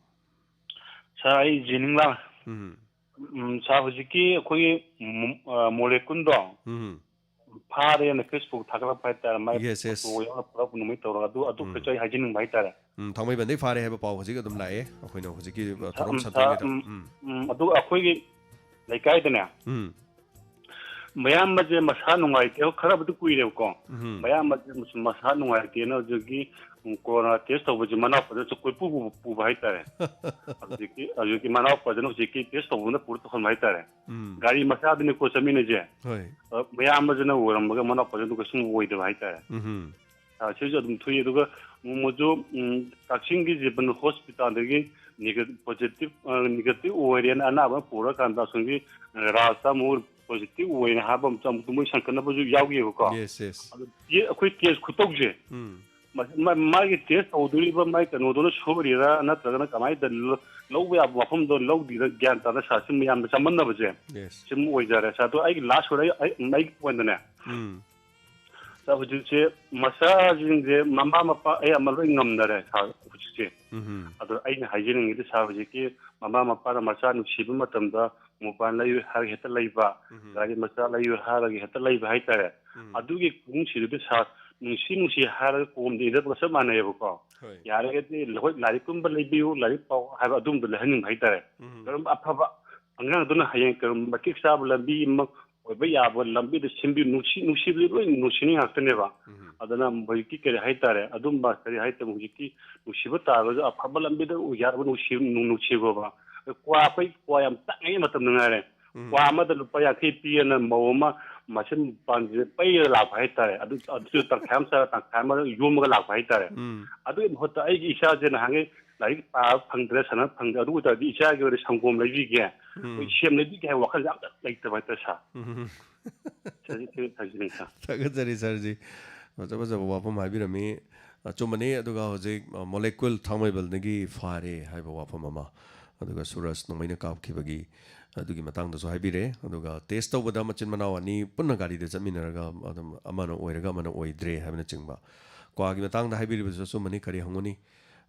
ꯁꯥꯔ, ꯑꯩ ꯖꯦꯅꯤꯡꯂꯥ꯫ ꯎꯝ꯫ ꯎꯝ, ꯁꯥꯔ, ꯍꯧꯖꯤꯛꯀꯤ ꯑꯩꯈꯣꯏꯒꯤ ꯃꯣ-, ꯑ, moleculeꯗꯣ ꯎꯝ꯫ ꯐꯥꯔꯦꯅ Facebook ꯊꯥꯒꯠꯂꯛꯄ ꯍꯥꯏꯇꯥꯔꯦ, ꯃꯥꯏ Yes, yes. ꯐꯣꯇꯣ ꯌꯥꯎꯅ ꯄꯨꯂꯞ ꯅꯨꯃꯤꯠ ꯇꯧꯔꯒ, ꯑꯗꯨ, ꯑꯗꯨ ꯎꯝ꯫ ꯈꯛꯇ ꯑꯩ ꯍꯥꯏꯖꯅꯤꯡꯕ ꯍꯥꯏꯇꯥꯔꯦ꯫ ꯎꯝ, ꯊꯥꯡꯃꯩꯕꯟꯗꯩ ꯐꯥꯔꯦ ꯍꯥꯏꯕ ꯄꯥꯎ ꯍꯧꯖꯤꯛ ꯑꯗꯨꯝ ꯂꯥꯛꯑꯦ, ꯑꯩꯈꯣꯏꯅ ꯍꯧꯖꯤꯛꯀꯤ, ꯑ, ꯁꯥ-, ꯊꯧꯔꯝ ꯎꯝ, ꯁꯥ-, ꯁꯟꯗꯣꯛꯏꯉꯩꯗ꯫ ꯎꯝ, ꯎꯝ꯫ ꯎꯝ, ꯑꯗꯨꯒ ꯑꯩꯈꯣꯏꯒꯤ ꯂꯩꯀꯥꯏꯗꯅꯦ, ꯎꯝ꯫ ꯃꯌꯥꯝꯕꯁꯦ ꯃꯁꯥ ꯅꯨꯡꯉꯥꯏꯇꯦ, ꯈꯔꯕꯨꯗꯤ ꯀꯨꯏꯔꯦꯕꯀꯣ꯫ ꯎꯝ꯫ ꯃꯌꯥꯝꯕꯁꯦ ꯃꯁꯥ ꯅꯨꯡꯉꯥꯏꯇꯦꯅ ꯍꯧꯖꯤꯛꯀꯤ, ꯎꯝ, corona test ꯇꯧꯕꯁꯦ ꯃꯅꯥꯎꯄꯥꯗꯁꯨ ꯀꯣꯏꯄꯨ ꯄꯨꯕ, ꯄꯨꯕ ꯍꯥꯏꯇꯥꯔꯦ꯫ ꯍꯧꯖꯤꯛꯀꯤ, ꯍꯧꯖꯤꯛꯀꯤ ꯃꯅꯥꯎꯄꯥꯗꯨꯅ ꯍꯧꯖꯤꯛꯀꯤ test ꯇꯧꯕꯗ ꯄꯨꯔ ꯇꯧꯍꯟꯕ ꯍꯥꯏꯇꯥꯔꯦ꯫ ꯎꯝ꯫ ꯒꯥꯔꯤ ꯃꯆꯥꯗꯅꯤꯀꯣ ꯆꯠꯃꯤꯟꯅꯩꯁꯦ꯫ ꯍꯣꯏ꯫ ꯑ, ꯃꯌꯥꯝꯕꯁꯤꯅ ꯑꯣꯏꯔꯝꯃꯒ ꯃꯅꯥꯎꯄꯥꯁꯤꯅ ꯀꯩꯁꯨꯝ ꯑꯣꯏꯗꯕ ꯍꯥꯏꯇꯥꯔꯦ꯫ ꯎꯝ꯫ ꯑ, ꯁꯤꯁꯨ ꯑꯗꯨꯝ ꯊꯣꯛꯏ꯫ ꯑꯗꯨꯒ ꯅꯣꯡꯃꯁꯨ, ꯎꯝ, ꯀꯛꯆꯤꯡꯒꯤ ꯖꯤꯕꯟ hospitalꯗꯒꯤ nega-, positive, ꯑ, negative ꯑꯣꯏꯔꯦꯅ ꯑꯅꯥꯕ ꯑꯃ ꯄꯨꯔꯀꯥꯟꯗ ꯑꯁꯣꯝꯒꯤ ꯔꯥꯖꯇ ꯑꯃꯨꯛ positive ꯑꯣꯏꯅ ꯍꯥꯏꯕ ꯑꯃꯁꯨ ꯑꯃꯨꯛ ꯃꯣꯏ ꯁꯟꯀꯠꯅꯕꯁꯨ ꯌꯥꯎꯈꯤꯕꯀꯣ꯫ Yes, yes. ꯑꯗꯨ ꯇꯦ-, ꯑꯩꯈꯣꯏ test ꯈꯨꯇꯧꯁꯦ, ꯎꯝ꯫ ꯃ-, ꯃ-, ꯃꯥꯒꯤ test ꯇꯧꯗꯣꯔꯤꯕ ꯃꯥꯒꯤ ꯀꯩꯅꯣꯗꯨꯅ ꯁꯣꯏꯔꯤꯔꯥ ꯅꯠꯇ꯭ꯔꯒꯅ ꯀꯃꯥꯏꯅ ꯇꯧꯔꯤꯅꯣ, ꯂꯧꯕ ꯌꯥꯕ ꯋꯥꯐꯝꯗꯣ ꯂꯧꯗ꯭ꯔꯤꯔꯥ ꯒ꯭ꯌꯥꯟ ꯇꯥꯗ ꯁꯥꯔ, ꯁꯤ ꯃꯌꯥꯝꯗ ꯆꯃꯝꯅꯕꯁꯦ Yes. ꯁꯤꯃ ꯑꯣꯏꯖꯔꯦ ꯁꯥꯔ꯫ ꯑꯗꯣ ꯑꯩꯒꯤ last word, ꯑꯩ, ꯑꯩ, ꯑꯩꯒꯤ pointꯇꯅꯦ, ꯎꯝ꯫ ꯁꯥꯔ, ꯍꯧꯖꯤꯛꯁꯦ ꯃꯆꯥꯁꯤꯡꯁꯦ ꯃꯃꯥ ꯃꯄꯥ ꯑꯌꯥꯝꯕ ꯂꯣꯏ ꯉꯝꯅꯔꯦ ꯁꯥꯔ, ꯍꯧꯖꯤꯛꯁꯦ꯫ ꯎꯝ꯫ ꯑꯗꯣ ꯑꯩꯅ ꯍꯥꯏꯖꯅꯤꯡꯉꯤꯗꯤ ꯁꯥꯔ, ꯍꯧꯖꯤꯛꯀꯤ ꯃꯃꯥ ꯃꯄꯥꯅ ꯃꯆꯥ ꯅꯨꯡꯁꯤꯕ ꯃꯇꯝꯗ mobile ꯂꯩꯌꯨ ꯍꯥꯏꯔꯒ ꯍꯦꯛꯇ ꯂꯩꯕ, ꯎꯝ꯫ ꯒꯥꯔꯤ ꯃꯆꯥ ꯂꯩꯌꯨ ꯍꯥꯏꯔꯒ ꯍꯦꯛꯇ ꯂꯩꯕ ꯍꯥꯏꯇꯥꯔꯦ꯫ ꯎꯝ꯫ ꯑꯗꯨꯒꯤ ꯈꯨꯃꯨꯡꯁꯤꯗꯨꯗꯤ ꯁꯥꯔ, ꯅꯨꯡꯁꯤ ꯅꯨꯡꯁꯤ ꯍꯥꯏꯔꯒ ꯀꯣꯝꯗ ꯏꯟꯖꯕꯒ ꯆꯞ ꯃꯥꯟꯅꯩꯌꯦꯕꯀꯣ꯫ ꯍꯣꯏ꯫ ꯌꯥꯔꯒꯗꯤ ꯍꯣꯏ ꯂꯥꯏꯔꯤꯛꯀꯨꯝꯕ ꯂꯩꯕꯤꯌꯨ, ꯂꯥꯏꯔꯤꯛ ꯄꯥꯎ ꯍꯥꯏꯕ ꯑꯗꯨꯝꯕ ꯂꯩꯍꯟꯅꯤꯡꯕ ꯍꯥꯏꯇꯥꯔꯦ꯫ ꯎꯝ꯫ ꯀꯔꯝꯕ ꯑꯐꯕ ꯑꯉꯥꯡꯗꯨꯅ ꯍꯌꯦꯡ ꯀꯔꯝꯕ ꯃꯇꯤꯛ ꯆꯥꯕ ꯂꯝꯕꯤ ꯑꯃ ꯑꯣꯏꯕ ꯌꯥꯕ ꯂꯝꯕꯤꯗ ꯁꯤꯟꯕꯤ, ꯅꯨꯡꯁꯤ, ꯅꯨꯡꯁꯤꯕꯗꯤ ꯂꯣꯏ ꯅꯨꯡꯁꯤꯅꯤꯡ ꯉꯥꯛꯇꯅꯦꯕ꯫ ꯎꯝ꯫ ꯑꯗꯨꯅ ꯍꯧꯖꯤꯛꯀꯤ ꯀꯔꯤ ꯍꯥꯏꯇꯥꯔꯦ, ꯑꯗꯨꯝꯕ ꯀꯔꯤ ꯍꯥꯏꯇꯥꯔꯦ, ꯍꯧꯖꯤꯛꯀꯤ ꯅꯨꯡꯁꯤꯕ ꯇꯥꯔꯒꯁꯨ ꯑꯐꯕ ꯂꯝꯕꯤꯗ ꯌꯥꯔꯕ ꯅꯨꯡꯁꯤ-, ꯅꯨꯡ-, ꯅꯨꯡꯁꯤꯈꯣꯕ꯫ ꯀ꯭ꯋꯥ, ꯑꯩꯈꯣꯏ ꯀ꯭ꯋꯥ ꯌꯥꯝ ꯇꯥꯡꯉꯩ ꯃꯇꯝꯗ ꯉꯥꯏꯔꯦ꯫ ꯎꯝ꯫ ꯀ꯭ꯋꯥ ꯑꯃꯗ ꯂꯨꯄꯥ ꯌꯥꯡꯈꯩ ꯄꯤꯑꯅ ꯃꯧ ꯑꯃ ꯃꯆꯤꯟ ꯄꯥꯟꯁꯦ ꯄꯩꯔꯒ ꯂꯥꯛꯄ ꯍꯥꯏꯇꯥꯔꯦ꯫ ꯑꯗꯨ, ꯑꯗꯨꯁꯨ ꯇꯪꯈꯥꯏ ꯑꯃ ꯆꯥꯔ ꯇꯪꯈꯥꯏ ꯑꯃ ꯌꯣꯝꯃꯒ ꯂꯥꯛꯄ ꯍꯥꯏꯇꯥꯔꯦ꯫ ꯎꯝ꯫ ꯑꯗꯨꯒꯤ ꯃꯍꯨꯠꯇ ꯑꯩꯒꯤ ꯏꯆꯥꯁꯦ ꯅꯍꯥꯟꯒꯩ ꯂꯥꯏꯔꯤꯛ ꯄꯥꯕ ꯐꯪꯗ꯭ꯔꯦ, ꯁꯥꯟꯅꯕ ꯐꯪꯗ꯭ꯔꯦ, ꯑꯗꯨ ꯑꯣꯏ ꯇꯥꯔꯗꯤ ꯏꯆꯥꯒꯤ ꯑꯣꯏꯅ ꯁꯪꯒꯣꯝ ꯂꯩꯕꯤꯒꯦ, ꯎꯝ꯫ ꯑꯩꯈꯣꯏ ꯁꯦꯝ ꯂꯩꯕꯤꯒꯦ ꯍꯥꯏꯕ ꯋꯥꯈꯜꯁꯦ ꯑꯝꯇ ꯂꯩꯇꯕ ꯍꯥꯏꯇꯥꯔꯦ, ꯁꯥꯔ꯫ ꯎꯝ꯫ ꯁꯤꯁꯦ ꯊꯥꯖꯅꯤꯡꯉꯤ, ꯁꯥꯔ꯫ ꯊꯥꯒꯠꯆꯔꯤ, ꯁꯥꯔꯖꯤ꯫ ꯐꯖ ꯐꯖꯕ ꯋꯥꯐꯝ ꯍꯥꯏꯕꯤꯔꯝꯃꯤ꯫ ꯑꯆꯨꯝꯕꯅꯤ꯫ ꯑꯗꯨꯒ ꯍꯧꯖꯤꯛ, ꯑ, molecule ꯊꯥꯡꯃꯩꯕꯜꯗꯒꯤ ꯐꯥꯔꯦ ꯍꯥꯏꯕ ꯋꯥꯐꯝ ꯑꯃ, ꯑꯗꯨꯒ ꯁꯨꯔꯖ ꯅꯣꯡꯃꯩꯅ ꯀꯥꯞꯈꯤꯕꯒꯤ ꯑꯗꯨꯒꯤ ꯃꯇꯥꯡꯗꯁꯨ ꯍꯥꯏꯕꯤꯔꯦ꯫ ꯑꯗꯨꯒ test ꯇꯧꯕꯗ ꯃꯆꯤꯟ ꯃꯅꯥꯎ ꯑꯅꯤ ꯄꯨꯟꯅ ꯒꯥꯔꯤꯗ ꯆꯠꯃꯤꯟꯅꯔꯒ ꯑꯗꯨꯝ ꯑꯃꯅ ꯑꯣꯏꯔꯒ ꯑꯃꯅ ꯑꯣꯏꯗ꯭ꯔꯦ ꯍꯥꯏꯕꯅꯆꯤꯡꯕ꯫ ꯀ꯭ꯋꯥꯒꯤ ꯃꯇꯥꯡꯗ ꯍꯥꯏꯕꯤꯔꯤꯕꯁꯨ ꯑꯆꯨꯝꯕꯅꯤ, ꯀꯔꯤ ꯍꯪꯉꯨꯅꯤ?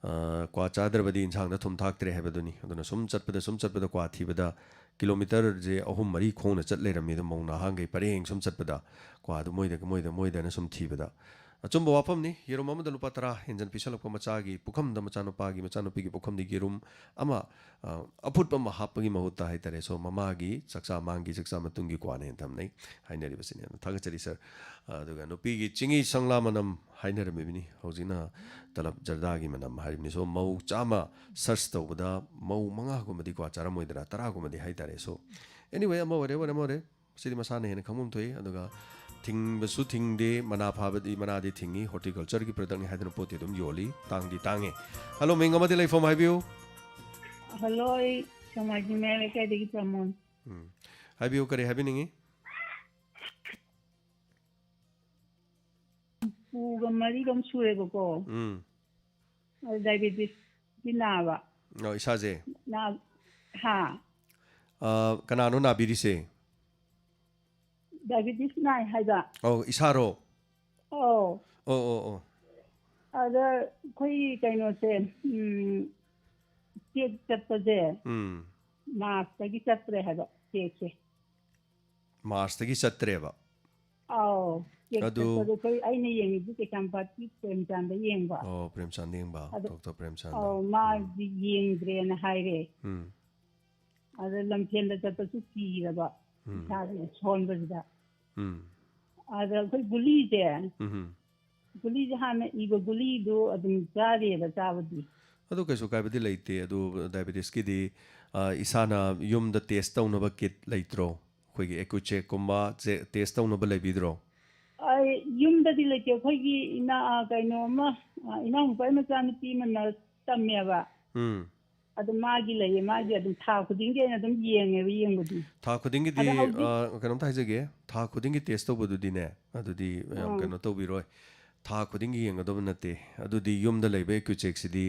ꯑ, ꯀ꯭ꯋꯥ ꯆꯥꯗ꯭ꯔꯕꯗꯤ ꯏꯟꯁꯥꯡꯗ ꯊꯨꯝ ꯊꯥꯛꯇ꯭ꯔꯦ ꯍꯥꯏꯕꯗꯨꯅꯤ꯫ ꯑꯗꯨꯅ ꯁꯨꯝ ꯆꯠꯄꯗ, ꯁꯨꯝ ꯆꯠꯄꯗ ꯀ꯭ꯋꯥ ꯊꯤꯕꯗ kilometre ꯁꯦ ꯑꯍꯨꯝ ꯃꯔꯤ ꯈꯣꯡꯅ ꯆꯠ ꯂꯩꯔꯝꯃꯤ꯫ ꯑꯗꯨꯝ ꯃꯧ ꯅꯍꯥꯈꯩ ꯄꯔꯦꯡ ꯁꯨꯝ ꯆꯠꯄꯗ ꯀ꯭ꯋꯥꯗꯨ ꯃꯣꯏꯗ, ꯃꯣꯏꯗ, ꯃꯣꯏꯗꯅ ꯁꯨꯝ ꯊꯤꯕꯗ꯫ ꯑꯆꯨꯝꯕ ꯋꯥꯐꯝꯅꯤ꯫ ꯌꯦꯔꯨꯝ ꯑꯃꯗ ꯂꯨꯄꯥ ꯇꯔꯥ ꯍꯦꯟꯖꯟ ꯄꯤꯁꯜꯂꯛꯄ ꯃꯆꯥꯒꯤ ꯄꯨꯈꯝꯗ, ꯃꯆꯥꯅꯨꯄꯥꯒꯤ, ꯃꯆꯥꯅꯨꯄꯤꯒꯤ ꯄꯨꯈꯝꯗ ꯌꯦꯔꯨꯝ ꯑꯃ, ꯑ, ꯑꯐꯨꯠꯄ ꯑꯃ ꯍꯥꯞꯄꯒꯤ ꯃꯍꯨꯠꯇ ꯍꯥꯏꯇꯥꯔꯦ꯫ So, ꯃꯃꯥꯒꯤ ꯆꯥꯛꯆꯥ ꯃꯥꯡꯒꯤ ꯆꯥꯛꯆꯥ ꯃꯇꯨꯡꯒꯤ ꯀ꯭ꯋꯥꯅ ꯍꯦꯟꯅ ꯊꯝꯅꯩ ꯍꯥꯏꯅꯔꯤꯕꯁꯤꯅꯦ꯫ ꯑꯗꯨ ꯊꯥꯒꯠꯆꯔꯤ, ꯁꯥꯔ꯫ ꯑꯗꯨꯒ ꯅꯨꯄꯤꯒꯤ ꯆꯤꯡꯍꯤ ꯁꯪꯂꯥ ꯃꯅꯝ ꯍꯥꯏꯅꯔꯝꯃꯤꯕꯅꯤ꯫ ꯍꯧꯖꯤꯛꯅ ꯇꯂꯞ ꯖꯔꯗꯥꯒꯤ ꯃꯅꯝ ꯍꯥꯏꯔꯤꯕꯅꯤ꯫ So, ꯃꯧ ꯆꯥꯝꯃ search ꯇꯧꯕꯗ ꯃꯧ ꯃꯉꯥꯒꯨꯝꯕꯗꯤ ꯀ꯭ꯋꯥ ꯆꯥꯔꯝꯃꯣꯏꯗ꯭ꯔꯥ, ꯇꯔꯥꯒꯨꯝꯕꯗꯤ ꯍꯥꯏꯇꯥꯔꯦ꯫ So, anyway, ꯑꯃ ꯑꯣꯏꯔꯦ, ꯑꯃ ꯑꯣꯏꯔꯦ, ꯑꯃ ꯑꯣꯏꯔꯦ꯫ ꯁꯤꯗꯤ ꯃꯁꯥꯅ ꯍꯦꯟꯅ ꯈꯪꯐꯝ ꯊꯣꯛꯏ꯫ ꯑꯗꯨꯒ ꯊꯤꯡꯕꯁꯨ ꯊꯤꯡꯗꯦ, ꯃꯅꯥ ꯐꯥꯕꯗꯤ, ꯃꯅꯥꯗꯤ ꯊꯤꯡꯉꯤ, horticulture ꯒꯤ product ꯅꯤ ꯍꯥꯏꯗꯅ ꯄꯣꯠꯇꯤ ꯑꯗꯨꯝ ꯌꯣꯜꯂꯤ, ꯇꯥꯡꯗꯤ ꯇꯥꯡꯉꯦ꯫ Hello, ꯃꯤꯡ ꯑꯃꯗꯤ ꯂꯩꯐꯝ ꯍꯥꯏꯕꯤꯌꯨ꯫ Hello, ꯑꯩ ꯁꯦꯛꯃꯥꯏꯖꯤꯡ ꯃꯌꯥꯏ ꯂꯩꯀꯥꯏꯗꯒꯤ ꯄ꯭ꯔꯃꯣꯟ꯫ ꯎꯝ꯫ ꯍꯥꯏꯕꯤꯌꯨ, ꯀꯔꯤ ꯍꯥꯏꯕꯤꯅꯤꯡꯉꯤ? ꯍꯨꯝꯐꯨꯒ ꯃꯔꯤꯔꯣꯝ ꯁꯨꯔꯦꯕꯀꯣ꯫ ꯎꯝ꯫ ꯑꯗꯨ diabetes ꯇꯤ ꯅꯥꯕ꯫ ꯑꯣ, ꯏꯁꯥꯁꯦ? ꯅꯥ-, ꯍꯥ꯫ ꯑ, ꯀꯅꯥꯅꯣ ꯅꯥꯕꯤꯔꯤꯁꯦ? Diabetes ꯅꯥꯏ ꯍꯥꯏꯕ꯫ ꯑꯧ, ꯏꯁꯥꯔꯣ? ꯑꯧ꯫ ꯑꯣ, ꯑꯣ, ꯑꯣ꯫ ꯑꯗ ꯑꯩꯈꯣꯏ ꯀꯩꯅꯣꯁꯦ, ꯎꯝ, check ꯆꯠꯄꯁꯦ ꯎꯝ꯫ March ꯇꯒꯤ ꯆꯠꯇ꯭ꯔꯦ ꯍꯥꯏꯕ check ꯁꯦ꯫ March ꯇꯒꯤ ꯆꯠꯇ꯭ꯔꯦꯕ? ꯑꯧ, check ꯑꯗꯨ ꯆꯠꯄꯗꯣ ꯑꯩꯈꯣꯏ, ꯑꯩꯅ ꯌꯦꯡꯉꯤꯁꯦ ꯀꯩꯁꯥꯝꯄꯥꯠꯀꯤ ꯄ꯭ꯔꯦꯝꯆꯥꯟꯗ ꯌꯦꯡꯕ꯫ ꯑꯣ, ꯄ꯭ꯔꯦꯝꯆꯥꯟꯗ ꯌꯦꯡꯕ, ꯑꯗꯣ, ꯗꯣꯛꯇꯔ ꯄ꯭ꯔꯦꯝꯆꯥꯟꯗ꯫ ꯑꯧ, ꯎꯝ꯫ ꯃꯥꯗꯤ ꯌꯦꯡꯗ꯭ꯔꯦꯅ ꯍꯥꯏꯔꯦ꯫ ꯎꯝ꯫ ꯑꯗ ꯂꯝꯐꯦꯜꯗ ꯆꯠꯄꯁꯨ ꯀꯤꯔꯕ꯫ ꯎꯝ꯫ ꯏꯁꯥꯁꯦ ꯁꯣꯟꯕꯁꯤꯗ꯫ ꯎꯝ꯫ ꯑꯗ ꯑꯩꯈꯣꯏ ꯒꯨꯂꯤꯁꯦ, ꯎꯝ꯫ ꯒꯨꯂꯤꯁꯦ ꯍꯥꯟꯅ ꯏꯕ ꯒꯨꯂꯤꯗꯣ ꯑꯗꯨꯝ ꯆꯥꯔꯤꯑꯕ ꯆꯥꯕꯗꯤ꯫ ꯑꯗꯨ ꯀꯩꯁꯨ ꯀꯥꯏꯕꯗꯤ ꯂꯩꯇꯦ꯫ ꯑꯗꯨ ꯗꯥꯏꯕꯦꯇꯤꯁꯀꯤꯗꯤ, ꯑ, ꯏꯁꯥꯅ ꯌꯨꯝꯗ ꯇꯦꯁ ꯇꯧꯅꯕ ꯀꯤꯠ ꯂꯩꯇ꯭ꯔꯣ? ꯑꯩꯈꯣꯏꯒꯤ ꯑꯦꯀꯨꯆꯦꯛꯀꯨꯝꯕ ꯆꯦ-, ꯇꯦꯁ ꯇꯧꯅꯕ ꯂꯩꯕꯤꯗ꯭ꯔꯣ? ꯑꯩ ꯌꯨꯝꯗꯗꯤ ꯂꯩꯇꯦ꯫ ꯑꯩꯈꯣꯏꯒꯤ ꯏꯅꯥ-, ꯑ, ꯀꯩꯅꯣ ꯑꯃ, ꯑ, ꯏꯅꯥꯎꯅꯨꯄꯥꯒꯤ ꯃꯆꯥꯅꯨꯄꯤ ꯑꯃ ꯅꯔꯁ ꯇꯝꯃꯦꯕ꯫ ꯎꯝ꯫ ꯑꯗꯨ ꯃꯥꯒꯤ ꯂꯩꯌꯦ꯫ ꯃꯥꯒꯤ ꯑꯗꯨꯝ ꯊꯥ ꯈꯨꯗꯤꯡꯒꯤ ꯑꯩꯅ ꯑꯗꯨꯝ ꯌꯦꯡꯉꯦꯕ ꯌꯦꯡꯕꯗꯤ꯫ ꯊꯥ ꯈꯨꯗꯤꯡꯒꯤꯗꯤ, ꯑꯗ ꯍꯧꯖꯤꯛ ꯑ, ꯀꯩꯅꯣꯝꯇ ꯍꯥꯏꯖꯒꯦ꯫ ꯊꯥ ꯈꯨꯗꯤꯡꯒꯤ ꯇꯦꯁ ꯇꯧꯕꯗꯨꯗꯤꯅꯦ, ꯑꯗꯨꯗꯤ ꯌꯥꯝ ꯎꯝ꯫ ꯀꯩꯅꯣ ꯇꯧꯕꯤꯔꯣꯏ꯫ ꯊꯥ ꯈꯨꯗꯤꯡꯒꯤ ꯌꯦꯡꯒꯗꯕ ꯅꯠꯇꯦ꯫ ꯑꯗꯨꯗꯤ ꯌꯨꯝꯗ ꯂꯩꯕ ꯑꯦꯀꯨꯆꯦꯛꯁꯤꯗꯤ,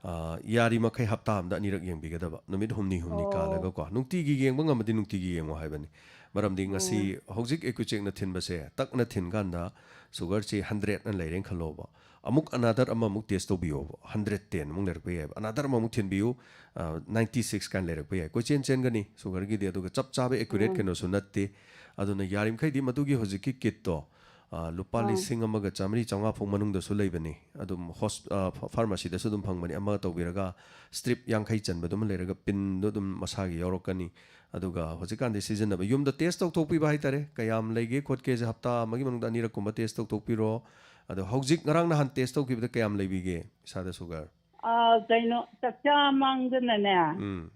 ꯑ, ꯌꯥꯔꯤꯃꯈꯩ ꯍꯞꯇꯥ ꯑꯃꯗ ꯑꯅꯤꯔꯛ ꯌꯦꯡꯕꯤꯒꯗꯕ, ꯅꯨꯃꯤꯠ ꯍꯨꯝꯅꯤ ꯍꯨꯝꯅꯤ ꯑꯣ꯫ ꯀꯥꯜꯂꯒꯀꯣ꯫ ꯅꯨꯡꯇꯤꯒꯤ ꯌꯦꯡꯕ ꯉꯝꯃꯗꯤ ꯅꯨꯡꯇꯤꯒꯤ ꯌꯦꯡꯉꯣ ꯍꯥꯏꯕꯅꯤ꯫ ꯃꯔꯝꯗꯤ ꯉꯁꯤ ꯎꯝ꯫ ꯍꯧꯖꯤꯛ ꯑꯦꯀꯨꯆꯦꯛꯅ ꯊꯤꯟꯕꯁꯦ, ꯇꯛꯅ ꯊꯤꯟ ꯀꯥꯟꯗ ꯁꯨꯒꯔꯁꯤ ꯍꯟꯗ꯭ꯔꯦꯠꯅ ꯂꯩꯔꯦꯅ ꯈꯜꯂꯣꯕ꯫ ꯑꯃꯨꯛ ꯑꯅꯥꯗꯔ ꯑꯃꯃꯨꯛ ꯇꯦꯁ ꯇꯧꯕꯤꯌꯣꯕ꯫ ꯍꯟꯗ꯭ꯔꯦꯠ ꯇꯦꯟ ꯑꯃꯨꯛ ꯂꯩꯔꯛꯄ ꯌꯥꯏꯕ꯫ ꯑꯅꯥꯗꯔ ꯑꯃꯃꯨꯛ ꯊꯤꯟꯕꯤꯌꯨ, ꯑ, ꯅꯥꯏꯟꯇꯤ ꯁꯤꯛꯁ ꯀꯥꯏꯅ ꯂꯩꯔꯛꯄ ꯌꯥꯏ꯫ ꯀꯣꯏꯆꯦꯟ ꯆꯦꯟꯒꯅꯤ ꯁꯨꯒꯔꯒꯤꯗꯤ꯫ ꯑꯗꯨꯒ ꯆꯞ ꯆꯥꯕ ꯑꯦꯀꯨꯔꯦꯠ ꯎꯝ꯫ ꯀꯩꯅꯣꯁꯨ ꯅꯠꯇꯦ꯫ ꯑꯗꯨꯅ ꯌꯥꯔꯤꯃꯈꯩꯗꯤ ꯃꯗꯨꯒꯤ ꯍꯧꯖꯤꯛꯀꯤ ꯀꯤꯠꯇꯣ, ꯑ, ꯂꯨꯄꯥ ꯎꯝ꯫ ꯂꯤꯁꯤꯡ ꯑꯃꯒ ꯆꯥꯃꯔꯤ ꯆꯥꯝꯃꯉꯥ ꯐꯥꯎ ꯃꯅꯨꯡꯗꯁꯨ ꯂꯩꯕꯅꯤ꯫ ꯑꯗꯨꯝ ꯍꯣꯁ-, ꯑ, ꯐ-, ꯐꯥꯔꯃꯥꯁꯤꯗꯁꯨ ꯑꯗꯨꯝ ꯐꯪꯕꯅꯤ꯫ ꯑꯃ ꯇꯧꯕꯤꯔꯒ ꯁ꯭ꯇ꯭ꯔꯤꯞ ꯌꯥꯡꯈꯩ ꯆꯟꯕꯗꯨꯃ ꯂꯩꯔꯒ ꯄꯤꯟꯗꯣ ꯑꯗꯨꯝ ꯃꯁꯥꯒꯤ ꯌꯥꯎꯔꯛꯀꯅꯤ꯫ ꯑꯗꯨꯒ ꯍꯧꯖꯤꯛꯀꯥꯟꯗꯤ ꯁꯤꯖꯤꯟꯅꯕ, ꯌꯨꯝꯗ ꯇꯦꯁ ꯇꯧꯊꯣꯛꯄꯤꯕ ꯍꯥꯏꯇꯥꯔꯦ꯫ ꯀꯌꯥꯝ ꯂꯩꯒꯦ ꯈꯣꯠꯀꯦꯁꯦ ꯍꯞꯇꯥ ꯑꯃꯒꯤ ꯃꯅꯨꯡꯗ ꯑꯅꯤꯔꯛꯀꯨꯝꯕ ꯇꯦꯁ ꯇꯧꯊꯣꯛꯄꯤꯔꯣ꯫ ꯑꯗꯣ ꯍꯧꯖꯤꯛ ꯉꯔꯥꯡ ꯅꯍꯥꯟ ꯇꯦꯁ ꯇꯧꯈꯤꯕꯗ ꯀꯌꯥꯝ ꯂꯩꯕꯤꯒꯦ ꯏꯁꯥꯗ ꯁꯨꯒꯔ? ꯑ, ꯀꯩꯅꯣ, ꯆꯥꯛꯆꯥ ꯃꯥꯡꯗꯅꯅꯦ, ꯎꯝ꯫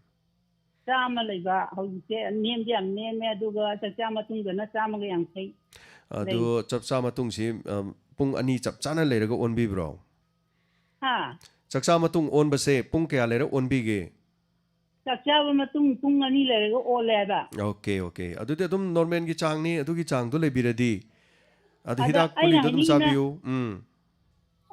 ꯆꯥꯝꯃ ꯂꯩꯕ꯫ ꯍꯧꯖꯤꯛꯁꯦ ꯅꯦꯝꯗꯤ ꯌꯥꯝ ꯅꯦꯝꯃꯦ, ꯑꯗꯨꯒ ꯆꯥꯛꯆꯥ ꯃꯇꯨꯡꯗꯅ ꯆꯥꯝꯃꯒ ꯌꯥꯡꯈꯩ ꯑꯗꯨ ꯂꯩ꯫ ꯆꯞ ꯆꯥ ꯃꯇꯨꯡꯁꯤ, ꯑꯝ, ꯄꯨꯡ ꯑꯅꯤ ꯆꯞ ꯆꯥꯅ ꯂꯩꯔꯒ ꯑꯣꯟꯕꯤꯕ꯭ꯔꯣ? ꯍꯥ? ꯆꯥꯛꯆꯥ ꯃꯇꯨꯡ ꯑꯣꯟꯕꯁꯦ ꯄꯨꯡ ꯀꯌꯥ ꯂꯩꯔ ꯑꯣꯟꯕꯤꯒꯦ? ꯆꯥꯛ ꯆꯥꯕ ꯃꯇꯨꯡ ꯄꯨꯡ ꯑꯅꯤ ꯂꯩꯔꯒ ꯑꯣꯜꯂꯦ ꯍꯥꯏꯕ꯫ Okay, okay. ꯑꯗꯨꯗꯤ ꯑꯗꯨꯝ ꯅꯣꯔꯃꯦꯜꯒꯤ ꯆꯥꯡꯅꯤ, ꯑꯗꯨꯒꯤ ꯆꯥꯡꯗꯣ ꯂꯩꯕꯤꯔꯗꯤ꯫ ꯑꯗꯨ ꯑꯗ ꯍꯤꯗꯥꯛ ꯑꯩꯅ ꯒꯨꯂꯤꯗꯣ ꯑꯗꯨꯝ ꯍꯥꯏꯅꯤꯡꯉꯤꯅ, ꯆꯥꯕꯤꯌꯨ꯫ ꯎꯝ꯫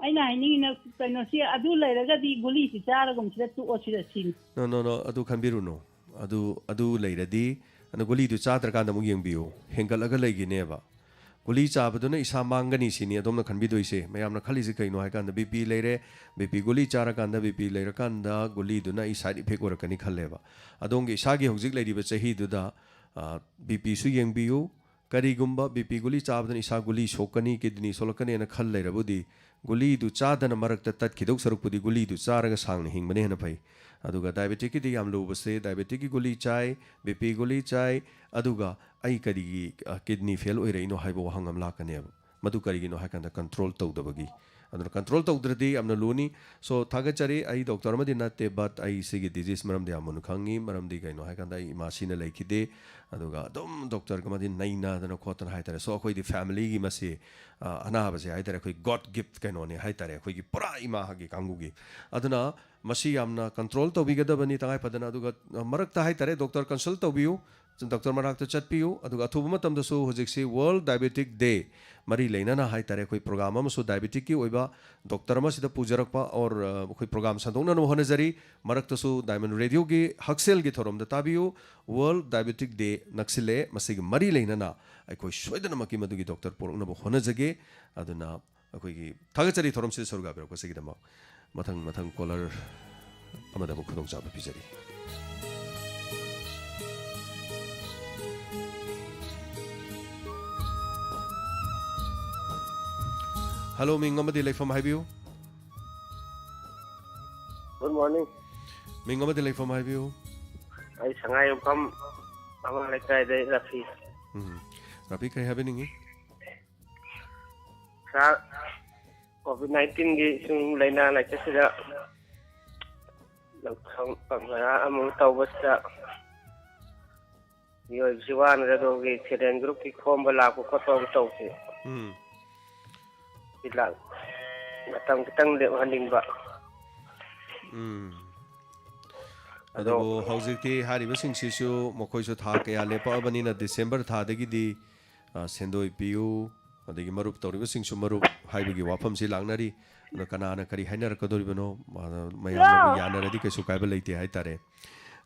ꯑꯩꯅ ꯍꯥꯏꯅꯤꯡꯉꯤꯅ ꯀꯩꯅꯣꯁꯤ, ꯑꯗꯨ ꯂꯩꯔꯒꯗꯤ ꯒꯨꯂꯤꯁꯤ ꯆꯥꯔꯒꯨꯝꯁꯤꯗ ꯇꯣꯛꯑꯁꯤꯔ ꯁꯤꯅꯤ꯫ No, no, no, ꯑꯗꯨ ꯈꯟꯕꯤꯔꯨꯅꯨ꯫ ꯑꯗꯨ, ꯑꯗꯨ ꯂꯩꯔꯗꯤ, ꯑꯗꯨ ꯒꯨꯂꯤꯗꯨ ꯆꯥꯗ꯭ꯔꯀꯥꯟꯗ ꯑꯃꯨꯛ ꯌꯦꯡꯕꯤꯌꯨ꯫ ꯍꯦꯟꯒꯠꯂꯒ ꯂꯩꯈꯤꯅꯦꯕ꯫ ꯒꯨꯂꯤ ꯆꯥꯕꯗꯨꯅ ꯏꯁꯥ ꯃꯥꯡꯒꯅꯤ ꯁꯤꯅꯤ ꯑꯗꯣꯝꯅ ꯈꯟꯕꯤꯗꯣꯏꯁꯦ꯫ ꯃꯌꯥꯝꯅ ꯈꯜꯂꯤꯁꯦ ꯀꯩꯅꯣ ꯍꯥꯏꯀꯥꯟꯗ, ꯕꯤ ꯄꯤ ꯂꯩꯔꯦ, ꯕꯤ ꯄꯤ ꯒꯨꯂꯤ ꯆꯥꯔꯀꯥꯟꯗ, ꯕꯤ ꯄꯤ ꯂꯩꯔꯀꯥꯟꯗ ꯒꯨꯂꯤꯗꯨꯅ ꯑꯩ ꯁꯥꯏꯠ ꯏꯐꯦꯛ ꯑꯣꯏꯔꯛꯀꯅꯤ ꯈꯜꯂꯦꯕ꯫ ꯑꯗꯣꯝꯒꯤ ꯏꯁꯥꯒꯤ ꯍꯧꯖꯤꯛ ꯂꯩꯔꯤꯕ ꯆꯍꯤꯗꯨꯗ, ꯑ, ꯕꯤ ꯄꯤꯁꯨ ꯌꯦꯡꯕꯤꯌꯨ꯫ ꯀꯔꯤꯒꯨꯝꯕ ꯕꯤ ꯄꯤ ꯒꯨꯂꯤ ꯆꯥꯕꯗꯨꯅ ꯏꯁꯥ ꯒꯨꯂꯤ ꯁꯣꯛꯀꯅꯤ, ꯀꯤꯗꯅꯤ ꯁꯣꯛꯂꯛꯀꯅꯤꯅ ꯈꯜ ꯂꯩꯔꯕꯨꯗꯤ, ꯒꯨꯂꯤꯗꯨ ꯆꯥꯗꯅ ꯃꯔꯛꯇ ꯇꯠꯈꯤꯗꯧ ꯁꯔꯨꯛꯄꯨꯗꯤ ꯒꯨꯂꯤꯗꯨ ꯆꯥꯔꯒ ꯁꯥꯡꯅ ꯍꯤꯡꯕꯅ ꯍꯦꯟꯅ ꯐꯩ꯫ ꯑꯗꯨꯒ ꯗꯥꯏꯕꯦꯇꯤꯛꯀꯤꯗꯤ ꯌꯥꯝ ꯂꯨꯕꯁꯦ, ꯗꯥꯏꯕꯦꯇꯤꯛꯀꯤ ꯒꯨꯂꯤ ꯆꯥꯏ, ꯕꯤ ꯄꯤ ꯒꯨꯂꯤ ꯆꯥꯏ, ꯑꯗꯨꯒ ꯑꯩ ꯀꯔꯤꯒꯤ, ꯑ, ꯀꯤꯗꯅꯤ ꯐꯦꯜ ꯑꯣꯏꯔꯛꯏꯅꯣ ꯍꯥꯏꯕ ꯋꯥꯍꯪ ꯑꯃ ꯂꯥꯛꯀꯅꯦꯕ꯫ ꯃꯗꯨ ꯀꯔꯤꯒꯤꯅꯣ ꯍꯥꯏ ꯀꯥꯟꯗ ꯀꯟꯇ꯭ꯔꯣꯜ ꯇꯧꯗꯕꯒꯤ꯫ ꯑꯗꯨꯅ ꯀꯟꯇ꯭ꯔꯣꯜ ꯇꯧꯗ꯭ꯔꯗꯤ ꯌꯥꯝꯅ ꯂꯨꯅꯤ꯫ So, ꯊꯥꯒꯠꯆꯔꯤ꯫ ꯑꯩ ꯗꯣꯛꯇꯔ ꯑꯃꯗꯤ ꯅꯠꯇꯦ, but ꯑꯩ ꯁꯤꯒꯤ ꯗꯤꯖꯤꯁ ꯃꯔꯝꯗ ꯌꯥꯝ ꯃꯨꯟꯅ ꯈꯪꯉꯤ꯫ ꯃꯔꯝꯗꯤ ꯀꯩꯅꯣ ꯍꯥꯏ ꯀꯥꯟꯗ ꯑꯩ ꯏꯃꯥ ꯁꯤꯅ ꯂꯩꯈꯤꯗꯦ꯫ ꯑꯗꯨꯒ ꯑꯗꯨꯝ ꯗꯣꯛꯇꯔꯒ ꯑꯃꯗꯤ ꯅꯩꯅꯗꯅ ꯈꯣꯠꯇꯅ ꯍꯥꯏ ꯇꯥꯔꯦ꯫ So, ꯑꯩꯈꯣꯏꯗꯤ ꯐꯦꯃꯤꯂꯤꯒꯤ ꯃꯁꯤ, ꯑ, ꯑꯅꯥꯕꯁꯦ ꯍꯥꯏ ꯇꯥꯔꯦ, ꯑꯩꯈꯣꯏ ꯒꯣꯗ ꯒꯤꯐ ꯀꯩꯅꯣꯅꯤ ꯍꯥꯏ ꯇꯥꯔꯦ, ꯑꯩꯈꯣꯏꯒꯤ ꯄꯨꯔꯥ ꯏꯃꯥꯒꯤ ꯀꯥꯡꯕꯨꯒꯤ꯫ ꯑꯗꯨꯅ ꯃꯁꯤ ꯌꯥꯝꯅ ꯀꯟꯇ꯭ꯔꯣꯜ ꯇꯧꯕꯤꯒꯗꯕꯅꯤ ꯇꯉꯥꯏ ꯐꯗꯅ꯫ ꯑꯗꯨꯒ, ꯑ, ꯃꯔꯛꯇ ꯍꯥꯏ ꯇꯥꯔꯦ, ꯗꯣꯛꯇꯔ ꯀꯟꯁꯜ ꯇꯧꯕꯤꯌꯨ, ꯗꯣꯛꯇꯔ ꯃꯅꯥꯛꯇ ꯆꯠꯄꯤꯌꯨ꯫ ꯑꯗꯨꯒ ꯑꯊꯨꯕ ꯃꯇꯝꯗꯁꯨ ꯍꯧꯖꯤꯛꯁꯤ ꯋꯥꯔꯜ ꯗꯥꯏꯕꯦꯇꯤꯛ ꯗꯦ ꯃꯔꯤ ꯂꯩꯅꯅ ꯍꯥꯏ ꯇꯥꯔꯦ, ꯑꯩꯈꯣꯏ ꯄ꯭ꯔꯣꯒ꯭ꯔꯥꯝ ꯑꯃꯁꯨ ꯗꯥꯏꯕꯦꯇꯤꯛꯀꯤ ꯑꯣꯏꯕ ꯗꯣꯛꯇꯔ ꯑꯃꯁꯤꯗ ꯄꯨꯖꯔꯛꯄ ꯑꯣꯔ, ꯑ, ꯑꯩꯈꯣꯏ ꯄ꯭ꯔꯣꯒ꯭ꯔꯥꯝ ꯁꯟꯗꯣꯛꯅꯅꯕ ꯍꯣꯠꯅꯖꯔꯤ꯫ ꯃꯔꯛꯇꯁꯨ ꯗꯥꯏꯃꯟ ꯔꯦꯗꯤꯑꯣꯒꯤ ꯍꯛꯁꯦꯜꯒꯤ ꯊꯧꯔꯝꯗ ꯇꯥꯕꯤꯌꯨ꯫ ꯋꯥꯔꯜ ꯗꯥꯏꯕꯦꯇꯤꯛ ꯗꯦ ꯅꯛꯁꯤꯜꯂꯛꯑꯦ꯫ ꯃꯁꯤꯒꯤ ꯃꯔꯤ ꯂꯩꯅꯅ ꯑꯩꯈꯣꯏ ꯁꯣꯏꯗꯅꯃꯛꯀꯤ ꯃꯗꯨꯒꯤ ꯗꯣꯛꯇꯔ ꯄꯨꯔꯛꯅꯕ ꯍꯣꯠꯅꯖꯒꯦ꯫ ꯑꯗꯨꯅ ꯑꯩꯈꯣꯏꯒꯤ ꯊꯥꯒꯠꯆꯔꯤ ꯊꯧꯔꯝꯁꯤꯗ ꯁꯔꯨꯛ ꯌꯥꯕꯤꯔꯛꯄꯁꯤꯒꯤꯗꯃꯛ꯫ ꯃꯊꯪ, ꯃꯊꯪ ꯀꯣꯂꯔ ꯑꯃꯗ ꯑꯃꯨꯛ ꯈꯨꯗꯣꯡꯆꯥꯕ ꯄꯤꯖꯔꯤ꯫ ꯍꯜꯂꯣ, ꯃꯤꯡ ꯑꯃꯗꯤ ꯂꯩꯐꯝ ꯍꯥꯏꯕꯤꯌꯨ꯫ Good morning. ꯃꯤꯡ ꯑꯃꯗꯤ ꯂꯩꯐꯝ ꯍꯥꯏꯕꯤꯌꯨ꯫ ꯑꯩ ꯁꯉꯥꯏ ꯌꯨꯝꯐꯝ ꯑꯃ ꯂꯩꯀꯥꯏꯗꯩ ꯔꯐꯤ꯫ ꯎꯝ꯫ ꯔꯥꯐꯤ, ꯀꯔꯤ ꯍꯥꯏꯕꯤꯅꯤꯡꯉꯤ? ꯁꯥꯔ, ꯀꯣꯚꯤꯗ ꯅꯥꯏꯟꯇꯤꯟꯒꯤ ꯁꯨꯝ ꯂꯥꯏꯅꯥ ꯂꯥꯏꯆꯠꯁꯤꯗ ꯂꯧꯊꯣꯛ ꯄꯟꯊꯥ ꯑꯃꯨꯛ ꯇꯧꯕꯁꯤꯗ ꯃꯤꯑꯣꯏꯕꯁꯤ ꯋꯥꯅꯔꯦ꯫ ꯑꯗꯨꯒꯤ ꯁꯦꯜꯐ ꯍꯦꯜꯞ ꯒ꯭ꯔꯨꯞꯀꯤ ꯈꯣꯝꯕ ꯂꯥꯛꯄ ꯈꯣꯠꯄ ꯑꯃ ꯇꯧꯁꯤ꯫ ꯎꯝ꯫ ꯁꯤ ꯂꯥꯛ-, ꯃꯇꯝ ꯈꯤꯇꯪ ꯂꯦꯞꯍꯟꯅꯤꯡꯕ꯫ ꯎꯝ꯫ ꯑꯗꯣ ꯑꯗꯨꯕꯨ ꯍꯧꯖꯤꯛꯇꯤ ꯍꯥꯏꯔꯤꯕꯁꯤꯡꯁꯤꯁꯨ ꯃꯈꯣꯏꯁꯨ ꯊꯥ ꯀꯌꯥ ꯂꯦꯞꯄꯛꯑꯕꯅꯤꯅ ꯗꯤꯁꯦꯝꯕꯔ ꯊꯥꯗꯒꯤꯗꯤ, ꯑ, ꯁꯦꯟꯗꯣꯏ ꯄꯤꯌꯨ, ꯑꯗꯒꯤ ꯃꯔꯨꯞ ꯇꯧꯔꯤꯕꯁꯤꯡꯁꯨ ꯃꯔꯨꯞ ꯍꯥꯏꯕꯒꯤ ꯋꯥꯐꯝꯁꯤ ꯂꯥꯛꯅꯔꯤ꯫ ꯑꯗꯣ ꯀꯅꯥꯅ ꯀꯔꯤ ꯍꯥꯏꯅꯔꯛꯀꯗꯣꯔꯤꯕꯅꯣ? ꯑ, ꯃꯌꯥꯝꯅ ꯑꯃꯨꯛ ꯌꯥꯅꯔꯗꯤ ꯀꯩꯁꯨ ꯀꯥꯏꯕ ꯂꯩꯇꯦ ꯍꯥꯏꯇꯥꯔꯦ꯫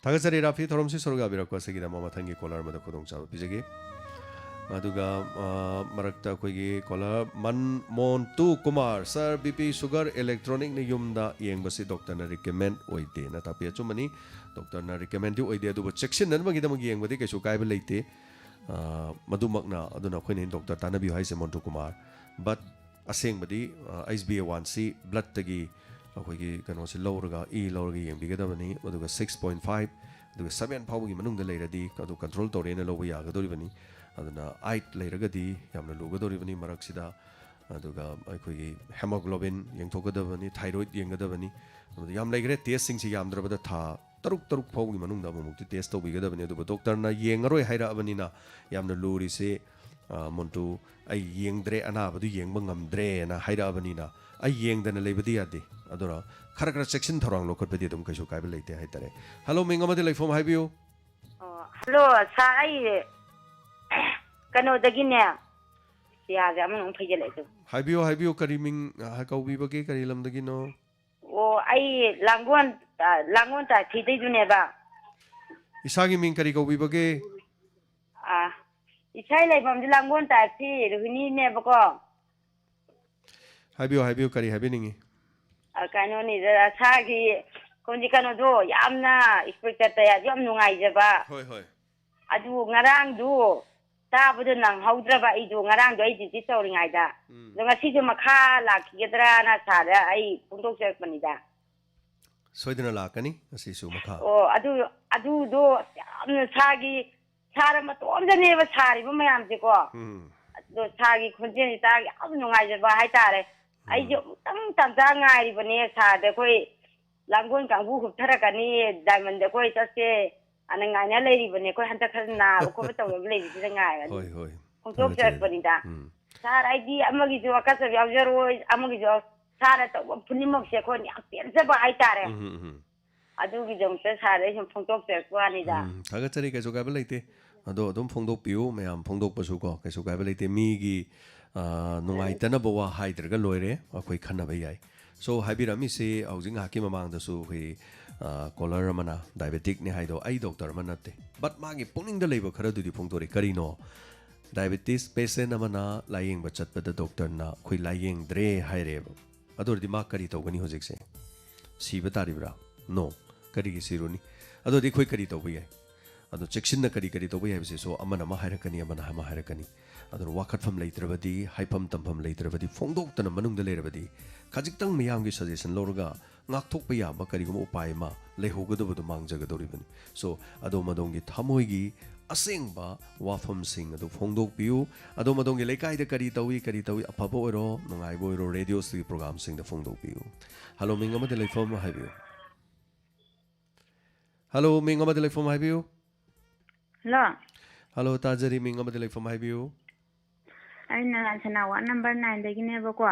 ꯊꯥꯒꯠꯆꯔꯤ ꯔꯥꯐꯤ, ꯊꯧꯔꯝꯁꯤ ꯁꯔꯨꯛ ꯌꯥꯕꯤꯔꯛꯄ ꯑꯁꯤꯒꯤꯗꯃꯛ꯫ ꯃꯊꯪꯒꯤ ꯀꯣꯂꯔ ꯑꯃꯗ ꯈꯨꯗꯣꯡꯆꯥꯕ ꯄꯤꯖꯒꯦ꯫ ꯑꯗꯨꯒ, ꯑ, ꯃꯔꯛꯇ ꯑꯩꯈꯣꯏꯒꯤ ꯀꯣꯂꯔ ꯃꯟ-, ꯃꯣꯟꯇꯨ ꯀꯨꯃꯥꯔ, "ꯁꯥꯔ, ꯕꯤ ꯄꯤ, ꯁꯨꯒꯔ, ꯏꯂꯦꯛꯇ꯭ꯔꯣꯅꯤꯛꯅ ꯌꯨꯝꯗ ꯌꯦꯡꯕꯁꯤ ꯗꯣꯛꯇꯔꯅ ꯔꯤꯀꯃꯦꯟ ꯑꯣꯏꯗꯦꯅ" ꯇꯥꯛꯄꯤ꯫ ꯑꯆꯨꯝꯕꯅꯤ, ꯗꯣꯛꯇꯔꯅ ꯔꯤꯀꯃꯦꯟꯗꯤ ꯑꯣꯏꯗꯦ, ꯑꯗꯨꯕꯨ ꯆꯦꯛꯁꯤꯟꯅꯅꯕꯒꯤꯗꯃꯛ ꯌꯦꯡꯕꯗꯤ ꯀꯩꯁꯨ ꯀꯥꯏꯕ ꯂꯩꯇꯦ꯫ ꯑ, ꯃꯗꯨꯃꯛꯅ, ꯑꯗꯨꯅ ꯑꯩꯈꯣꯏꯅ ꯗꯣꯛꯇꯔ ꯇꯥꯟꯅꯕꯤꯌꯨ ꯍꯥꯏꯁꯦ, ꯃꯣꯟꯇꯨ ꯀꯨꯃꯥꯔ꯫ But ꯑꯁꯦꯡꯕꯗꯤ ꯑꯩꯆ ꯕꯤ ꯑꯦ ꯋꯥꯟꯁꯤ ꯕ꯭ꯂꯠꯇꯒꯤ ꯑꯩꯈꯣꯏꯒꯤ ꯀꯩꯅꯣꯁꯤ ꯂꯧꯔꯒ, ꯏ ꯂꯧꯔꯒ ꯌꯦꯡꯕꯤꯒꯗꯕꯅꯤ꯫ ꯑꯗꯨꯒ ꯁꯤꯛꯁ ꯄꯣꯏꯟ ꯐꯥꯏꯚ, ꯑꯗꯨꯒ ꯁꯕꯦꯟ ꯐꯥꯎꯕꯒꯤ ꯃꯅꯨꯡꯗ ꯂꯩꯔꯗꯤ ꯑꯗꯨ ꯀꯟꯇ꯭ꯔꯣꯜ ꯇꯧꯔꯦꯅ ꯂꯧꯕ ꯌꯥꯒꯗꯧꯔꯤꯕꯅꯤ꯫ ꯑꯗꯨꯅ ꯑꯩꯠ ꯂꯩꯔꯒꯗꯤ ꯌꯥꯝꯅ ꯂꯨꯒꯗꯧꯔꯤꯕꯅꯤ ꯃꯔꯛꯁꯤꯗ꯫ ꯑꯗꯨꯒ ꯑꯩꯈꯣꯏꯒꯤ ꯍꯦꯃꯣꯒ꯭ꯂꯣꯕꯤꯟ ꯌꯦꯡꯊꯣꯛꯀꯗꯕꯅꯤ, ꯊꯥꯏꯔꯣꯏꯗ ꯌꯦꯡꯒꯗꯕꯅꯤ꯫ ꯑꯗꯨ ꯌꯥꯝ ꯂꯩꯈ꯭ꯔꯦ, ꯇꯦꯁꯁꯤꯡꯁꯤ ꯌꯥꯝꯗ꯭ꯔꯕꯗ ꯊꯥ ꯇꯔꯨꯛ, ꯇꯔꯨꯛ ꯐꯥꯎꯕꯒꯤ ꯃꯅꯨꯡꯗ ꯑꯃꯨꯛꯃꯨꯛꯇꯤ ꯇꯦꯁ ꯇꯧꯕꯤꯒꯗꯕꯅꯤ꯫ ꯑꯗꯨꯕꯨ ꯗꯣꯛꯇꯔꯅ ꯌꯦꯡꯉꯔꯣꯏ ꯍꯥꯏꯔꯛꯑꯕꯅꯤꯅ, ꯌꯥꯝꯅ ꯂꯨꯔꯤꯁꯦ, ꯑ, ꯃꯣꯟꯇꯨ, "ꯑꯩ ꯌꯦꯡꯗ꯭ꯔꯦ, ꯑꯅꯥꯕꯗꯨ ꯌꯦꯡꯕ ꯉꯝꯗ꯭ꯔꯦꯅ ꯍꯥꯏꯔꯛꯑꯕꯅꯤꯅ, ꯑꯩ ꯌꯦꯡꯗꯅ ꯂꯩꯕꯗꯤ ꯌꯥꯗꯦ"꯫ ꯑꯗꯨꯅ ꯈꯔ ꯈꯔ ꯆꯦꯛꯁꯤꯟ ꯊꯧꯔꯥꯡ ꯂꯧꯈꯠꯄꯗꯤ ꯑꯗꯨꯝ ꯀꯩꯁꯨ ꯀꯥꯏꯕ ꯂꯩꯇꯦ ꯍꯥꯏꯇꯥꯔꯦ꯫ ꯍꯜꯂꯣ, ꯃꯤꯡ ꯑꯃꯗꯤ ꯂꯩꯐꯝ ꯍꯥꯏꯕꯤꯌꯨ꯫ ꯑꯣ, ꯍꯜꯂꯣ, ꯁꯥꯔ, ꯑꯩ ꯀꯩꯅꯣꯗꯒꯤꯅꯦ꯫ ꯌꯥꯁꯦ ꯑꯃꯅ ꯑꯃꯨꯛ ꯐꯩꯖꯜꯂꯛꯑꯦ ꯇꯨ꯫ ꯍꯥꯏꯕꯤꯌꯨ, ꯍꯥꯏꯕꯤꯌꯨ, ꯀꯔꯤ ꯃꯤꯡ, ꯑ, ꯀꯧꯕꯤꯕꯒꯦ, ꯀꯔꯤ ꯂꯝꯗꯒꯤꯅꯣ? ꯑꯣ, ꯑꯩ ꯂꯥꯡꯒꯣꯜ, ꯑ, ꯂꯥꯡꯒꯣꯜ ꯇꯥꯏꯐꯤꯗꯩꯗꯨꯅꯦꯕ꯫ ꯏꯁꯥꯒꯤ ꯃꯤꯡ ꯀꯔꯤ ꯀꯧꯕꯤꯕꯒꯦ? ꯑ, ꯏꯁꯥꯒꯤ ꯂꯩꯐꯝꯁꯦ ꯂꯥꯡꯒꯣꯜ ꯇꯥꯏꯐꯤ ꯔꯣꯍꯤꯅꯤꯅꯦꯕꯀꯣ꯫ ꯍꯥꯏꯕꯤꯌꯨ, ꯍꯥꯏꯕꯤꯌꯨ, ꯀꯔꯤ ꯍꯥꯏꯕꯤꯅꯤꯡꯉꯤ? ꯑ, ꯀꯩꯅꯣꯅꯤꯗ, ꯁꯥꯔꯒꯤ ꯍꯧꯖꯤꯛ ꯀꯩꯅꯣꯗꯣ ꯌꯥꯝꯅ ꯏꯟꯁꯄꯦꯛꯇꯔ ꯇꯌꯥꯁꯨ ꯌꯥꯝ ꯅꯨꯡꯉꯥꯏꯖꯕ꯫ ꯍꯣꯏ, ꯍꯣꯏ꯫ ꯑꯗꯨ ꯉꯔꯥꯡꯗꯨ ꯇꯥꯕꯗꯣ ꯅꯪꯍꯧꯗ꯭ꯔꯕ ꯑꯩꯗꯣ, ꯉꯔꯥꯡꯗꯣ ꯑꯩ ꯗ꯭ꯌꯨꯇꯤ ꯇꯧꯔꯤꯉꯩꯗ꯫ ꯎꯝ꯫ ꯑꯗꯣ ꯉꯁꯤꯁꯨ ꯃꯈꯥ ꯂꯥꯛꯈꯤꯒꯗ꯭ꯔꯥꯅ ꯁꯥꯔꯗ ꯑꯩ ꯐꯣꯡꯗꯣꯛꯆꯔꯛꯄꯅꯤꯗ꯫ ꯁꯣꯏꯗꯅ ꯂꯥꯛꯀꯅꯤ ꯉꯁꯤꯁꯨ ꯃꯈꯥ꯫ ꯑꯣ, ꯑꯗꯨ, ꯑꯗꯨꯗꯣ ꯌꯥꯝꯅ ꯁꯥꯔꯒꯤ, ꯁꯥꯔ ꯃꯇꯣꯝꯗꯅꯦꯕ ꯁꯥꯔꯤꯕ ꯃꯌꯥꯝꯁꯦꯀꯣ꯫ ꯎꯝ꯫ ꯑꯗꯣ ꯁꯥꯔꯒꯤ ꯈꯣꯟꯖꯦꯜꯁꯤ ꯇꯥꯔꯒ ꯌꯥꯝ ꯅꯨꯡꯉꯥꯏꯖꯕ ꯍꯥꯏꯇꯥꯔꯦ꯫ ꯎꯝ꯫ ꯑꯩꯁꯦ ꯑꯃꯨꯛꯇꯪ ꯇꯥꯟꯖꯥ ꯉꯥꯏꯔꯤꯕꯅꯦ ꯁꯥꯔꯗ, ꯑꯩꯈꯣꯏ ꯂꯥꯡꯒꯣꯜ ꯀꯥꯡꯕꯨ ꯍꯨꯞꯊꯔꯛꯀꯅꯤ, ꯗꯥꯏꯃꯟꯗ ꯑꯩꯈꯣꯏ ꯆꯠꯁꯦ ꯑꯅ ꯉꯥꯏꯅ ꯂꯩꯔꯤꯕꯅꯦ꯫ ꯑꯩꯈꯣꯏ ꯍꯟꯗꯛ ꯈꯔ ꯅꯥꯕ ꯈꯣꯠꯄ ꯇꯧꯅꯕ ꯂꯩꯕꯁꯤꯗ ꯉꯥꯏꯔꯅꯤ꯫ ꯍꯣꯏ, ꯍꯣꯏ꯫ ꯐꯣꯡꯗꯣꯛꯆꯔꯛꯄꯅꯤꯗ꯫ ꯊꯥꯒꯠꯆꯔꯤ꯫ ꯎꯝ꯫ ꯁꯥꯔ, ꯑꯩꯗꯤ ꯑꯃꯒꯤꯁꯨ ꯑꯀꯠꯆꯕ ꯌꯥꯎꯖꯔꯣꯏ, ꯑꯃꯒꯤꯁꯨ ꯌꯥꯎ-, ꯁꯥꯔꯅ ꯇꯧꯕ ꯄꯨꯝꯅꯃꯛꯁꯦ ꯑꯩꯈꯣꯏꯅ ꯌꯥꯝ ꯄꯦꯟꯖꯕ ꯍꯥꯏꯇꯥꯔꯦ꯫ ꯎꯝ, ꯎꯝ, ꯎꯝ꯫ ꯑꯗꯨꯒꯤꯗꯃꯛꯇ ꯁꯥꯔꯗ ꯑꯩ ꯁꯨꯝ ꯐꯣꯡꯗꯣꯛꯆꯔꯛꯄ ꯋꯥꯅꯤꯗ꯫ ꯎꯝ, ꯊꯥꯒꯠꯆꯔꯤ, ꯀꯩꯁꯨ ꯀꯥꯏꯕ ꯂꯩꯇꯦ꯫ ꯑꯗꯣ ꯑꯗꯨꯝ ꯐꯣꯡꯗꯣꯛꯄꯤꯌꯨ, ꯃꯌꯥꯝ ꯐꯣꯡꯗꯣꯛꯄꯁꯨ ꯀꯣ, ꯀꯩꯁꯨ ꯀꯥꯏꯕ ꯂꯩꯇꯦ꯫ ꯃꯤꯒꯤ, ꯑ, ꯅꯨꯡꯉꯥꯏꯇꯅꯕ ꯋꯥ ꯍꯥꯏꯗ꯭ꯔꯒ ꯂꯣꯏꯔꯦ, ꯑꯩꯈꯣꯏ ꯈꯟꯅꯕ ꯌꯥꯏ꯫ So, ꯍꯥꯏꯕꯤꯔꯝꯃꯤꯁꯤ ꯍꯧꯖꯤꯛ ꯉꯥꯏꯍꯥꯛꯀꯤ ꯃꯃꯥꯡꯗꯁꯨ ꯑꯩꯈꯣꯏ, ꯑ, caller ꯑꯃꯅ diabetic ꯅꯦ ꯍꯥꯏꯗꯣ, ꯑꯩ ꯗꯣꯛꯇꯔ ꯑꯃ ꯅꯠꯇꯦ, but ꯃꯥꯒꯤ ꯄꯨꯛꯅꯤꯡꯗ ꯂꯩꯕ ꯈꯔꯗꯨꯗꯤ ꯐꯣꯡꯗꯣꯔꯛꯏ꯫ ꯀꯔꯤꯅꯣ? Diabetes patient ꯑꯃꯅ ꯂꯥꯏꯌꯦꯡꯕ ꯆꯠꯄꯗ ꯗꯣꯛꯇꯔꯅ ꯑꯩꯈꯣꯏ ꯂꯥꯏꯌꯦꯡꯗ꯭ꯔꯦ ꯍꯥꯏꯔꯦꯕ꯫ ꯑꯗꯨ ꯑꯣꯏꯔꯗꯤ ꯃꯥ ꯀꯔꯤ ꯇꯧꯒꯅꯤ ꯍꯧꯖꯤꯛꯁꯦ? ꯁꯤꯕ ꯇꯥꯔꯤꯕ꯭ꯔꯥ? No꯫ ꯀꯔꯤꯒꯤ ꯁꯤꯔꯨꯅꯤ? ꯑꯗꯨ ꯑꯣꯏꯔꯗꯤ ꯑꯩꯈꯣꯏ ꯀꯔꯤ ꯇꯧꯕ ꯌꯥꯏ? ꯑꯗꯣ ꯆꯦꯛꯁꯤꯟꯅ ꯀꯔꯤ ꯀꯔꯤ ꯇꯧꯕ ꯌꯥꯏ ꯍꯥꯏꯕꯁꯤꯁꯨ ꯑꯃꯅ ꯑꯃ ꯍꯥꯏꯔꯛꯀꯅꯤ, ꯑꯃꯅ ꯑꯃ ꯍꯥꯏꯔꯛꯀꯅꯤ꯫ ꯑꯗꯨꯅ ꯋꯥꯀꯠꯐꯝ ꯂꯩꯇ꯭ꯔꯕꯗꯤ, ꯍꯥꯏꯐꯝ ꯇꯝꯐꯝ ꯂꯩꯇ꯭ꯔꯕꯗꯤ, ꯐꯣꯡꯗꯣꯛꯇꯅ ꯃꯅꯨꯡꯗ ꯂꯩꯔꯕꯗꯤ, ꯈꯖꯤꯛꯇꯪ ꯃꯤꯌꯥꯝꯒꯤ ꯁꯖꯦꯁꯟ ꯂꯧꯔꯒ ꯉꯥꯛꯊꯣꯛꯄ ꯌꯥꯕ ꯀꯔꯤꯒꯨꯝꯕ ꯎꯄꯥꯏ ꯑꯃ ꯂꯩꯍꯧꯒꯗꯕꯗꯨ ꯃꯥꯡꯖꯒꯗꯧꯔꯤꯕꯅꯤ꯫ So, ꯑꯗꯣꯝ ꯑꯗꯣꯝꯒꯤ ꯊꯃꯣꯏꯒꯤ ꯑꯁꯦꯡꯕ ꯋꯥꯐꯝꯁꯤꯡ ꯑꯗꯨ ꯐꯣꯡꯗꯣꯛꯄꯤꯌꯨ꯫ ꯑꯗꯣꯝ ꯑꯗꯣꯝꯒꯤ ꯂꯩꯀꯥꯏꯗ ꯀꯔꯤ ꯇꯧꯏ, ꯀꯔꯤ ꯇꯧꯏ, ꯑꯐꯕ ꯑꯣꯏꯔꯣ, ꯅꯨꯡꯉꯥꯏꯕ ꯑꯣꯏꯔꯣ, ꯔꯦꯗꯤꯑꯣꯁꯤꯒꯤ ꯄ꯭ꯔꯣꯒꯥꯝꯁꯤꯡꯗ ꯐꯣꯡꯗꯣꯛꯄꯤꯌꯨ꯫ ꯍꯜꯂꯣ, ꯃꯤꯡ ꯑꯃꯗꯤ ꯂꯩꯐꯝ ꯑꯃ ꯍꯥꯏꯕꯤꯌꯨ꯫ ꯍꯜꯂꯣ, ꯃꯤꯡ ꯑꯃꯗꯤ ꯂꯩꯐꯝ ꯍꯥꯏꯕꯤꯌꯨ꯫ ꯍꯜꯂꯣ꯫ ꯍꯜꯂꯣ, ꯇꯥꯖꯔꯤ, ꯃꯤꯡ ꯑꯃꯗꯤ ꯂꯩꯐꯝ ꯍꯥꯏꯕꯤꯌꯨ꯫ ꯑꯩꯅ ꯁꯅꯥ ꯋꯥꯔꯗ ꯅꯝꯕꯔ ꯅꯥꯏꯟꯗꯒꯤꯅꯦꯕꯀꯣ꯫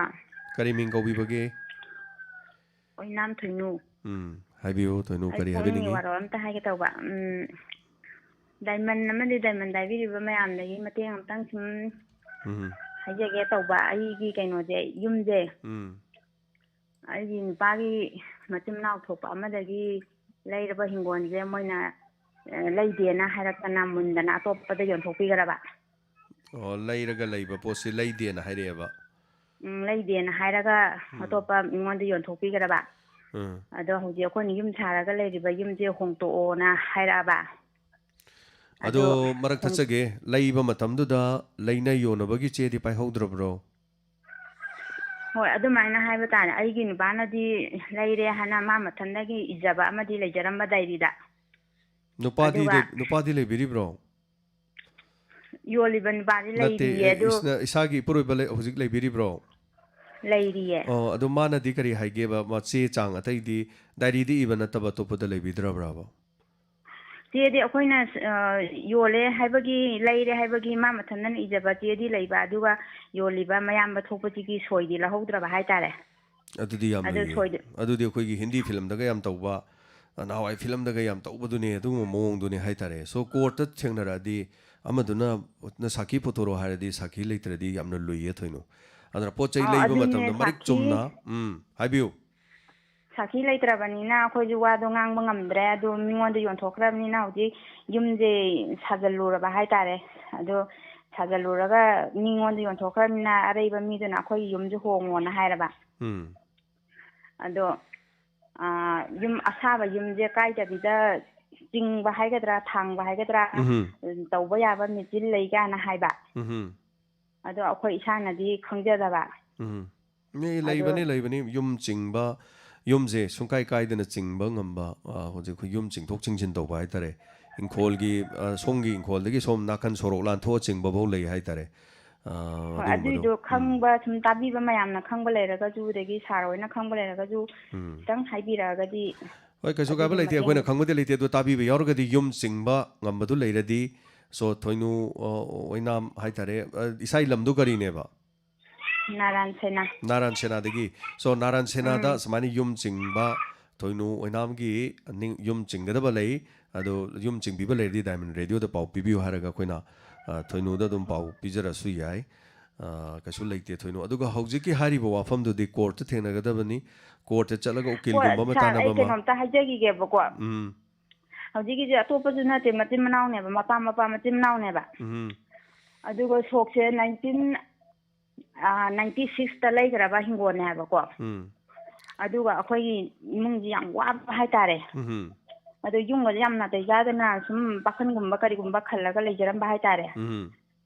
ꯀꯔꯤ ꯃꯤꯡ ꯀꯧꯕꯤꯕꯒꯦ? ꯑꯣꯏꯅꯥꯝ ꯊꯣꯏꯅꯨ꯫ ꯎꯝ, ꯍꯥꯏꯕꯤꯌꯨ, ꯊꯣꯏꯅꯨ, ꯑꯩ ꯀꯔꯤ ꯊꯣꯏꯅꯨꯒꯤ ꯍꯥꯏꯕꯤꯅꯤꯡꯉꯤ? ꯋꯥꯔꯣꯜ ꯑꯝꯇ ꯍꯥꯏꯒꯦ ꯇꯧꯕ꯫ ꯎꯝ, ꯗꯥꯏꯃꯟ ꯑꯃꯗꯤ ꯗꯥꯏꯃꯟ ꯗꯥꯏꯕꯤꯔꯤꯕ ꯃꯌꯥꯝꯗꯒꯤ ꯃꯇꯦꯡ ꯑꯝꯇꯪ ꯁꯨꯝ ꯎꯝ, ꯍꯥꯏꯖꯒꯦ ꯇꯧꯕ꯫ ꯑꯩꯒꯤ ꯀꯩꯅꯣꯁꯦ, ꯌꯨꯝꯁꯦ, ꯎꯝ, ꯑꯩꯒꯤ ꯅꯨꯄꯥꯒꯤ ꯃꯆꯤꯟ ꯃꯅꯥꯎ ꯊꯣꯛꯄ ꯑꯃꯗꯒꯤ ꯂꯩꯔꯕ ꯍꯤꯡꯒꯣꯜꯁꯦ ꯃꯣꯏꯅ, ꯑ, ꯂꯩꯗꯦꯅ ꯍꯥꯏꯔꯛꯇꯅ ꯃꯨꯟꯗꯅ ꯑꯇꯣꯞꯄꯗ ꯌꯣꯟꯊꯣꯛꯄꯤꯈ꯭ꯔꯕ꯫ ꯑꯣ, ꯂꯩꯔꯒ ꯂꯩꯕ ꯄꯣꯠꯁꯤ ꯂꯩꯗꯦꯅ ꯍꯥꯏꯔꯛꯑꯦꯕ? ꯎꯝ, ꯂꯩꯗꯦꯅ ꯍꯥꯏꯔꯒ ꯎꯝ, ꯑꯇꯣꯞꯄ ꯃꯤꯉꯣꯟꯗ ꯌꯣꯟꯊꯣꯛꯄꯤꯈ꯭ꯔꯕ꯫ ꯎꯝ꯫ ꯑꯗꯣ ꯍꯧꯖꯤꯛ ꯑꯩꯈꯣꯏꯅ ꯌꯨꯝ ꯁꯥꯔꯒ ꯂꯩꯔꯤꯕ ꯌꯨꯝꯁꯦ ꯍꯣꯡꯇꯣꯛꯑꯣꯅ ꯍꯥꯏꯔꯛꯑꯕ꯫ ꯑꯗꯣ ꯑꯗꯣ ꯃꯔꯛ ꯍꯣꯡ- ꯊꯠꯆꯒꯦ, ꯂꯩꯕ ꯃꯇꯝꯗꯨꯗ ꯂꯩꯅ ꯌꯣꯟꯅꯕꯒꯤ ꯆꯦꯗꯤ ꯄꯥꯏꯍꯧꯗ꯭ꯔꯕ꯭ꯔꯣ? ꯍꯣꯏ, ꯑꯗꯨꯃꯥꯏꯅ ꯍꯥꯏꯕ ꯇꯥꯔꯦ꯫ ꯑꯩꯒꯤ ꯅꯨꯄꯥꯅꯗꯤ ꯂꯩꯔꯦ ꯍꯥꯏꯅ ꯃꯥ ꯃꯊꯟꯗꯒꯤ ꯏꯖꯕ ꯑꯃꯗꯤ ꯂꯩꯖꯔꯝꯕ ꯗꯥꯏꯔꯤꯗ꯫ ꯅꯨꯄꯥꯗꯤ ꯑꯗꯨꯒ ꯂꯩ-, ꯅꯨꯄꯥꯗꯤ ꯂꯩꯕꯤꯔꯤꯕ꯭ꯔꯣ? ꯌꯣꯜꯂꯤꯕ ꯅꯨꯄꯥꯗꯤ ꯅꯠꯇꯦ, ꯂꯩꯔꯤꯌꯦ, ꯑꯗꯨ ꯏꯁꯅ-, ꯏꯁꯥꯒꯤ ꯏꯄꯨꯔꯣꯏꯕ ꯂꯩ-, ꯍꯧꯖꯤꯛ ꯂꯩꯕꯤꯔꯤꯕ꯭ꯔꯣ? ꯂꯩꯔꯤꯌꯦ꯫ ꯑꯣ, ꯑꯗꯣ ꯃꯥꯅꯗꯤ ꯀꯔꯤ ꯍꯥꯏꯒꯦꯕ? ꯃꯥ ꯆꯦ ꯆꯥꯡ ꯑꯇꯩꯗꯤ ꯗꯥꯏꯔꯤꯗ ꯏꯕ ꯅꯠꯇꯕ ꯑꯇꯣꯞꯄꯗ ꯂꯩꯕꯤꯗ꯭ꯔꯕ꯭ꯔꯕ? ꯆꯦꯗꯤ ꯑꯩꯈꯣꯏꯅ, ꯑ, ꯌꯣꯜꯂꯦ ꯍꯥꯏꯕꯒꯤ, ꯂꯩꯔꯦ ꯍꯥꯏꯕꯒꯤ ꯃꯥ ꯃꯊꯟꯇꯅ ꯏꯖꯕ ꯆꯦꯗꯤ ꯂꯩꯕ, ꯑꯗꯨꯒ ꯌꯣꯜꯂꯤꯕ ꯃꯌꯥꯝꯕ ꯊꯣꯛꯄꯁꯤꯒꯤ ꯁꯣꯏꯗꯤ ꯂꯧꯍꯧꯗ꯭ꯔꯕ ꯍꯥꯏꯇꯥꯔꯦ꯫ ꯑꯗꯨꯗꯤ ꯌꯥꯝ ꯑꯗꯨ ꯂꯨꯏꯌꯦ꯫ ꯁꯣꯏꯗ- ꯑꯗꯨꯗꯤ ꯑꯩꯈꯣꯏꯒꯤ ꯍꯤꯟꯗꯤ ꯐꯤꯂꯝꯗꯒ ꯌꯥꯝ ꯇꯧꯕ, ꯅꯍꯥꯟꯋꯥꯏ ꯐꯤꯂꯝꯗꯒ ꯌꯥꯝ ꯇꯧꯕꯗꯨꯅꯦ, ꯑꯗꯨꯒꯨꯝꯕ ꯃꯑꯣꯡꯗꯨꯅꯦ ꯍꯥꯏꯇꯥꯔꯦ꯫ So, ꯀꯣꯔꯠꯇ ꯊꯦꯡꯅꯔꯛꯑꯗꯤ ꯑꯃꯗꯨꯅ ꯅ ꯁꯥꯈꯤ ꯄꯨꯊꯣꯔꯛꯑꯣ ꯍꯥꯏꯔꯗꯤ ꯁꯥꯈꯤ ꯂꯩꯇ꯭ꯔꯗꯤ ꯌꯥꯝꯅ ꯂꯨꯏꯌꯦ, ꯊꯣꯏꯅꯨ꯫ ꯑꯗꯨꯅ ꯄꯣꯠ ꯆꯩ ꯑꯥ, ꯂꯩꯕ ꯑꯗꯨꯅꯦ, ꯃꯇꯝꯗ ꯃꯔꯤꯛ ꯁꯥꯈꯤ ꯆꯨꯝꯅ, ꯎꯝ, ꯍꯥꯏꯕꯤꯌꯨ꯫ ꯁꯥꯈꯤ ꯂꯩꯇ꯭ꯔꯕꯅꯤꯅ ꯑꯩꯈꯣꯏꯁꯨ ꯋꯥꯗꯣ ꯉꯥꯡꯕ ꯉꯝꯗ꯭ꯔꯦ꯫ ꯑꯗꯨ ꯃꯤꯉꯣꯟꯗ ꯌꯣꯟꯊꯣꯛꯈ꯭ꯔꯕꯅꯤꯅ ꯍꯧꯖꯤꯛ ꯌꯨꯝꯁꯦ ꯁꯥꯖꯜꯂꯨꯔꯕ ꯍꯥꯏꯇꯥꯔꯦ꯫ ꯑꯗꯣ ꯁꯥꯖꯜꯂꯨꯔꯒ ꯃꯤꯉꯣꯟꯗ ꯌꯣꯟꯊꯣꯛꯈ꯭ꯔꯕꯅꯤꯅ ꯑꯔꯩꯕ ꯃꯤꯗꯨꯅ ꯑꯩꯈꯣꯏꯒꯤ ꯌꯨꯝꯁꯦ ꯍꯣꯡꯉꯣꯅ ꯍꯥꯏꯔꯕ꯫ ꯎꯝ꯫ ꯑꯗꯣ, ꯑꯥ, ꯌꯨꯝ ꯑꯁꯥꯕ ꯌꯨꯝꯁꯦ ꯀꯥꯏꯗꯕꯤꯗ ꯆꯤꯡꯕ ꯍꯥꯏꯒꯗ꯭ꯔꯥ, ꯊꯥꯡꯕ ꯍꯥꯏꯒꯗ꯭ꯔꯥ, ꯎꯝ, ꯇꯧꯕ ꯌꯥꯕ ꯃꯦꯆꯤꯟ ꯂꯩ ꯀꯥꯏꯅ ꯍꯥꯏꯕ꯫ ꯎꯝ꯫ ꯑꯗꯣ ꯑꯩꯈꯣꯏ ꯏꯁꯥꯅꯗꯤ ꯈꯪꯖꯗꯕ꯫ ꯎꯝ꯫ ꯃꯤ ꯑꯗꯣ ꯂꯩꯕꯅꯤ, ꯂꯩꯕꯅꯤ꯫ ꯌꯨꯝ ꯆꯤꯡꯕ, ꯌꯨꯝꯁꯦ ꯁꯨꯡꯀꯥꯏ ꯀꯥꯏꯗꯅ ꯆꯤꯡꯕ ꯉꯝꯕ, ꯑ, ꯍꯧꯖꯤꯛ ꯑꯩꯈꯣꯏ ꯌꯨꯝ ꯆꯤꯡꯊꯣꯛ ꯆꯤꯡꯁꯤꯟ ꯇꯧꯕ ꯍꯥꯏꯇꯥꯔꯦ꯫ ꯏꯪꯈꯣꯜꯒꯤ, ꯑ, ꯁꯣꯝꯒꯤ ꯏꯪꯈꯣꯜꯗꯒꯤ ꯁꯣꯝ ꯅꯥꯀꯟ ꯁꯣꯔꯣꯛ ꯂꯥꯟꯊꯣꯛꯑ ꯆꯤꯡꯕ ꯐꯥꯎ ꯂꯩ ꯍꯥꯏꯇꯥꯔꯦ꯫ ꯑ, ꯍꯣꯏ, ꯑꯗꯨꯝꯕꯗꯣ꯫ ꯑꯗꯨꯏꯗꯣ ꯎꯝ꯫ ꯈꯪꯕ, ꯁꯨꯝ ꯇꯥꯕꯤꯕ ꯃꯌꯥꯝꯅ ꯈꯪꯕ ꯂꯩꯔꯒꯁꯨ, ꯑꯗꯒꯤ ꯁꯥꯔ ꯍꯣꯏꯅ ꯈꯪꯕ ꯂꯩꯔꯒꯁꯨ, ꯎꯝ꯫ ꯈꯤꯇꯪ ꯍꯥꯏꯕꯤꯔꯛꯑꯒꯗꯤ ꯍꯣꯏ, ꯀꯩꯁꯨ ꯀꯥꯏꯕ ꯑꯗꯨꯒꯤ ꯂꯩꯇꯦ꯫ ꯃꯇꯦꯡ ꯑꯩꯈꯣꯏꯅ ꯈꯪꯕꯗꯤ ꯂꯩꯇꯦ, ꯑꯗꯣ ꯇꯥꯕꯤꯕ ꯌꯥꯎꯔꯒꯗꯤ ꯌꯨꯝ ꯆꯤꯡꯕ ꯉꯝꯕꯗꯨ ꯂꯩꯔꯗꯤ, so, ꯊꯣꯏꯅꯨ, ꯑ, ꯑꯣꯏꯅꯥꯝ ꯍꯥꯏꯇꯥꯔꯦ, ꯑ, ꯏꯁꯥ ꯏꯂꯝꯗꯨ ꯀꯔꯤꯅꯦꯕ? ꯅꯥꯔꯥꯟ ꯁꯦꯅꯥ꯫ ꯅꯥꯔꯥꯟ ꯁꯦꯅꯥꯗꯒꯤ꯫ So, ꯅꯥꯔꯥꯟ ꯁꯦꯅꯥꯗ ꯎꯝ꯫ ꯁꯨꯃꯥꯏꯅ ꯌꯨꯝ ꯆꯤꯡꯕ, ꯊꯣꯏꯅꯨ ꯑꯣꯏꯅꯥꯝꯒꯤ ꯅꯤꯡ-, ꯌꯨꯝ ꯆꯤꯡꯒꯗꯕ ꯂꯩ꯫ ꯑꯗꯣ ꯌꯨꯝ ꯆꯤꯡꯕꯤꯕ ꯂꯩꯔꯗꯤ Diamond Radio ꯗ ꯄꯥꯎ ꯄꯤꯕꯤꯌꯨ ꯍꯥꯏꯔꯒ ꯑꯩꯈꯣꯏꯅ, ꯑ, ꯊꯣꯏꯅꯨꯗ ꯑꯗꯨꯝ ꯄꯥꯎ ꯄꯤꯖꯔꯁꯨ ꯌꯥꯏ꯫ ꯑ, ꯀꯩꯁꯨ ꯂꯩꯇꯦ ꯊꯣꯏꯅꯨ꯫ ꯑꯗꯨꯒ ꯍꯧꯖꯤꯛꯀꯤ ꯍꯥꯏꯔꯤꯕ ꯋꯥꯐꯝꯗꯨꯗꯤ court ꯇ ꯊꯦꯡꯅꯒꯗꯕꯅꯤ꯫ Court ꯇ ꯆꯠꯂꯒ ꯍꯣꯏ, ꯎꯀꯤꯜꯒꯨꯝꯕ ꯑꯃ ꯁꯥꯔ, ꯑꯩ ꯇꯥꯟꯅꯕ ꯑꯃ꯫ ꯀꯩꯅꯣꯝꯇ ꯍꯥꯏꯖꯈꯤꯒꯦꯕꯀꯣ꯫ ꯎꯝ꯫ ꯍꯧꯖꯤꯛꯀꯤꯁꯦ ꯑꯇꯣꯞꯄꯁꯨ ꯅꯠꯇꯦ, ꯃꯆꯤꯟ ꯃꯅꯥꯎꯅꯦꯕ, ꯃꯄꯥ ꯃꯄꯥ ꯃꯆꯤꯟ ꯃꯅꯥꯎꯅꯦꯕ꯫ ꯎꯝ꯫ ꯑꯗꯨꯒ ꯁꯣꯛꯁꯦ nineteen, ꯑ, ninety six ꯇ ꯂꯩꯈ꯭ꯔꯕ ꯍꯤꯡꯒꯣꯜꯅꯦ ꯍꯥꯏꯕꯀꯣ꯫ ꯎꯝ꯫ ꯑꯗꯨꯒ ꯑꯩꯈꯣꯏꯒꯤ ꯏꯃꯨꯡꯁꯤ ꯌꯥꯝ ꯋꯥꯕ ꯍꯥꯏꯇꯥꯔꯦ꯫ ꯎꯝ꯫ ꯑꯗꯣ ꯌꯨꯝꯒꯁꯦ ꯌꯥꯝ ꯅꯥꯇꯩ ꯆꯥꯗꯅ ꯁꯨꯝ ꯄꯥꯈꯟꯒꯨꯝꯕ ꯀꯔꯤꯒꯨꯝꯕ ꯈꯜꯂꯒ ꯂꯩꯖꯔꯝꯕ ꯍꯥꯏꯇꯥꯔꯦ꯫ ꯎꯝ꯫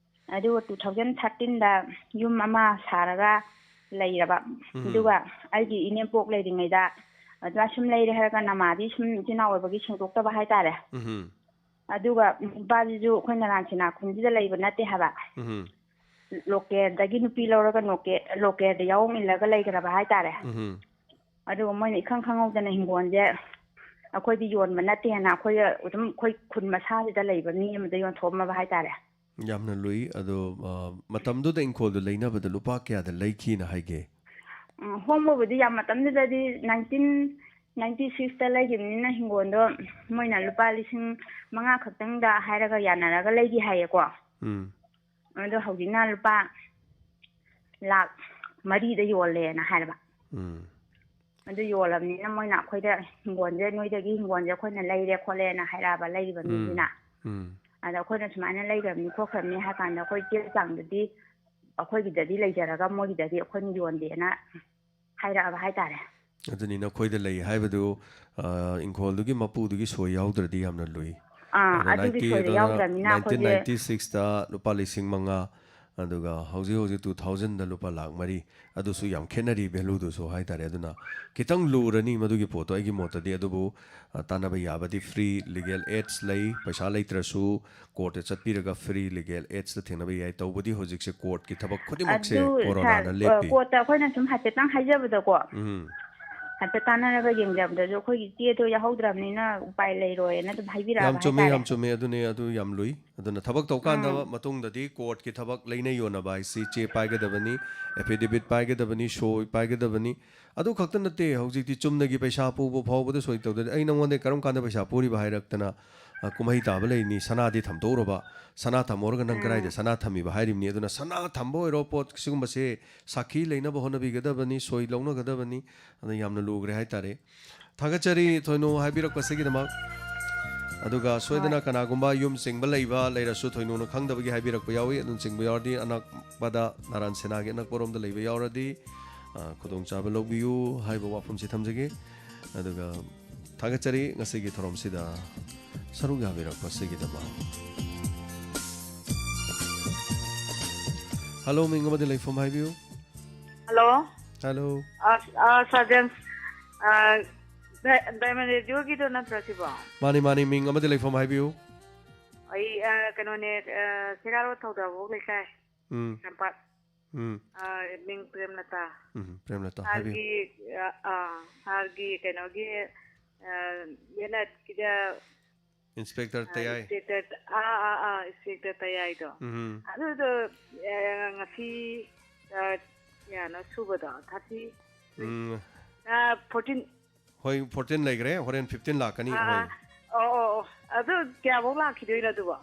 ꯑꯗꯨꯒ two thousand thirteen ꯗ ꯌꯨꯝ ꯑꯃ ꯁꯥꯔꯒ ꯂꯩꯔꯕ꯫ ꯎꯝ꯫ ꯑꯗꯨꯒ ꯑꯩꯒꯤ ꯏꯅꯦꯝꯄꯣꯛ ꯂꯩꯔꯤꯉꯩꯗ ꯑꯗꯨꯃꯥꯏ ꯁꯨꯝ ꯂꯩꯔꯦ ꯍꯥꯏꯔꯒ ꯅꯃꯥꯗꯤ ꯁꯨꯝ ꯏꯆꯤꯟ ꯏꯅꯥꯎ ꯑꯣꯏꯕꯒꯤ ꯁꯦꯡꯗꯣꯛꯇꯕ ꯍꯥꯏꯇꯥꯔꯦ꯫ ꯎꯝ꯫ ꯑꯗꯨꯒ ꯅꯨꯄꯥꯁꯤꯁꯨ ꯑꯩꯈꯣꯏ ꯅꯔꯥꯟ ꯁꯦꯅꯥ ꯈꯨꯟꯁꯤꯗ ꯂꯩꯕ ꯅꯠꯇꯦ ꯍꯥꯏꯕ꯫ ꯎꯝ꯫ Local ꯗꯒꯤ ꯅꯨꯄꯤ ꯂꯧꯔꯒ local, local ꯗ ꯌꯥꯑꯣꯡ ꯏꯜꯂꯒ ꯂꯩꯈ꯭ꯔꯕ ꯍꯥꯏꯇꯥꯔꯦ꯫ ꯎꯝ꯫ ꯑꯗꯨꯒ ꯃꯣꯏꯅ ꯏꯈꯪ ꯈꯪꯍꯧꯗꯅ ꯍꯤꯡꯒꯣꯜꯁꯦ ꯑꯩꯈꯣꯏꯗꯤ ꯌꯣꯟꯕ ꯅꯠꯇꯦꯅ ꯑꯩꯈꯣꯏ ꯑꯗꯨꯝ ꯑꯩꯈꯣꯏ ꯈꯨꯟ ꯃꯁꯥꯁꯤꯗ ꯂꯩꯕ ꯃꯤ ꯑꯃꯗ ꯌꯣꯟꯊꯣꯛꯑꯝꯃꯕ ꯍꯥꯏꯇꯥꯔꯦ꯫ ꯌꯥꯝꯅ ꯂꯨꯏ꯫ ꯑꯗꯣ, ꯑ, ꯃꯇꯝꯗꯨꯗ ꯏꯪꯈꯣꯜꯗꯨ ꯂꯩꯅꯕꯗ ꯂꯨꯄꯥ ꯀꯌꯥꯗ ꯂꯩꯈꯤꯅ ꯍꯥꯏꯒꯦ? ꯎꯝ, ꯍꯣꯡꯕꯕꯨꯗꯤ ꯌꯥꯝ ꯃꯇꯝꯗꯨꯗꯗꯤ nineteen ninety six ꯇ ꯂꯩꯈꯤꯕꯅꯤꯅ ꯍꯤꯡꯒꯣꯜꯗꯣ ꯃꯣꯏꯅ ꯂꯨꯄꯥ ꯂꯤꯁꯤꯡ ꯃꯉꯥ ꯈꯛꯇꯪꯗ ꯍꯥꯏꯔꯒ ꯌꯥꯅꯔꯒ ꯂꯩꯈꯤ ꯍꯥꯏꯌꯦꯀꯣ꯫ ꯎꯝ꯫ ꯑꯗꯣ ꯍꯧꯖꯤꯛꯅ ꯂꯨꯄꯥ ꯂꯥꯈ ꯃꯔꯤꯗ ꯌꯣꯜꯂꯦꯅ ꯍꯥꯏꯔꯕ꯫ ꯎꯝ꯫ ꯑꯗꯨ ꯌꯣꯜꯂꯕꯅꯤꯅ ꯃꯣꯏꯅ ꯑꯩꯈꯣꯏꯗ ꯍꯤꯡꯒꯣꯜꯁꯦ, "ꯅꯣꯏꯗꯒꯤ ꯍꯤꯡꯒꯣꯜꯁꯦ ꯑꯩꯈꯣꯏꯅ ꯂꯩꯔꯦ ꯈꯣꯠꯂꯦꯅ" ꯍꯥꯏꯔꯛꯑꯕ ꯂꯩꯔꯤꯕ ꯎꯝ꯫ ꯃꯤꯁꯤꯅ꯫ ꯎꯝ꯫ ꯑꯗ ꯑꯩꯈꯣꯏꯅ ꯁꯨꯃꯥꯏꯅ ꯂꯩꯈ꯭ꯔꯕꯅꯤ ꯈꯣꯠꯈ꯭ꯔꯕꯅꯤ ꯍꯥꯏ ꯀꯥꯟꯗ ꯑꯩꯈꯣꯏ ꯆꯦ ꯆꯥꯡꯗꯨꯗꯤ ꯑꯩꯈꯣꯏꯒꯤꯗꯗꯤ ꯂꯩꯖꯔꯒ ꯃꯣꯏꯒꯤꯗꯗꯤ ꯑꯩꯈꯣꯏꯅ ꯌꯣꯟꯗꯦꯅ ꯍꯥꯏꯔꯛꯑꯕ ꯍꯥꯏꯇꯥꯔꯦ꯫ ꯑꯗꯨꯅꯤ, ꯅꯈꯣꯏꯗ ꯂꯩ ꯍꯥꯏꯕꯗꯨ, ꯑ, ꯏꯪꯈꯣꯜꯗꯨꯒꯤ ꯃꯄꯨꯗꯨꯒꯤ ꯁꯣꯏ ꯌꯥꯎꯗ꯭ꯔꯗꯤ ꯌꯥꯝꯅ ꯂꯨꯏ꯫ ꯑꯥ, ꯑꯗꯣ ꯑꯗꯨꯒꯤ ꯅꯥꯏꯟꯇꯤ ꯁꯣꯏꯗ ꯑꯗꯨꯅ ꯌꯥꯎꯗ꯭ꯔꯕꯅꯤꯅ ꯑꯩꯈꯣꯏꯒꯤ ꯅꯥꯏꯟꯇꯤꯟ ꯅꯥꯏꯟꯇꯤ ꯁꯤꯛꯁꯇ ꯂꯨꯄꯥ ꯂꯤꯁꯤꯡ ꯃꯉꯥ, ꯑꯗꯨꯒ ꯍꯧꯖꯤꯛ ꯍꯧꯖꯤꯛ ꯇꯨ ꯊꯥꯎꯖꯟꯗ ꯂꯨꯄꯥ ꯂꯥꯛ ꯃꯔꯤ, ꯑꯗꯨꯁꯨ ꯌꯥꯝ ꯈꯦꯠꯅꯔꯤ ꯚꯦꯂꯨꯗꯨꯁꯨ ꯍꯥꯏꯇꯥꯔꯦ꯫ ꯑꯗꯨꯅ ꯈꯤꯇꯪ ꯂꯨꯔꯅꯤ ꯃꯗꯨꯒꯤ ꯄꯣꯠꯇꯣ ꯑꯩꯒꯤ ꯃꯣꯠꯇꯗꯤ꯫ ꯑꯗꯨꯕꯨ, ꯑ, ꯇꯥꯟꯅꯕ ꯌꯥꯕꯗꯤ ꯐ꯭ꯔꯤ ꯂꯤꯒꯦꯜ ꯑꯦꯗꯁ ꯂꯩ, ꯄꯩꯁꯥ ꯂꯩꯇ꯭ꯔꯁꯨ ꯀꯣꯔꯠꯇ ꯆꯠꯄꯤꯔꯒ ꯐ꯭ꯔꯤ ꯂꯤꯒꯦꯜ ꯑꯦꯗꯁꯇ ꯊꯦꯡꯅꯕ ꯌꯥꯏ꯫ ꯇꯧꯕꯗꯤ ꯍꯧꯖꯤꯛꯁꯦ ꯀꯣꯔꯠꯀꯤ ꯊꯕꯛ ꯈꯨꯗꯤꯡꯃꯛꯁꯦ ꯑꯗꯨ ꯀꯣꯔꯣꯅꯥꯅ ꯁꯥꯔ, ꯑ, ꯂꯦꯞꯄꯤ꯫ ꯀꯣꯔꯠꯇ ꯑꯩꯈꯣꯏꯅ ꯁꯨꯝ ꯍꯥꯏꯐꯦꯠꯇꯪ ꯍꯥꯏꯖꯕꯗꯀꯣ, ꯎꯝ꯫ ꯍꯥꯏꯐꯦꯠ ꯇꯥꯟꯅꯔꯒ ꯌꯦꯡꯖꯕꯗꯁꯨ ꯑꯩꯈꯣꯏꯒꯤ ꯆꯦꯗꯣ ꯌꯥꯍꯧꯗ꯭ꯔꯕꯅꯤꯅ ꯎꯄꯥꯏ ꯂꯩꯔꯣꯏꯅ ꯑꯗꯨꯝ ꯌꯥꯝ ꯍꯥꯏꯕꯤꯔꯛꯑꯕ ꯆꯨꯝꯃꯦ, ꯍꯥꯏꯇꯥꯔꯦ꯫ ꯌꯥꯝ ꯆꯨꯝꯃꯦ꯫ ꯑꯗꯨꯅꯦ, ꯑꯗꯨ ꯌꯥꯝ ꯂꯨꯏ꯫ ꯑꯗꯨꯅ ꯊꯕꯛ ꯇꯧꯀꯥꯟꯗ ꯎꯝ꯫ ꯃꯇꯨꯡꯗꯗꯤ ꯀꯣꯔꯠꯀꯤ ꯊꯕꯛ ꯂꯩꯅ ꯌꯣꯟꯅꯕ ꯍꯥꯏꯁꯤ ꯆꯦ ꯄꯥꯏꯒꯗꯕꯅꯤ, ꯑꯦꯐꯤꯗꯦꯕꯤꯠ ꯄꯥꯏꯒꯗꯕꯅꯤ, ꯁꯣꯏ ꯄꯥꯏꯒꯗꯕꯅꯤ꯫ ꯑꯗꯨ ꯈꯛꯇ ꯅꯠꯇꯦ, ꯍꯧꯖꯤꯛꯇꯤ ꯆꯨꯝꯅꯒꯤ ꯄꯩꯁꯥ ꯄꯨꯕ ꯐꯥꯎꯕꯗ ꯁꯣꯏ ꯇꯧꯗ꯭ꯔꯗꯤ "ꯑꯩ ꯅꯉꯣꯟꯗ ꯀꯔꯝ ꯀꯥꯟꯗ ꯄꯩꯁꯥ ꯄꯨꯔꯤꯕ?" ꯍꯥꯏꯔꯛꯇꯅ, ꯑ, ꯀꯨꯝꯍꯩ ꯇꯥꯕ ꯂꯩꯅꯤ, ꯁꯅꯥꯗꯤ ꯊꯝꯗꯣꯛꯎꯔꯕ, "ꯁꯅꯥ ꯊꯝꯃꯧꯔꯒ ꯅꯪ ꯎꯝ꯫ ꯀꯗꯥꯏꯗ ꯁꯅꯥ ꯊꯝꯃꯤꯕ?" ꯍꯥꯏꯔꯤꯕꯅꯤ꯫ ꯑꯗꯨꯅ ꯁꯅꯥ ꯊꯝꯕ ꯑꯣꯏꯔꯣ, ꯄꯣꯠ ꯁꯤꯒꯨꯝꯕꯁꯦ ꯁꯥꯈꯤ ꯂꯩꯅꯕ ꯍꯣꯠꯅꯕꯤꯒꯗꯕꯅꯤ, ꯁꯣꯏ ꯂꯧꯅꯒꯗꯕꯅꯤ꯫ ꯑꯗ ꯌꯥꯝꯅ ꯂꯨꯈ꯭ꯔꯦ ꯍꯥꯏꯇꯥꯔꯦ꯫ ꯊꯥꯒꯠꯆꯔꯤ ꯊꯣꯏꯅꯨ ꯍꯥꯏꯕꯤꯔꯛꯄꯁꯤꯒꯤꯗꯃꯛ꯫ ꯑꯗꯨꯒ ꯁꯣꯏꯗꯅ ꯍꯣꯏ꯫ ꯀꯅꯥꯒꯨꯝꯕ ꯌꯨꯝ ꯆꯤꯡꯕ ꯂꯩꯕ ꯂꯩꯔꯁꯨ, ꯊꯣꯏꯅꯨꯅ ꯈꯪꯗꯕꯒꯤ ꯍꯥꯏꯕꯤꯔꯛꯄ ꯌꯥꯎꯏ, ꯑꯗꯨꯝ ꯆꯤꯡꯕ ꯌꯥꯎꯔꯗꯤ ꯑꯅꯛꯄꯗ ꯅꯥꯔꯥꯟ ꯁꯦꯅꯥꯒꯤ ꯑꯅꯛꯄꯔꯣꯝꯗ ꯂꯩꯕ ꯌꯥꯎꯔꯗꯤ, ꯑ, ꯈꯨꯗꯣꯡꯆꯥꯕ ꯂꯧꯕꯤꯌꯨ ꯍꯥꯏꯕ ꯋꯥꯐꯝꯁꯤ ꯊꯝꯖꯒꯦ꯫ ꯑꯗꯨꯒ ꯊꯥꯒꯠꯆꯔꯤ ꯉꯁꯤꯒꯤ ꯊꯧꯔꯝꯁꯤꯗ ꯁꯔꯨꯛ ꯌꯥꯕꯤꯔꯛꯄꯁꯤꯒꯤꯗꯃꯛ꯫ ꯍꯜꯂꯣ, ꯃꯤꯡ ꯑꯃꯗꯤ ꯂꯩꯐꯝ ꯍꯥꯏꯕꯤꯌꯨ꯫ ꯍꯜꯂꯣ꯫ ꯍꯜꯂꯣ꯫ ꯑ, ꯑ, ꯁꯥꯔ ꯖꯦꯝꯁ, ꯑ, ꯗꯥꯏ-, ꯗꯥꯏꯃꯟ ꯔꯦꯗꯤꯑꯣꯒꯤꯗꯣ ꯅꯠꯇ꯭ꯔꯣ ꯁꯤꯕꯣ? ꯃꯥꯅꯤ, ꯃꯥꯅꯤ, ꯃꯤꯡ ꯑꯃꯗꯤ ꯂꯩꯐꯝ ꯍꯥꯏꯕꯤꯌꯨ꯫ ꯑꯩ, ꯑ, ꯀꯩꯅꯣꯅꯦ, ꯑ, ꯁꯤꯔꯥꯔꯣ ꯊꯧꯗꯥꯕꯣꯛ ꯂꯩꯀꯥꯏ, ꯎꯝ꯫ ꯂꯝꯄꯥꯛ꯫ ꯎꯝ꯫ ꯑ, ꯃꯤꯡ ꯄ꯭ꯔꯦꯝꯂꯇꯥ꯫ ꯎꯝ, ꯄ꯭ꯔꯦꯝꯂꯇꯥ, ꯍꯥꯏꯕꯤꯌꯨ꯫ ꯁꯥꯔꯒꯤ, ꯑ, ꯑ, ꯁꯥꯔꯒꯤ ꯀꯩꯅꯣꯒꯤ, ꯑ, ꯌꯦꯅꯠꯀꯤꯗ ꯏꯟꯁꯄꯦꯛꯇꯔ ꯑ, ꯇꯌꯥꯏ꯫ ꯏꯟꯁꯄꯦꯛꯇꯔ, ꯑ, ꯑ, ꯑ, ꯏꯟꯁꯄꯦꯛꯇꯔ ꯇꯌꯥꯏꯗꯣ꯫ ꯎꯝ꯫ ꯑꯗꯨꯗꯣ, ꯑ, ꯉꯁꯤ, ꯑ, ꯀꯌꯥꯅꯣ ꯁꯨꯕꯗꯣ? ꯊꯥꯔꯇꯤ? ꯎꯝ꯫ ꯑ, ꯐꯣꯔꯇꯤꯟ꯫ ꯍꯣꯏ, ꯐꯣꯔꯇꯤꯟ ꯂꯩꯈ꯭ꯔꯦ, ꯍꯣꯔꯦꯟ ꯐꯤꯐꯇꯤꯟ ꯂꯥꯛꯀꯅꯤ, ꯑꯥ, ꯍꯣꯏ꯫ ꯑꯥ꯫ ꯑꯣ, ꯑꯣ, ꯑꯣ꯫ ꯑꯗꯨ ꯀꯌꯥꯐꯧ ꯂꯥꯛꯈꯤꯗꯣꯏꯅꯣ ꯑꯗꯨꯕꯣ?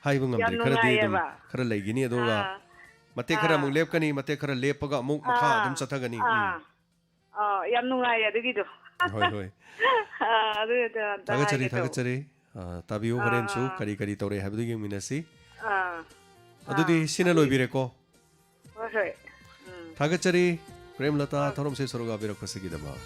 ꯍꯥꯏꯕ ꯉꯝꯗ꯭ꯔꯤ, ꯌꯥꯝ ꯈꯔꯗꯤ ꯑꯗꯨꯝ ꯅꯨꯡꯉꯥꯏꯌꯦꯕ꯫ ꯈꯔ ꯂꯩꯒꯅꯤ, ꯑꯗꯨꯒ ꯑꯥ꯫ ꯃꯇꯦꯛ ꯈꯔ ꯑꯃꯨꯛ ꯑꯥ꯫ ꯂꯦꯞꯀꯅꯤ, ꯃꯇꯦꯛ ꯈꯔ ꯂꯦꯞꯄꯒ ꯑꯃꯨꯛ ꯃꯈꯥ ꯑꯥ꯫ ꯑꯗꯨꯝ ꯆꯠꯊꯒꯅꯤ꯫ ꯎꯝ꯫ ꯑꯥ꯫ ꯑꯥ, ꯌꯥꯝ ꯅꯨꯡꯉꯥꯏꯌꯦ ꯑꯗꯨꯒꯤꯗꯣ꯫ ꯍꯣꯏ, ꯍꯣꯏ꯫ ꯑꯥ, ꯑꯗꯨ ꯑꯝꯇ ꯊꯥꯒꯠꯆꯔꯤ, ꯍꯥꯏꯒꯦ ꯇꯧꯕ꯫ ꯊꯥꯒꯠꯆꯔꯤ꯫ ꯑꯥ, ꯇꯥꯕꯤꯌꯨ, ꯍꯣꯔꯦꯟꯁꯨ ꯑꯥ꯫ ꯀꯔꯤ ꯀꯔꯤ ꯇꯧꯔꯛꯑꯦ ꯍꯥꯏꯕꯗꯨ ꯌꯦꯡꯃꯤꯟꯅꯁꯤ꯫ ꯑꯥ꯫ ꯑꯗꯨꯗꯤ ꯑꯥ, ꯁꯤꯅ ꯑꯗꯨꯒꯤ ꯂꯣꯏꯕꯤꯔꯦꯀꯣ? ꯍꯣꯏ, ꯍꯣꯏ꯫ ꯎꯝ꯫ ꯊꯥꯒꯠꯆꯔꯤ꯫ ꯄ꯭ꯔꯦꯝꯂꯇꯥ, ꯑꯥ꯫ ꯊꯧꯔꯝꯁꯦ ꯁꯔꯨꯛ ꯌꯥꯕꯤꯔꯛꯄꯁꯤꯒꯤꯗꯃꯛ꯫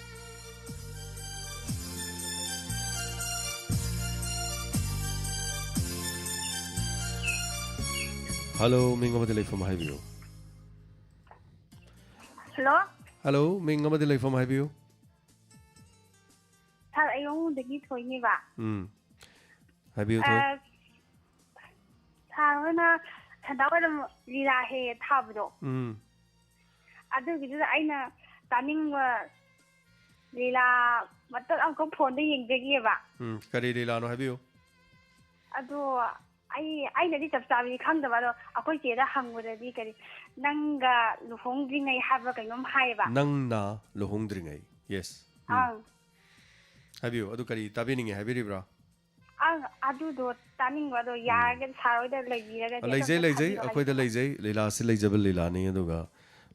ꯍꯜꯂꯣ, ꯃꯤꯡ ꯑꯃꯗꯤ ꯂꯩꯐꯝ ꯍꯥꯏꯕꯤꯌꯨ꯫ ꯍꯜꯂꯣ꯫ ꯍꯜꯂꯣ, ꯃꯤꯡ ꯑꯃꯗꯤ ꯂꯩꯐꯝ ꯍꯥꯏꯕꯤꯌꯨ꯫ ꯁꯥꯔ, ꯑꯩ ꯋꯥꯉꯨꯗꯒꯤ ꯊꯣꯏꯅꯦꯕ꯫ ꯎꯝ꯫ ꯍꯥꯏꯕꯤꯌꯨ, ꯊꯣꯏ꯫ ꯑ, ꯁꯥꯔ ꯍꯣꯏꯅ ꯁꯟꯗꯥ ꯋꯥꯏꯔꯝ ꯂꯤꯂꯥ ꯍꯦꯛ ꯍꯦꯛ ꯊꯥꯕꯗꯣ꯫ ꯎꯝ꯫ ꯑꯗꯨꯒꯤꯗꯨꯗ ꯑꯩꯅ ꯇꯥꯅꯤꯡꯕ ꯂꯤꯂꯥ ꯃꯇꯦꯛ ꯑꯃꯈꯛ ꯐꯣꯟꯗ ꯌꯦꯡꯖꯒꯦꯕ꯫ ꯎꯝ, ꯀꯔꯤ ꯂꯤꯂꯥꯅꯣ ꯍꯥꯏꯕꯤꯌꯨ꯫ ꯑꯗꯣ ꯑꯩ, ꯑꯩꯅꯗꯤ ꯆꯞ ꯆꯥꯕꯗꯤ ꯈꯪꯗꯕ, ꯑꯗꯣ ꯑꯩꯈꯣꯏ ꯆꯦꯗ ꯍꯪꯕꯗꯗꯤ ꯀꯔꯤ, "ꯅꯪꯒ ꯂꯨꯍꯣꯡꯗ꯭ꯔꯤꯉꯩ" ꯍꯥꯏꯕ꯭ꯔꯥ ꯀꯩꯅꯣꯝ ꯍꯥꯏꯌꯦꯕ꯫ "ꯅꯪꯅ ꯂꯨꯍꯣꯡꯗ꯭ꯔꯤꯉꯩ"꯫ Yes꯫ ꯎꯝ꯫ ꯑꯪ꯫ ꯍꯥꯏꯕꯤꯌꯨ, ꯑꯗꯨ ꯀꯔꯤ ꯇꯥꯕꯤꯅꯤꯡꯉꯦ ꯍꯥꯏꯕꯤꯔꯤꯕ꯭ꯔꯥ? ꯑꯪ, ꯑꯗꯨꯗꯣ ꯇꯥꯅꯤꯡꯕ, ꯑꯗꯣ ꯎꯝ꯫ ꯌꯥꯔꯒꯗꯤ ꯁꯥꯔ ꯍꯣꯏꯗ ꯂꯩꯕꯤꯔꯒꯗꯤ ꯑ, ꯂꯩꯖꯩ, ꯑꯗꯣꯝꯇ ꯂꯩꯖꯩ꯫ ꯊꯥꯕꯤꯌꯣ ꯑꯩꯈꯣꯏꯗ ꯍꯥꯏꯕ꯫ ꯂꯩꯖꯩ꯫ ꯂꯤꯂꯥꯁꯤ ꯂꯩꯖꯕ ꯂꯤꯂꯥꯅꯤ꯫ ꯑꯗꯨꯒ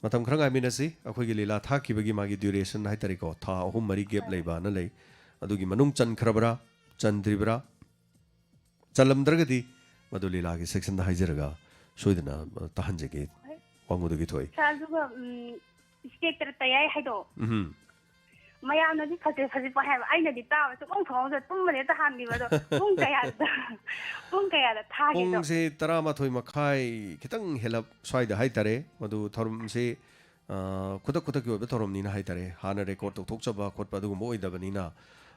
ꯃꯇꯝ ꯈꯔ ꯉꯥꯏꯃꯤꯟꯅꯁꯤ꯫ ꯑꯩꯈꯣꯏꯒꯤ ꯂꯤꯂꯥ ꯊꯥꯈꯤꯕꯒꯤ ꯃꯥꯒꯤ duration ꯍꯥꯏꯇꯥꯔꯦꯀꯣ, ꯊꯥ ꯑꯍꯨꯝ ꯃꯔꯤ gap ꯍꯣꯏ꯫ ꯂꯩꯕꯅ ꯂꯩ꯫ ꯑꯗꯨꯒꯤ ꯃꯅꯨꯡ ꯆꯟꯈ꯭ꯔꯕ꯭ꯔꯥ, ꯆꯟꯗ꯭ꯔꯤꯕ꯭ꯔꯥ? ꯆꯜꯂꯝꯗ꯭ꯔꯒꯗꯤ ꯃꯗꯨ ꯂꯤꯂꯥꯒꯤ section ꯗ ꯍꯥꯏꯖꯔꯒ ꯁꯣꯏꯗꯅ, ꯑ, ꯇꯥꯍꯟꯖꯒꯦ꯫ ꯍꯣꯏ꯫ ꯋꯥꯡꯉꯨꯗꯒꯤ ꯊꯣꯏ꯫ ꯁꯥꯔ, ꯑꯗꯨꯒ, ꯎꯝ, Inspector ꯇꯌꯥꯏ ꯍꯥꯏꯗꯣ꯫ ꯎꯝꯍꯨꯝ꯫ ꯃꯌꯥꯝꯅꯗꯤ ꯐꯖꯩ ꯐꯖꯩ ꯄꯪꯍꯥꯏ ꯍꯥꯏꯕ, ꯑꯩꯅꯗꯤ ꯇꯥꯕ ꯁꯨꯡꯐꯪ ꯐꯪꯍꯧꯗ꯭ꯔꯦ, ꯇꯨꯝꯕꯅ ꯍꯦꯛꯇ ꯍꯥꯟꯈꯤꯕ꯫ ꯑꯗꯣ ꯄꯨꯡ ꯀꯌꯥꯗ, ꯄꯨꯡ ꯀꯌꯥꯗ ꯊꯥꯒꯦꯗꯣ? ꯄꯨꯡꯁꯦ ꯇꯔꯥꯃꯥꯊꯣꯏ ꯃꯈꯥꯏ ꯈꯤꯇꯪ ꯍꯦꯜꯂꯞ ꯁ꯭ꯋꯥꯏꯗ ꯍꯥꯏꯇꯥꯔꯦ꯫ ꯃꯗꯨ ꯊꯧꯔꯝꯁꯤ, ꯑ, ꯈꯨꯗꯛ ꯈꯨꯗꯛꯀꯤ ꯑꯣꯏꯕ ꯊꯧꯔꯝꯅꯤꯅ ꯍꯥꯏꯇꯥꯔꯦ꯫ ꯍꯥꯟꯅ record ꯇꯧꯊꯣꯛꯆꯕ ꯈꯣꯠꯄ ꯑꯗꯨꯒꯨꯝꯕ ꯑꯣꯏꯗꯕꯅꯤꯅ,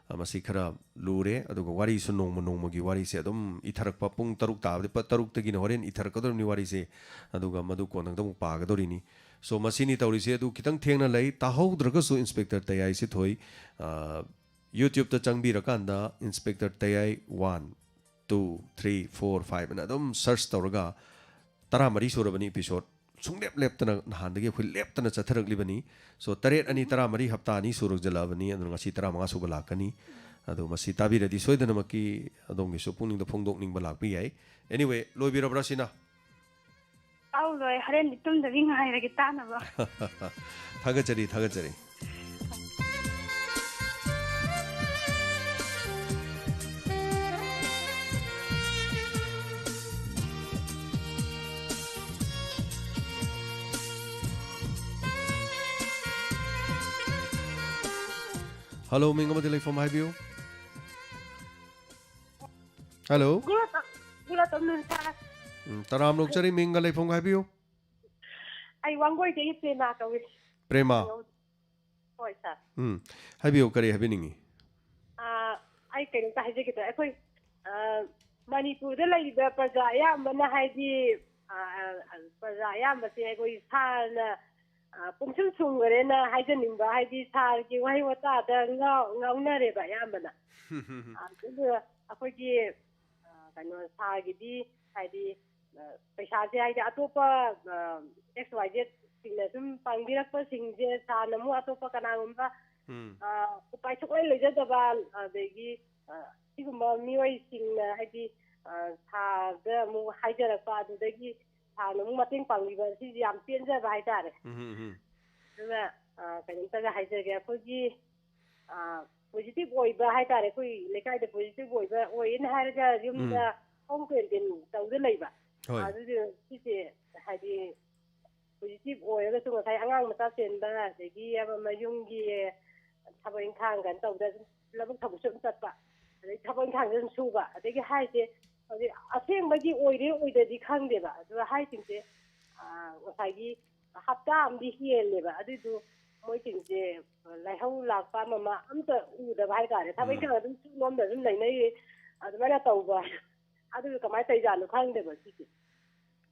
ꯑ, ꯃꯁꯤ ꯈꯔ ꯂꯨꯔꯦ꯫ ꯑꯗꯨꯒ ꯋꯥꯔꯤꯁꯨ ꯅꯣꯡꯃ ꯅꯣꯡꯃꯒꯤ ꯋꯥꯔꯤꯁꯦ ꯑꯗꯨꯝ ꯏꯊꯔꯛꯄ, ꯄꯨꯡ ꯇꯔꯨꯛ ꯇꯥꯕꯗꯤ, ꯄ-, ꯇꯔꯨꯛꯇꯒꯤꯅ ꯍꯣꯔꯦꯟ ꯏꯊꯔꯛꯀꯗꯧꯔꯤꯕꯅꯤ ꯋꯥꯔꯤꯁꯦ꯫ ꯑꯗꯨꯒ ꯃꯗꯨ ꯀꯣꯟꯅ ꯑꯃꯨꯛ ꯄꯥꯒꯗꯧꯔꯤꯅꯤ꯫ So, ꯃꯁꯤꯅꯤ ꯇꯧꯔꯤꯁꯦ꯫ ꯑꯗꯨ ꯈꯤꯇꯪ ꯊꯦꯡꯅ ꯂꯩ, ꯇꯥꯍꯧꯗ꯭ꯔꯒꯁꯨ Inspector ꯇꯌꯥꯏ ꯁꯤꯊꯣꯏ, ꯑ, YouTube ꯇ ꯆꯪꯕꯤꯔꯀꯥꯟꯗ Inspector ꯇꯌꯥꯏ one, two, three, four, five ꯑꯅ ꯑꯗꯨꯝ search ꯇꯧꯔꯒ ꯇꯔꯥꯃꯔꯤ ꯁꯨꯔꯕꯅꯤ episode꯫ ꯁꯨꯡꯂꯦꯞ ꯂꯦꯞꯇꯅ ꯅꯍꯥꯟꯗꯒꯤ ꯑꯩꯈꯣꯏ ꯂꯦꯞꯇꯅ ꯆꯠꯊꯔꯛꯂꯤꯕꯅꯤ꯫ So, ꯇꯔꯦꯠ ꯑꯅꯤ ꯇꯔꯥꯃꯔꯤ ꯍꯞꯇꯥ ꯑꯅꯤ ꯁꯨꯔꯛꯖꯜꯂꯛꯑꯕꯅꯤ, ꯑꯗꯨꯅ ꯉꯁꯤ ꯇꯔꯥꯃꯉꯥ ꯁꯨꯕ ꯂꯥꯛꯀꯅꯤ꯫ ꯑꯗꯣ ꯃꯁꯤ ꯇꯥꯕꯤꯔꯗꯤ ꯁꯣꯏꯗꯅꯃꯛꯀꯤ ꯑꯗꯣꯝꯒꯤꯁꯨ ꯄꯨꯛꯅꯤꯡꯗ ꯐꯣꯡꯗꯣꯛꯅꯤꯡꯕ ꯂꯥꯛꯄ ꯌꯥꯏ꯫ Anyway, ꯂꯣꯏꯕꯤꯔꯕ꯭ꯔꯥ ꯁꯤꯅ? ꯑꯧ, ꯂꯣꯏ꯫ ꯍꯣꯔꯦꯟꯗꯤ ꯇꯨꯝꯗꯕꯤ ꯉꯥꯏꯔꯒꯦ ꯇꯥꯅꯕ꯫ ꯊꯥꯒꯠꯆꯔꯤ, ꯊꯥꯒꯠꯆꯔꯤ꯫ ꯍꯜꯂꯣ, ꯃꯤꯡ ꯑꯃꯗꯤ ꯂꯩꯐꯝ ꯍꯥꯏꯕꯤꯌꯨ꯫ ꯍꯜꯂꯣ꯫ Good afternoon, sir. ꯎꯝ, ꯇꯔꯥꯝꯅ ꯑꯣꯛꯆꯔꯤ, ꯃꯤꯡꯒ ꯂꯩꯐꯝꯒ ꯍꯥꯏꯕꯤꯌꯨ꯫ ꯑꯩ ꯋꯥꯡꯒꯣꯏꯗꯒꯤ ꯄ꯭ꯔꯦꯃꯥ ꯀꯧꯏ꯫ ꯄ꯭ꯔꯦꯃꯥ꯫ ꯍꯣꯏ, sir. ꯎꯝ, ꯍꯥꯏꯕꯤꯌꯨ, ꯀꯔꯤ ꯍꯥꯏꯕꯤꯅꯤꯡꯉꯤ? ꯑꯥ, ꯑꯩ ꯀꯩꯅꯣꯝꯇ ꯍꯥꯏꯖꯒꯦ ꯇꯧ-, ꯑꯩꯈꯣꯏ, ꯑꯥ, ꯃꯅꯤꯄꯨꯔꯗ ꯂꯩꯔꯤꯕ ꯄ꯭ꯔꯖꯥ ꯑꯌꯥꯝꯕꯅ, ꯍꯥꯏꯗꯤ, ꯑꯥ, ꯑꯥ, ꯄ꯭ꯔꯖꯥ ꯑꯌꯥꯝꯕꯁꯦ ꯑꯩꯈꯣꯏ ꯁꯥꯔꯅ, ꯑꯥ, ꯄꯨꯡꯁꯨꯝ ꯁꯨꯝꯈꯔꯦꯅ ꯍꯥꯏꯖꯅꯤꯡꯕ, ꯍꯥꯏꯗꯤ ꯁꯥꯔꯒꯤ ꯋꯥꯍꯩ ꯋꯥꯇꯥꯗ ꯉꯥꯎ-, ꯉꯥꯎꯅꯔꯦꯕ ꯑꯌꯥꯝꯕꯅ꯫ ꯑꯗꯨꯒ ꯑꯩꯈꯣꯏꯒꯤ, ꯑꯥ, ꯀꯩꯅꯣ, ꯁꯥꯔꯒꯤꯗꯤ ꯍꯥꯏꯗꯤ, ꯑꯥ, ꯄꯩꯁꯥꯁꯦ ꯍꯥꯏꯗꯤ ꯑꯇꯣꯞꯄ, ꯑꯥ, X Y Z ꯁꯤꯡꯅ ꯁꯨꯝ ꯄꯥꯡꯕꯤꯔꯛꯄꯁꯤꯡꯁꯦ ꯁꯥꯔꯅ ꯑꯃꯨꯛ ꯑꯇꯣꯞꯄ ꯀꯅꯥꯒꯨꯝꯕ, ꯎꯝ꯫ ꯑꯥ, ꯎꯄꯥꯏ ꯁꯨꯡꯂꯩ ꯂꯩꯖꯗꯕ, ꯑꯗꯒꯤ, ꯑꯥ, ꯁꯤꯒꯨꯝꯕ ꯃꯤꯑꯣꯏꯁꯤꯡꯅ ꯍꯥꯏꯗꯤ, ꯑꯥ, ꯁꯥꯔꯗ ꯑꯃꯨꯛ ꯍꯥꯏꯖꯔꯛꯄ, ꯑꯗꯨꯗꯒꯤ ꯁꯥꯔꯅ ꯑꯃꯨꯛ ꯃꯇꯦꯡ ꯄꯥꯡꯕꯤꯕ, ꯁꯤꯁꯦ ꯌꯥꯝ ꯄꯦꯟꯖꯕ ꯍꯥꯏꯇꯥꯔꯦ꯫ ꯎꯝ, ꯎꯝ, ꯎꯝ꯫ ꯑꯗꯨꯅ, ꯑꯥ, ꯀꯩꯅꯣꯝꯇꯒ ꯍꯥꯏꯖꯒꯦ, ꯑꯩꯈꯣꯏꯒꯤ, ꯑꯥ, positive ꯑꯣꯏꯕ ꯍꯥꯏꯇꯥꯔꯦ, ꯑꯩꯈꯣꯏ ꯂꯩꯀꯥꯏꯗ positive ꯑꯣꯏꯕ ꯑꯣꯏꯌꯦꯅ ꯍꯥꯏꯔꯒ ꯌꯨꯝꯗ ꯎꯝ꯫ Home quarantine ꯇꯧꯗ ꯂꯩꯕ꯫ ꯍꯣꯏ꯫ ꯑꯗꯨꯗꯤ ꯁꯤꯁꯦ ꯍꯥꯏꯗꯤ positive ꯑꯣꯏꯔꯒꯁꯨ ꯉꯁꯥꯏ ꯑꯉꯥꯡ ꯃꯆꯥ ꯆꯦꯟꯕ, ꯑꯗꯒꯤ ꯑꯃ ꯑꯃ ꯌꯨꯝꯒꯤ ꯊꯕꯛ ꯏꯪꯈꯥꯡ ꯀꯩꯅꯣ ꯇꯧꯕꯗ ꯑꯗꯨꯝ ꯂꯧꯕꯨꯛ ꯊꯕꯛꯁꯨ ꯑꯗꯨꯝ ꯆꯠꯄ, ꯑꯗꯩ ꯊꯕꯛ ꯏꯪꯈꯥꯡꯁꯨ ꯑꯗꯨꯝ ꯁꯨꯕ, ꯑꯗꯒꯤ ꯍꯥꯏꯁꯦ ꯍꯧꯖꯤꯛ ꯑꯁꯦꯡꯕꯒꯤ ꯑꯣꯏꯔꯦ ꯑꯣꯏꯗ꯭ꯔꯗꯤ ꯈꯪꯗꯦꯕ, ꯑꯗꯨ ꯍꯥꯏꯁꯤꯡꯁꯦ, ꯑꯥ, ꯉꯁꯥꯏꯒꯤ ꯍꯞꯇꯥ ꯑꯃꯗꯤ ꯍꯦꯜꯂꯦꯕ, ꯑꯗꯨꯏꯗꯨ ꯃꯣꯏꯁꯤꯡꯁꯦ ꯂꯥꯏꯍꯧ ꯂꯥꯛꯄ ꯑꯃ ꯑꯃ ꯑꯝꯇ ꯎꯗꯕ ꯍꯥꯏꯇꯥꯔꯦ꯫ ꯊꯕꯛ ꯎꯝ꯫ ꯏꯪꯈꯥꯡ ꯑꯗꯨꯝ ꯁꯨ ꯅꯣꯝꯅ ꯑꯗꯨꯝ ꯂꯩꯅꯩ, ꯑꯗꯨꯃꯥꯏꯅ ꯇꯧꯕ꯫ ꯑꯗꯨ ꯀꯃꯥꯏꯅ ꯇꯧꯔꯤꯖꯥꯠꯅꯣ ꯈꯪꯗꯦꯕ ꯁꯤꯁꯦ꯫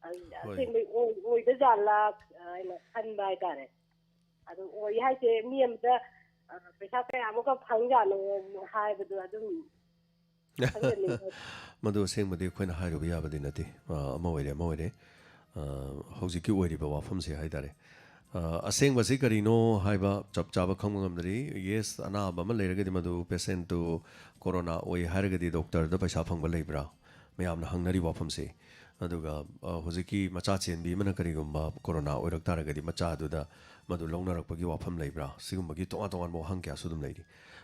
ꯑꯗꯨ ꯍꯣꯏ꯫ ꯑꯁꯦꯡꯕꯩ ꯑꯣꯏ-, ꯑꯣꯏꯗ ꯖꯥꯠꯂꯥ, ꯑ, ꯍꯥꯏꯅ ꯈꯟꯕ ꯍꯥꯏꯇꯥꯔꯦ꯫ ꯑꯗꯨ ꯑꯣꯏ ꯍꯥꯏꯁꯦ ꯃꯤ ꯑꯃꯗ, ꯑ, ꯄꯩꯁꯥ ꯀꯌꯥꯃꯨꯛꯀ ꯐꯪꯖꯥꯠꯅꯣ ꯍꯥꯏꯕꯗꯣ ꯑꯗꯨꯝ ꯈꯪꯖꯅꯤꯡꯕ꯫ ꯃꯗꯨ ꯑꯁꯦꯡꯕꯗꯤ ꯑꯩꯈꯣꯏꯅ ꯍꯥꯏꯔꯨꯕ ꯌꯥꯕꯗꯤ ꯅꯠꯇꯦ꯫ ꯑ, ꯑꯃ ꯑꯣꯏꯔꯦ, ꯑꯃ ꯑꯣꯏꯔꯦ꯫ ꯑ, ꯍꯧꯖꯤꯛꯀꯤ ꯑꯣꯏꯔꯤꯕ ꯋꯥꯐꯝꯁꯦ ꯍꯥꯏ ꯇꯥꯔꯦ꯫ ꯑ, ꯑꯁꯦꯡꯕꯁꯤ ꯀꯔꯤꯅꯣ ꯍꯥꯏꯕ ꯆꯞ ꯆꯥꯕ ꯈꯪꯕ ꯉꯝꯗ꯭ꯔꯤ꯫ Yes, ꯑꯅꯥꯕ ꯑꯃ ꯂꯩꯔꯒꯗꯤ ꯃꯗꯨ patientꯇꯨ corona ꯑꯣꯏ ꯍꯥꯏꯔꯒꯗꯤ doctorꯗ ꯄꯩꯁꯥ ꯐꯪꯕ ꯂꯩꯕ꯭ꯔꯥ? ꯃꯌꯥꯝꯅ ꯍꯪꯅꯔꯤꯕ ꯋꯥꯐꯝꯁꯦ꯫ ꯑꯗꯨꯒ, ꯑ, ꯍꯧꯖꯤꯛꯀꯤ ꯃꯆꯥ ꯆꯦꯟꯕꯤ ꯑꯃꯅ ꯀꯔꯤꯒꯨꯝꯕ corona ꯑꯣꯏꯔꯛ ꯇꯥꯔꯒꯗꯤ ꯃꯆꯥꯗꯨꯗ ꯃꯗꯨ ꯂꯧꯅꯔꯛꯄꯒꯤ ꯋꯥꯐꯝ ꯂꯩꯕ꯭ꯔꯥ? ꯁꯤꯒꯨꯝꯕꯒꯤ ꯇꯣꯉꯥꯟ ꯇꯣꯉꯥꯟꯕ ꯋꯥꯍꯪ ꯀꯌꯥꯁꯨ ꯑꯗꯨꯝ ꯂꯩꯔꯤ꯫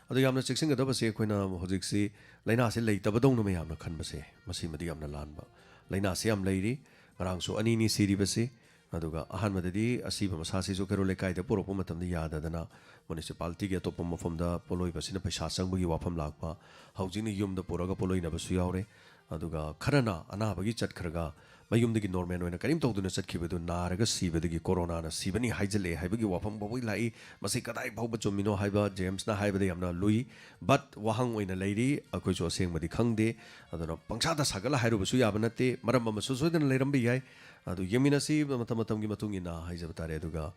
ꯑꯗꯣ ꯌꯥꯝꯅ ꯆꯦꯛꯁꯤꯟꯒꯗꯕꯁꯦ ꯑꯩꯈꯣꯏꯅ ꯍꯧꯖꯤꯛꯁꯤ ꯂꯥꯏꯅꯥꯁꯦ ꯂꯩꯇꯕꯗꯧꯅ ꯃꯌꯥꯝꯅ ꯈꯟꯕꯁꯦ, ꯃꯁꯤꯃꯗꯤ ꯌꯥꯝꯅ ꯂꯥꯟꯕ꯫ ꯂꯥꯏꯅꯥꯁꯦ ꯌꯥꯝ ꯂꯩꯔꯤ꯫ ꯉꯔꯥꯡꯁꯨ ꯑꯅꯤꯅꯤ ꯁꯤꯔꯤꯕꯁꯤ꯫ ꯑꯗꯨꯒ ꯑꯍꯥꯟꯕꯗꯗꯤ ꯑꯁꯤꯕ ꯃꯁꯥꯁꯤꯁꯨ ꯀꯩꯔꯣꯜ ꯂꯩꯀꯥꯏꯗ ꯄꯨꯔꯛꯄ ꯃꯇꯝꯗ ꯌꯥꯗꯗꯅ ꯃ꯭ꯌꯨꯅꯤꯁꯤꯄꯥꯂꯤꯇꯤꯒꯤ ꯑꯇꯣꯞꯄ ꯃꯐꯝꯗ ꯄꯣꯠꯂꯣꯏꯕꯁꯤꯅ ꯄꯩꯁꯥ ꯆꯪꯕꯒꯤ ꯋꯥꯐꯝ ꯂꯥꯛꯄ, ꯍꯧꯖꯤꯛꯅ ꯌꯨꯝꯗ ꯄꯨꯔꯒ ꯄꯣꯠꯂꯣꯏꯅꯕꯁꯨ ꯌꯥꯎꯔꯦ꯫ ꯑꯗꯨꯒ ꯈꯔꯅ ꯑꯅꯥꯕꯒꯤ ꯆꯠꯈ꯭ꯔꯒ ꯃꯌꯨꯝꯗꯒꯤ ꯅꯣꯔꯃꯦꯜ ꯑꯣꯏꯅ ꯀꯔꯤꯝ ꯇꯧꯗꯨꯅ ꯆꯠꯈꯤꯕꯗꯨ ꯅꯥꯔꯒ ꯁꯤꯕꯗꯒꯤ ꯀꯣꯔꯣꯅꯥꯅ ꯁꯤꯕꯅꯤ ꯍꯥꯏꯖꯜꯂꯛꯑꯦ ꯍꯥꯏꯕꯒꯤ ꯋꯥꯐꯝ ꯐꯥꯎꯕ ꯂꯥꯛꯏ꯫ ꯃꯁꯤ ꯀꯗꯥꯏ ꯐꯥꯎꯕ ꯆꯨꯝꯃꯤꯅꯣ ꯍꯥꯏꯕ ꯖꯦꯝꯁꯅ ꯍꯥꯏꯕꯗ ꯌꯥꯝꯅ ꯂꯨꯏ, ꯕꯠ ꯋꯥꯍꯪ ꯑꯣꯏꯅ ꯂꯩꯔꯤ꯫ ꯑꯩꯈꯣꯏꯁꯨ ꯑꯁꯦꯡꯕꯗꯤ ꯈꯪꯗꯦ꯫ ꯑꯗꯨꯅ ꯄꯪꯁꯥꯗ ꯁꯥꯒꯠꯂ ꯍꯥꯏꯔꯨꯕꯁꯨ ꯌꯥꯕ ꯅꯠꯇꯦ, ꯃꯔꯝ ꯑꯃꯁꯨ ꯁꯣꯏꯗꯅ ꯂꯩꯔꯝꯕ ꯌꯥꯏ꯫ ꯑꯗꯨ ꯌꯦꯡꯃꯤꯟꯅꯁꯤ, ꯃꯇꯝ ꯃꯇꯝꯒꯤ ꯃꯇꯨꯡ ꯏꯟꯅ ꯍꯥꯏꯖꯕ ꯇꯥꯔꯦ꯫ ꯑꯗꯨꯒ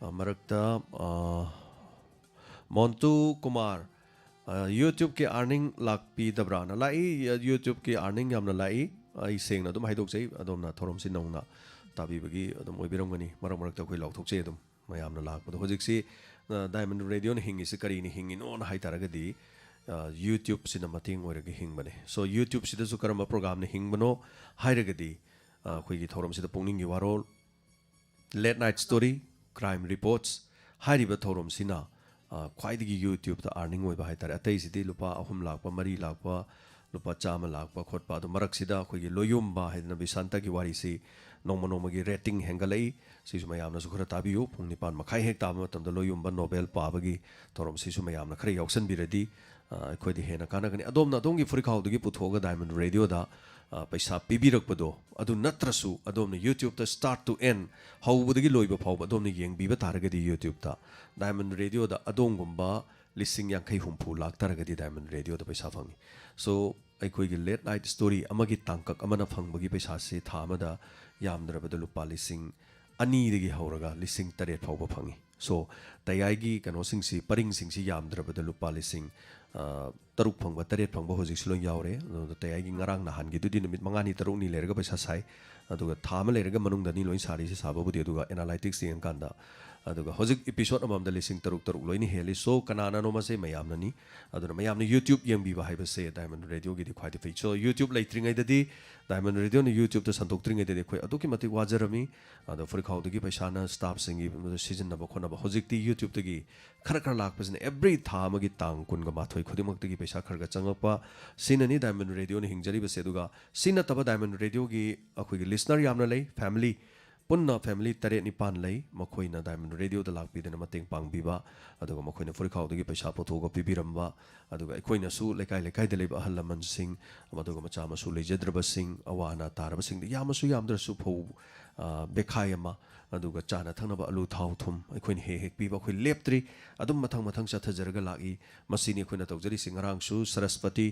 ꯑ, ꯃꯔꯛꯇ ꯑ, ꯃꯣꯟꯇꯨ ꯀꯨꯃꯥꯔ, ꯑ, ꯌꯨꯇ꯭ꯌꯨꯕꯀꯤ ꯑꯥꯔꯅꯤꯡ ꯂꯥꯛꯄꯤꯗꯕ꯭ꯔꯥꯅ ꯂꯥꯛꯏ꯫ ꯌꯨꯇ꯭ꯌꯨꯕꯀꯤ ꯑꯥꯔꯅꯤꯡ ꯌꯥꯝꯅ ꯂꯥꯛꯏ꯫ ꯑꯩ ꯁꯦꯡꯅ ꯑꯗꯨꯝ ꯍꯥꯏꯗꯣꯛꯆꯩ, ꯑꯗꯣꯝꯅ ꯊꯧꯔꯝꯁꯤ ꯅꯧꯅ ꯇꯥꯕꯤꯕꯒꯤ ꯑꯗꯨꯝ ꯑꯣꯏꯕꯤꯔꯝꯒꯅꯤ꯫ ꯃꯔꯛ ꯃꯔꯛꯇ ꯑꯩꯈꯣꯏ ꯂꯥꯎꯊꯣꯛꯆꯩ ꯑꯗꯨꯝ ꯃꯌꯥꯝꯅ ꯂꯥꯛꯄꯗꯣ꯫ ꯍꯧꯖꯤꯛꯁꯤ, ꯑ, ꯗꯥꯏꯃꯟ ꯔꯦꯗꯤꯑꯣꯅ ꯍꯤꯡꯉꯤꯁꯤ ꯀꯔꯤꯅ ꯍꯤꯡꯉꯤꯅꯣꯅ ꯍꯥꯏ ꯇꯥꯔꯒꯗꯤ, ꯑ, ꯌꯨꯇ꯭ꯌꯨꯕꯁꯤꯅ ꯃꯇꯦꯡ ꯑꯣꯏꯔꯒ ꯍꯤꯡꯕꯅꯦ꯫ ꯁꯣ ꯌꯨꯇ꯭ꯌꯨꯕꯁꯤꯗꯁꯨ ꯀꯔꯝꯕ ꯄ꯭ꯔꯣꯒꯥꯝꯅ ꯍꯤꯡꯕꯅꯣ ꯍꯥꯏꯔꯒꯗꯤ, ꯑ, ꯑꯩꯈꯣꯏꯒꯤ ꯊꯧꯔꯝꯁꯤꯗ ꯄꯨꯛꯅꯤꯡꯒꯤ ꯋꯥꯔꯣꯜ, late night story, crime reports ꯍꯥꯏꯔꯤꯕ ꯊꯧꯔꯝꯁꯤꯅ, ꯑ, ꯈ꯭ꯋꯥꯏꯗꯒꯤ ꯌꯨꯇ꯭ꯌꯨꯕꯇ ꯑꯥꯔꯅꯤꯡ ꯑꯣꯏꯕ ꯍꯥꯏꯇꯥꯔꯦ꯫ ꯑꯇꯩꯁꯤꯗꯤ ꯂꯨꯄꯥ ꯑꯍꯨꯝ ꯂꯥꯛꯄ, ꯃꯔꯤ ꯂꯥꯛꯄ, ꯂꯨꯄꯥ ꯆꯥꯝꯃ ꯂꯥꯛꯄ ꯈꯣꯠꯄ꯫ ꯑꯗꯣ ꯃꯔꯛꯁꯤꯗ ꯑꯩꯈꯣꯏꯒꯤ ꯂꯣꯌꯨꯝꯕ ꯍꯥꯏꯗꯅ ꯕꯤꯁꯥꯟꯇꯒꯤ ꯋꯥꯔꯤꯁꯤ ꯅꯣꯡꯃ ꯅꯣꯡꯃꯒꯤ ꯔꯦꯇꯤꯡ ꯍꯦꯟꯒꯠꯂꯛꯏ꯫ ꯁꯤꯁꯨ ꯃꯌꯥꯝꯅꯁꯨ ꯈꯔ ꯇꯥꯕꯤꯌꯨ꯫ ꯄꯨꯡ ꯅꯤꯄꯥꯟ ꯃꯈꯥꯏ ꯍꯦꯛ ꯇꯥꯕ ꯃꯇꯝꯗ ꯂꯣꯌꯨꯝꯕ ꯅꯣꯕꯦꯜ ꯄꯥꯕꯒꯤ ꯊꯧꯔꯝꯁꯤꯁꯨ ꯃꯌꯥꯝꯅ ꯈꯔ ꯌꯥꯎꯁꯟꯕꯤꯔꯗꯤ, ꯑ, ꯑꯩꯈꯣꯏꯗ ꯍꯦꯟꯅ ꯀꯥꯟꯅꯒꯅꯤ꯫ ꯑꯗꯣꯝꯅ ꯑꯗꯣꯝꯒꯤ ꯐꯨꯔꯤꯠꯈꯥꯎꯗꯒꯤ ꯄꯨꯊꯣꯛꯑꯒ ꯗꯥꯏꯃꯟ ꯔꯦꯗꯤꯑꯣꯗ, ꯑ, ꯄꯩꯁꯥ ꯄꯤꯕꯤꯔꯛꯄꯗꯣ, ꯑꯗꯨ ꯅꯠꯇ꯭ꯔꯁꯨ ꯑꯗꯣꯝꯅ ꯌꯨꯇ꯭ꯌꯨꯕꯇ start to end, ꯍꯧꯕꯗꯒꯤ ꯂꯣꯏꯕ ꯐꯥꯎꯕ ꯑꯗꯣꯝꯅ ꯌꯦꯡꯕꯤꯕ ꯇꯥꯔꯒꯗꯤ ꯌꯨꯇ꯭ꯌꯨꯕꯇ ꯗꯥꯏꯃꯟ ꯔꯦꯗꯤꯑꯣꯗ ꯑꯗꯣꯝꯒꯨꯝꯕ ꯂꯤꯁꯤꯡ ꯌꯥꯡꯈꯩ ꯍꯨꯝꯐꯨ ꯂꯥꯛ ꯇꯥꯔꯒꯗꯤ ꯗꯥꯏꯃꯟ ꯔꯦꯗꯤꯑꯣꯗ ꯄꯩꯁꯥ ꯐꯪꯉꯤ꯫ ꯁꯣ ꯑꯩꯈꯣꯏꯒꯤ ꯂꯦꯠ ꯅꯥꯏꯠ ꯁ꯭ꯇꯣꯔꯤ ꯑꯃꯒꯤ ꯇꯥꯡꯀꯛ ꯑꯃꯅ ꯐꯪꯕꯒꯤ ꯄꯩꯁꯥꯁꯤ ꯊꯥ ꯑꯃꯗ ꯌꯥꯝꯗ꯭ꯔꯕꯗ ꯂꯨꯄꯥ ꯂꯤꯁꯤꯡ ꯑꯅꯤꯗꯒꯤ ꯍꯧꯔꯒ ꯂꯤꯁꯤꯡ ꯇꯔꯦꯠ ꯐꯥꯎꯕ ꯐꯪꯉꯤ꯫ ꯁꯣ ꯇꯌꯥꯏꯒꯤ ꯀꯩꯅꯣꯁꯤꯡꯁꯤ, ꯄꯔꯤꯡꯁꯤꯡꯁꯤ ꯌꯥꯝꯗ꯭ꯔꯕꯗ ꯂꯨꯄꯥ ꯂꯤꯁꯤꯡ, ꯑ, ꯇꯔꯨꯛ ꯐꯪꯕ, ꯇꯔꯦꯠ ꯐꯪꯕ ꯍꯧꯖꯤꯛꯁꯨ ꯂꯣꯏ ꯌꯥꯎꯔꯦ꯫ ꯑꯗꯨꯒ ꯇꯌꯥꯏꯒꯤ ꯉꯔꯥꯡ ꯅꯍꯥꯟꯒꯤꯗꯨꯗꯤ ꯅꯨꯃꯤꯠ ꯃꯉꯥꯅꯤ ꯇꯔꯨꯛꯅꯤ ꯂꯩꯔꯒ ꯄꯩꯁꯥ ꯁꯥꯏ, ꯑꯗꯨꯒ ꯊꯥ ꯑꯃ ꯂꯩꯔꯒ ꯃꯅꯨꯡꯗꯅꯤ ꯂꯣꯏ ꯁꯥꯔꯤꯁꯦ ꯁꯥꯕꯕꯨꯗꯤ꯫ ꯑꯗꯨꯒ ꯑꯦꯅꯥꯂꯥꯏꯇꯤꯛꯁ ꯌꯦꯡꯉꯀꯥꯟꯗ, ꯑꯗꯨꯒ ꯍꯧꯖꯤꯛ ꯏꯄꯤꯁꯣꯗ ꯑꯃꯃꯝꯗ ꯂꯤꯁꯤꯡ ꯇꯔꯨꯛ ꯇꯔꯨꯛ ꯂꯣꯏꯅ ꯍꯦꯜꯂꯤ꯫ ꯁꯣ ꯀꯅꯥꯅꯅꯣ ꯃꯁꯦ? ꯃꯌꯥꯝꯅꯅꯤ꯫ ꯑꯗꯨꯅ ꯃꯌꯥꯝꯅ ꯌꯨꯇ꯭ꯌꯨꯕ ꯌꯦꯡꯕꯤꯕ ꯍꯥꯏꯕꯁꯦ ꯗꯥꯏꯃꯟ ꯔꯦꯗꯤꯑꯣꯒꯤꯗꯤ ꯈ꯭ꯋꯥꯏꯗꯒꯤ ꯐꯩ꯫ ꯁꯣ ꯌꯨꯇ꯭ꯌꯨꯕ ꯂꯩꯇ꯭ꯔꯤꯉꯩꯗꯗꯤ, ꯗꯥꯏꯃꯟ ꯔꯦꯗꯤꯑꯣꯅ ꯌꯨꯇ꯭ꯌꯨꯕꯇ ꯁꯟꯗꯣꯛꯇ꯭ꯔꯤꯉꯩꯗꯗꯤ ꯑꯩꯈꯣꯏ ꯑꯗꯨꯛꯀꯤ ꯃꯇꯤꯛ ꯋꯥꯖꯔꯝꯃꯤ꯫ ꯑꯗꯣ ꯐꯨꯔꯤꯈꯥꯎꯗꯒꯤ ꯄꯩꯁꯥꯅ ꯁ꯭ꯇꯥꯐꯁꯤꯡꯒꯤ ꯁꯤꯖꯤꯟꯅꯕ ꯈꯣꯠꯅꯕ꯫ ꯍꯧꯖꯤꯛꯇꯤ ꯌꯨꯇ꯭ꯌꯨꯕꯇꯒꯤ ꯈꯔ ꯈꯔ ꯂꯥꯛꯄꯁꯤꯅ ꯑꯦꯕ꯭ꯔꯤ ꯊꯥ ꯑꯃꯒꯤ ꯇꯥꯡ ꯀꯨꯟꯒ ꯃꯥꯊꯣꯏ ꯈꯨꯗꯤꯡꯃꯛꯇꯒꯤ ꯄꯩꯁꯥ ꯈꯔ ꯈꯔ ꯆꯪꯉꯛꯄ꯫ ꯁꯤꯅꯅꯤ ꯗꯥꯏꯃꯟ ꯔꯦꯗꯤꯑꯣꯅ ꯍꯤꯡꯖꯔꯤꯕꯁꯦ꯫ ꯑꯗꯨꯒ ꯁꯤ ꯅꯠꯇꯕ ꯗꯥꯏꯃꯟ ꯔꯦꯗꯤꯑꯣꯒꯤ ꯑꯩꯈꯣꯏꯒꯤ ꯂꯤꯁꯅꯔ ꯌꯥꯝꯅ ꯂꯩ, ꯐꯦꯃꯤꯂꯤ ꯄꯨꯟꯅ family ꯇꯔꯦꯠ ꯅꯤꯄꯥꯟ ꯂꯩ꯫ ꯃꯈꯣꯏꯅ Diamond Radio ꯗ ꯂꯥꯛꯄꯤꯗꯅ ꯃꯇꯦꯡ ꯄꯥꯡꯕꯤꯕ, ꯑꯗꯨꯒ ꯃꯈꯣꯏꯅ ꯐꯨꯔꯤꯠꯈꯥꯎꯗꯒꯤ ꯄꯩꯁꯥ ꯄꯨꯊꯣꯛꯑꯒ ꯄꯤꯕꯤꯔꯝꯕ, ꯑꯗꯨꯒ ꯑꯩꯈꯣꯏꯅꯁꯨ ꯂꯩꯀꯥꯏ ꯂꯩꯀꯥꯏꯗ ꯂꯩꯕ ꯑꯍꯜ ꯂꯃꯟꯁꯤꯡ, ꯑꯗꯨꯒ ꯃꯆꯥ ꯃꯁꯨ ꯂꯩꯖꯗ꯭ꯔꯕꯁꯤꯡ, ꯑꯋꯥ ꯑꯅꯥ ꯇꯥꯔꯕꯁꯤꯡꯗ ꯌꯥꯝꯃꯁꯨ ꯌꯥꯝꯗ꯭ꯔꯁꯨ ꯐꯧ, ꯑ, ꯕꯦꯈꯥꯏ ꯑꯃ, ꯑꯗꯨꯒ ꯆꯥꯅ ꯊꯛꯅꯕ ꯑꯂꯨ, ꯊꯥꯎ, ꯊꯨꯝ ꯑꯩꯈꯣꯏꯅ ꯍꯦꯛ ꯍꯦꯛ ꯄꯤꯕ꯫ ꯑꯩꯈꯣꯏ ꯂꯦꯞꯇ꯭ꯔꯤ, ꯑꯗꯨꯝ ꯃꯊꯪ ꯃꯊꯪ ꯆꯠꯊꯖꯔꯒ ꯂꯥꯛꯏ꯫ ꯃꯁꯤꯅꯤ ꯑꯩꯈꯣꯏꯅ ꯇꯧꯖꯔꯤꯁꯤ꯫ ꯉꯔꯥꯡꯁꯨ ꯁꯔꯁꯄꯇꯤ,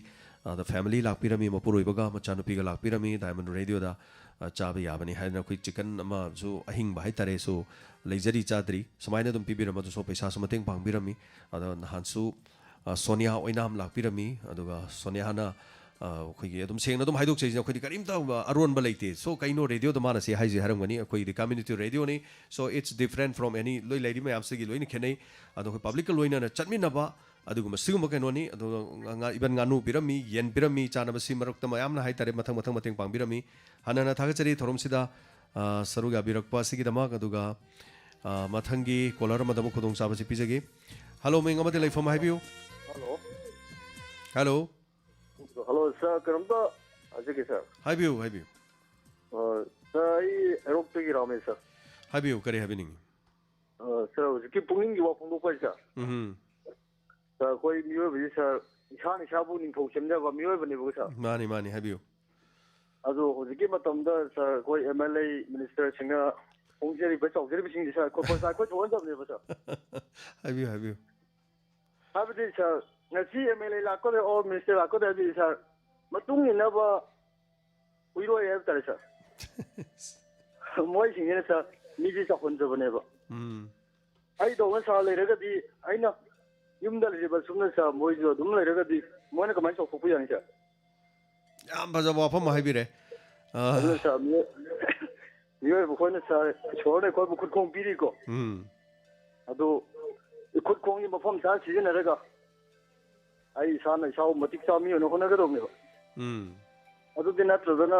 ꯑꯗ family ꯂꯥꯛꯄꯤꯔꯝꯃꯤ, ꯃꯄꯨꯔꯣꯏꯕꯒ ꯃꯆꯥꯅꯨꯄꯤꯒ ꯂꯥꯛꯄꯤꯔꯝꯃꯤ꯫ Diamond Radio ꯗ, ꯑ, ꯆꯥꯕ ꯌꯥꯕꯅꯤ ꯍꯥꯏꯗꯅ ꯑꯩꯈꯣꯏ chicken ꯑꯃꯁꯨ ꯑꯍꯤꯡꯕ ꯍꯥꯏꯇꯥꯔꯦ, ꯁꯨ ꯂꯩꯖꯔꯤ, ꯆꯥꯗ꯭ꯔꯤ꯫ ꯁꯨꯃꯥꯏꯅ ꯑꯗꯨꯝ ꯄꯤꯕꯤꯔꯝꯕ, ꯑꯗꯨꯁꯨ ꯄꯩꯁꯥꯁꯨ ꯃꯇꯦꯡ ꯄꯥꯡꯕꯤꯔꯝꯃꯤ꯫ ꯑꯗꯣ ꯅꯍꯥꯟꯁꯨ, ꯑ, ꯁꯣꯅꯤꯌꯥ ꯑꯣꯏꯅꯥꯝ ꯂꯥꯛꯄꯤꯔꯝꯃꯤ꯫ ꯑꯗꯨꯒ ꯁꯣꯅꯤꯌꯥꯅ, ꯑ, ꯑꯩꯈꯣꯏꯒꯤ ꯑꯗꯨꯝ ꯁꯦꯡꯅ ꯑꯗꯨꯝ ꯍꯥꯏꯗꯣꯛꯆꯩꯁꯤꯅ ꯑꯩꯈꯣꯏꯗꯤ ꯀꯔꯤꯝꯇ ꯑꯔꯣꯟꯕ ꯂꯩꯇꯦ꯫ So ꯀꯩꯅꯣ radio ꯗ ꯃꯥꯅ ꯁꯤ ꯍꯥꯏꯁꯦ ꯍꯥꯏꯔꯝꯒꯅꯤ꯫ ꯑꯩꯈꯣꯏꯒꯤꯗꯤ community radio ꯅꯤ꯫ So it's different from any, ꯂꯣꯏ ꯂꯩꯔꯤ ꯃꯌꯥꯝꯁꯤꯒꯤ ꯂꯣꯏꯅ ꯈꯦꯠꯅꯩ꯫ ꯑꯗꯣ ꯑꯩꯈꯣꯏ public ꯀ ꯂꯣꯏꯅꯅ ꯆꯠꯃꯤꯟꯅꯕ ꯑꯗꯨꯒꯨꯝꯕ ꯁꯤꯒꯨꯝꯕ ꯀꯩꯅꯣꯅꯤ꯫ ꯑꯗꯨꯒ ꯉꯥ-, even ꯉꯥꯅꯨ ꯄꯤꯔꯝꯃꯤ, ꯌꯦꯟ ꯄꯤꯔꯝꯃꯤ, ꯆꯥꯅꯕꯁꯤ ꯃꯔꯛꯇ ꯃꯌꯥꯝꯅ ꯍꯥꯏꯇꯥꯔꯦ, ꯃꯊꯪ ꯃꯊꯪ ꯃꯇꯦꯡ ꯄꯥꯡꯕꯤꯔꯝꯃꯤ꯫ ꯍꯟꯅ ꯍꯟꯅ ꯊꯥꯒꯠꯆꯔꯤ ꯊꯧꯔꯝꯁꯤꯗ, ꯑ, ꯁꯔꯨꯛ ꯌꯥꯕꯤꯔꯛꯄ ꯑꯁꯤꯒꯤꯗꯃꯛ꯫ ꯑꯗꯨꯒ, ꯑ, ꯃꯊꯪꯒꯤ caller ꯑꯃꯗ ꯑꯃꯨꯛ ꯈꯨꯗꯣꯡꯆꯥꯕꯁꯤ ꯄꯤꯖꯒꯦ꯫ Hello, ꯃꯤꯡ ꯑꯃꯗꯤ ꯂꯩꯐꯝ ꯍꯥꯏꯕꯤꯌꯨ꯫ Hello. Hello. Hello, sir, ꯀꯩꯅꯣꯝꯇ ꯍꯥꯏꯖꯒꯦ, sir꯫ ꯍꯥꯏꯕꯤꯌꯨ, ꯍꯥꯏꯕꯤꯌꯨ꯫ ꯑ, sir, ꯑꯩ ꯍꯩꯔꯣꯛꯇꯒꯤ ꯔꯥꯝꯅꯦ, sir꯫ ꯍꯥꯏꯕꯤꯌꯨ, ꯀꯔꯤ ꯍꯥꯏꯕꯤꯅꯤꯡꯉꯤ? ꯑ, sir, ꯍꯧꯖꯤꯛꯀꯤ ꯄꯨꯛꯅꯤꯡꯒꯤ ꯋꯥ ꯐꯣꯡꯗꯣꯛꯄ ꯍꯥꯏꯁꯦ, sir꯫ ꯎꯝ꯫ Sir, ꯑꯩꯈꯣꯏ ꯃꯤꯑꯣꯏꯕꯁꯤ, sir, ꯏꯁꯥꯅ ꯏꯁꯥꯕꯨ ꯅꯤꯡꯊꯧ ꯁꯦꯝꯖꯕ ꯃꯤꯑꯣꯏꯕꯅꯦꯕꯀꯣ, sir꯫ ꯃꯥꯅꯤ, ꯃꯥꯅꯤ, ꯍꯥꯏꯕꯤꯌꯨ꯫ ꯑꯗꯣ ꯍꯧꯖꯤꯛꯀꯤ ꯃꯇꯝꯗ, sir, ꯑꯩꯈꯣꯏ M L A, minister ꯁꯤꯡꯅ ꯐꯣꯡꯖꯔꯤꯕ, ꯆꯥꯎꯖꯔꯤꯕꯁꯤꯡꯁꯦ, sir, ꯑꯩꯈꯣꯏ ꯄꯩꯁꯥ ꯑꯩꯈꯣꯏ ꯊꯣꯛꯍꯟꯗꯕꯅꯦꯕ, sir꯫ ꯍꯥꯏꯕꯤꯌꯨ, ꯍꯥꯏꯕꯤꯌꯨ꯫ ꯍꯥꯏꯕꯗꯤ, sir, ꯉꯁꯤ M L A ꯂꯥꯛꯀꯗꯣꯏ, or minister ꯂꯥꯛꯀꯗꯣꯏ ꯍꯥꯏꯕꯗꯤ, sir, ꯃꯇꯨꯡ ꯏꯟꯅꯕ ꯎꯏꯔꯣꯏ ꯍꯥꯏꯕ ꯇꯥꯔꯦ, sir꯫ ꯃꯣꯏꯁꯤꯡꯁꯤꯅ, sir, ꯃꯤꯁꯦ ꯆꯥꯎꯍꯟꯖꯕꯅꯦꯕ꯫ ꯎꯝ꯫ ꯑꯩꯗꯧꯅ, sir, ꯂꯩꯔꯒꯗꯤ, ꯑꯩꯅ ꯌꯨꯝꯗ ꯂꯩꯔꯤꯕ ꯁꯨꯝꯅ, sir, ꯃꯣꯏꯁꯨ ꯑꯗꯨꯝ ꯂꯩꯔꯒꯗꯤ ꯃꯣꯏꯅ ꯀꯃꯥꯏꯅ ꯆꯥꯎꯊꯣꯛꯄ ꯌꯥꯅꯤ, sir? ꯌꯥꯝ ꯐꯖꯕ ꯋꯥꯐꯝ ꯑꯃ ꯍꯥꯏꯕꯤꯔꯦ꯫ ꯑ, ꯑꯗꯨꯅ, sir, ꯃꯤꯑꯣ-, ꯃꯤꯑꯣꯏꯕ ꯑꯩꯈꯣꯏꯅ, sir, ꯏꯁꯣꯔꯅ ꯑꯩꯈꯣꯏꯕꯨ ꯈꯨꯠꯈꯣꯡ ꯄꯤꯔꯤꯀꯣ꯫ ꯎꯝ꯫ ꯑꯗꯨ ꯈꯨꯠꯈꯣꯡꯒꯤ ꯃꯐꯝ ꯆꯥꯅ ꯁꯤꯖꯤꯟꯅꯔꯒ ꯑꯩ ꯏꯁꯥꯅ ꯏꯁꯥꯕꯨ ꯃꯇꯤꯛ ꯆꯥꯕ ꯃꯤ ꯑꯣꯏꯅ ꯍꯣꯠꯅꯒꯗꯧꯅꯦꯕ꯫ ꯎꯝ꯫ ꯑꯗꯨꯗꯤ ꯅꯠꯇ꯭ꯔꯒꯅ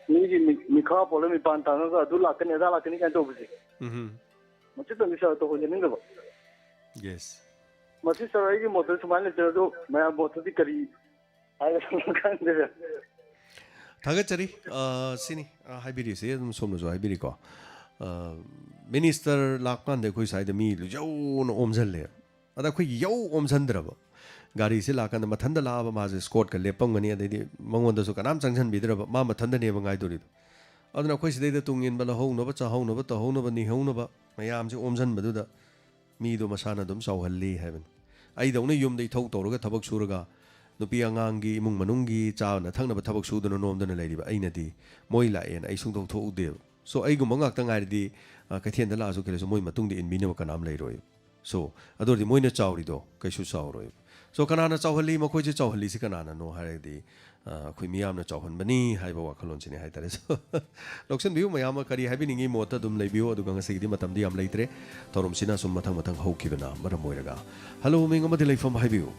ꯃꯤꯒꯤ ꯃꯤ-, ꯃꯤꯈꯥ ꯄꯣꯜꯂ ꯃꯤꯄꯥꯟ ꯇꯥꯡꯉꯒ ꯑꯗꯨ ꯂꯥꯛꯀꯅꯤ, ꯑꯗꯥ ꯂꯥꯛꯀꯅꯤ ꯀꯥꯏꯅ ꯇꯧꯕꯁꯦ꯫ ꯎꯝ꯫ ꯃꯁꯤꯇꯪꯗꯤ, sir, ꯇꯧꯍꯟꯖꯅꯤꯡꯗꯕ꯫ Yes꯫ ꯃꯁꯤ, sir, ꯑꯩꯒꯤ ꯃꯣꯠꯇ ꯁꯨꯃꯥꯏꯅ ꯂꯩꯖꯩ, ꯑꯗꯣ ꯃꯌꯥꯝ ꯃꯣꯠꯇꯗꯤ ꯀꯔꯤ ꯍꯥꯏꯒꯗꯕꯅꯣ ꯈꯪꯗꯦ, sir꯫ ꯊꯥꯒꯠꯆꯔꯤ꯫ ꯑ, ꯁꯤꯅꯤ, ꯑ, ꯍꯥꯏꯕꯤꯔꯤꯁꯦ ꯑꯗꯨꯝ ꯁꯣꯝꯅꯁꯨ ꯍꯥꯏꯕꯤꯔꯤꯀꯣ꯫ ꯑ, ꯃꯤꯅꯤꯁꯇꯔ ꯂꯥꯛꯄ ꯀꯥꯟꯗ ꯑꯩꯈꯣꯏ ꯁ꯭ꯋꯥꯏꯗ ꯃꯤ ꯌꯧꯅ ꯑꯣꯝꯁꯤꯜꯂꯦ꯫ ꯑꯗ ꯑꯩꯈꯣꯏꯒꯤ ꯌꯧ ꯑꯣꯝꯁꯤꯟꯗ꯭ꯔꯕ꯫ ꯒꯥꯔꯤꯁꯦ ꯂꯥꯛꯀꯥꯟꯗ ꯃꯊꯟꯇ ꯂꯥꯛꯑꯕ ꯃꯥꯁꯦ ꯏꯁꯀꯣꯔꯠꯀ ꯂꯦꯞꯄꯝꯒꯅꯤ, ꯑꯗꯩꯗꯤ ꯃꯉꯣꯟꯗꯁꯨ ꯀꯅꯥꯝ ꯆꯪꯁꯤꯟꯕꯤꯗ꯭ꯔꯕ, ꯃꯥ ꯃꯊꯟꯇꯅꯦꯕ ꯉꯥꯏꯗꯣꯔꯤꯗꯣ꯫ ꯑꯗꯨꯅ ꯑꯩꯈꯣꯏ ꯁꯤꯗꯩꯗ ꯇꯨꯡ ꯏꯟꯕ ꯂꯧꯍꯧꯅꯕ, ꯆꯥꯍꯧꯅꯕ, ꯇꯧꯍꯧꯅꯕ, ꯅꯤꯍꯧꯅꯕ ꯃꯌꯥꯝꯁꯦ ꯑꯣꯝꯁꯤꯟꯕꯗꯨꯗ ꯃꯤꯗꯣ ꯃꯁꯥꯅ ꯑꯗꯨꯝ ꯆꯥꯎꯍꯜꯂꯤ ꯍꯥꯏꯕꯅꯤ꯫ ꯑꯩꯗꯧꯅ ꯌꯨꯝꯗ ꯏꯊꯧ ꯇꯧꯔꯒ ꯊꯕꯛ ꯁꯨꯔꯒ ꯅꯨꯄꯤ ꯑꯉꯥꯡꯒꯤ ꯏꯃꯨꯡ ꯃꯅꯨꯡꯒꯤ ꯆꯥꯅ ꯊꯛꯅꯕ ꯊꯕꯛ ꯁꯨꯗꯅ ꯅꯣꯝꯗꯅ ꯂꯩꯔꯤꯕ ꯑꯩꯅꯗꯤ ꯃꯣꯏ ꯂꯥꯛꯑꯦꯅ ꯑꯩ ꯁꯨꯡꯊꯣꯛ ꯊꯣꯛꯎꯗꯦꯕ꯫ So ꯑꯩꯒꯨꯝꯕ ꯉꯥꯛꯇ ꯉꯥꯏꯔꯗꯤ, ꯑ, ꯀꯩꯊꯦꯜꯗ ꯂꯥꯛꯑꯁꯨ ꯀꯩꯗꯁꯨ ꯃꯣꯏ ꯃꯇꯨꯡꯗ ꯏꯟꯕꯤꯅꯕ ꯀꯅꯥꯝ ꯂꯩꯔꯣꯏ꯫ So ꯑꯗꯨ ꯑꯣꯏꯔꯗꯤ ꯃꯣꯏꯅ ꯆꯥꯎꯔꯤꯗꯣ ꯀꯩꯁꯨ ꯆꯥꯎꯔꯣꯏ꯫ So ꯀꯅꯥꯅ ꯆꯥꯎꯍꯜꯂꯤ, ꯃꯈꯣꯏꯁꯦ ꯆꯥꯎꯍꯜꯂꯤꯁꯤ ꯀꯅꯥꯅꯅꯣ ꯍꯥꯏꯔꯒꯗꯤ, ꯑ, ꯑꯩꯈꯣꯏ ꯃꯤꯌꯥꯝꯅ ꯆꯥꯎꯍꯟꯕꯅꯤ ꯍꯥꯏꯕ ꯋꯥꯈꯜꯂꯣꯟꯁꯤꯅꯤ ꯍꯥꯏꯇꯥꯔꯦ꯫ So ꯂꯧꯁꯤꯟꯕꯤꯌꯨ ꯃꯌꯥꯝ ꯑꯃ, ꯀꯔꯤ ꯍꯥꯏꯕꯤꯅꯤꯡꯉꯤ ꯃꯣꯠꯇ ꯑꯗꯨꯝ ꯂꯩꯕꯤꯌꯨ, ꯑꯗꯨꯒ ꯉꯁꯤꯒꯤꯗꯤ ꯃꯇꯝꯗꯤ ꯌꯥꯝ ꯂꯩꯇ꯭ꯔꯦ꯫ ꯊꯧꯔꯝꯁꯤꯅ ꯁꯨꯝ ꯃꯊꯪ ꯃꯊꯪ ꯍꯧꯈꯤꯕꯅ ꯃꯔꯝ ꯑꯣꯏꯔꯒ꯫ ꯍꯜꯂꯣ, ꯃꯤꯡ ꯑꯃꯗꯤ ꯂꯩꯐꯝ ꯍꯥꯏꯕꯤꯌꯨ꯫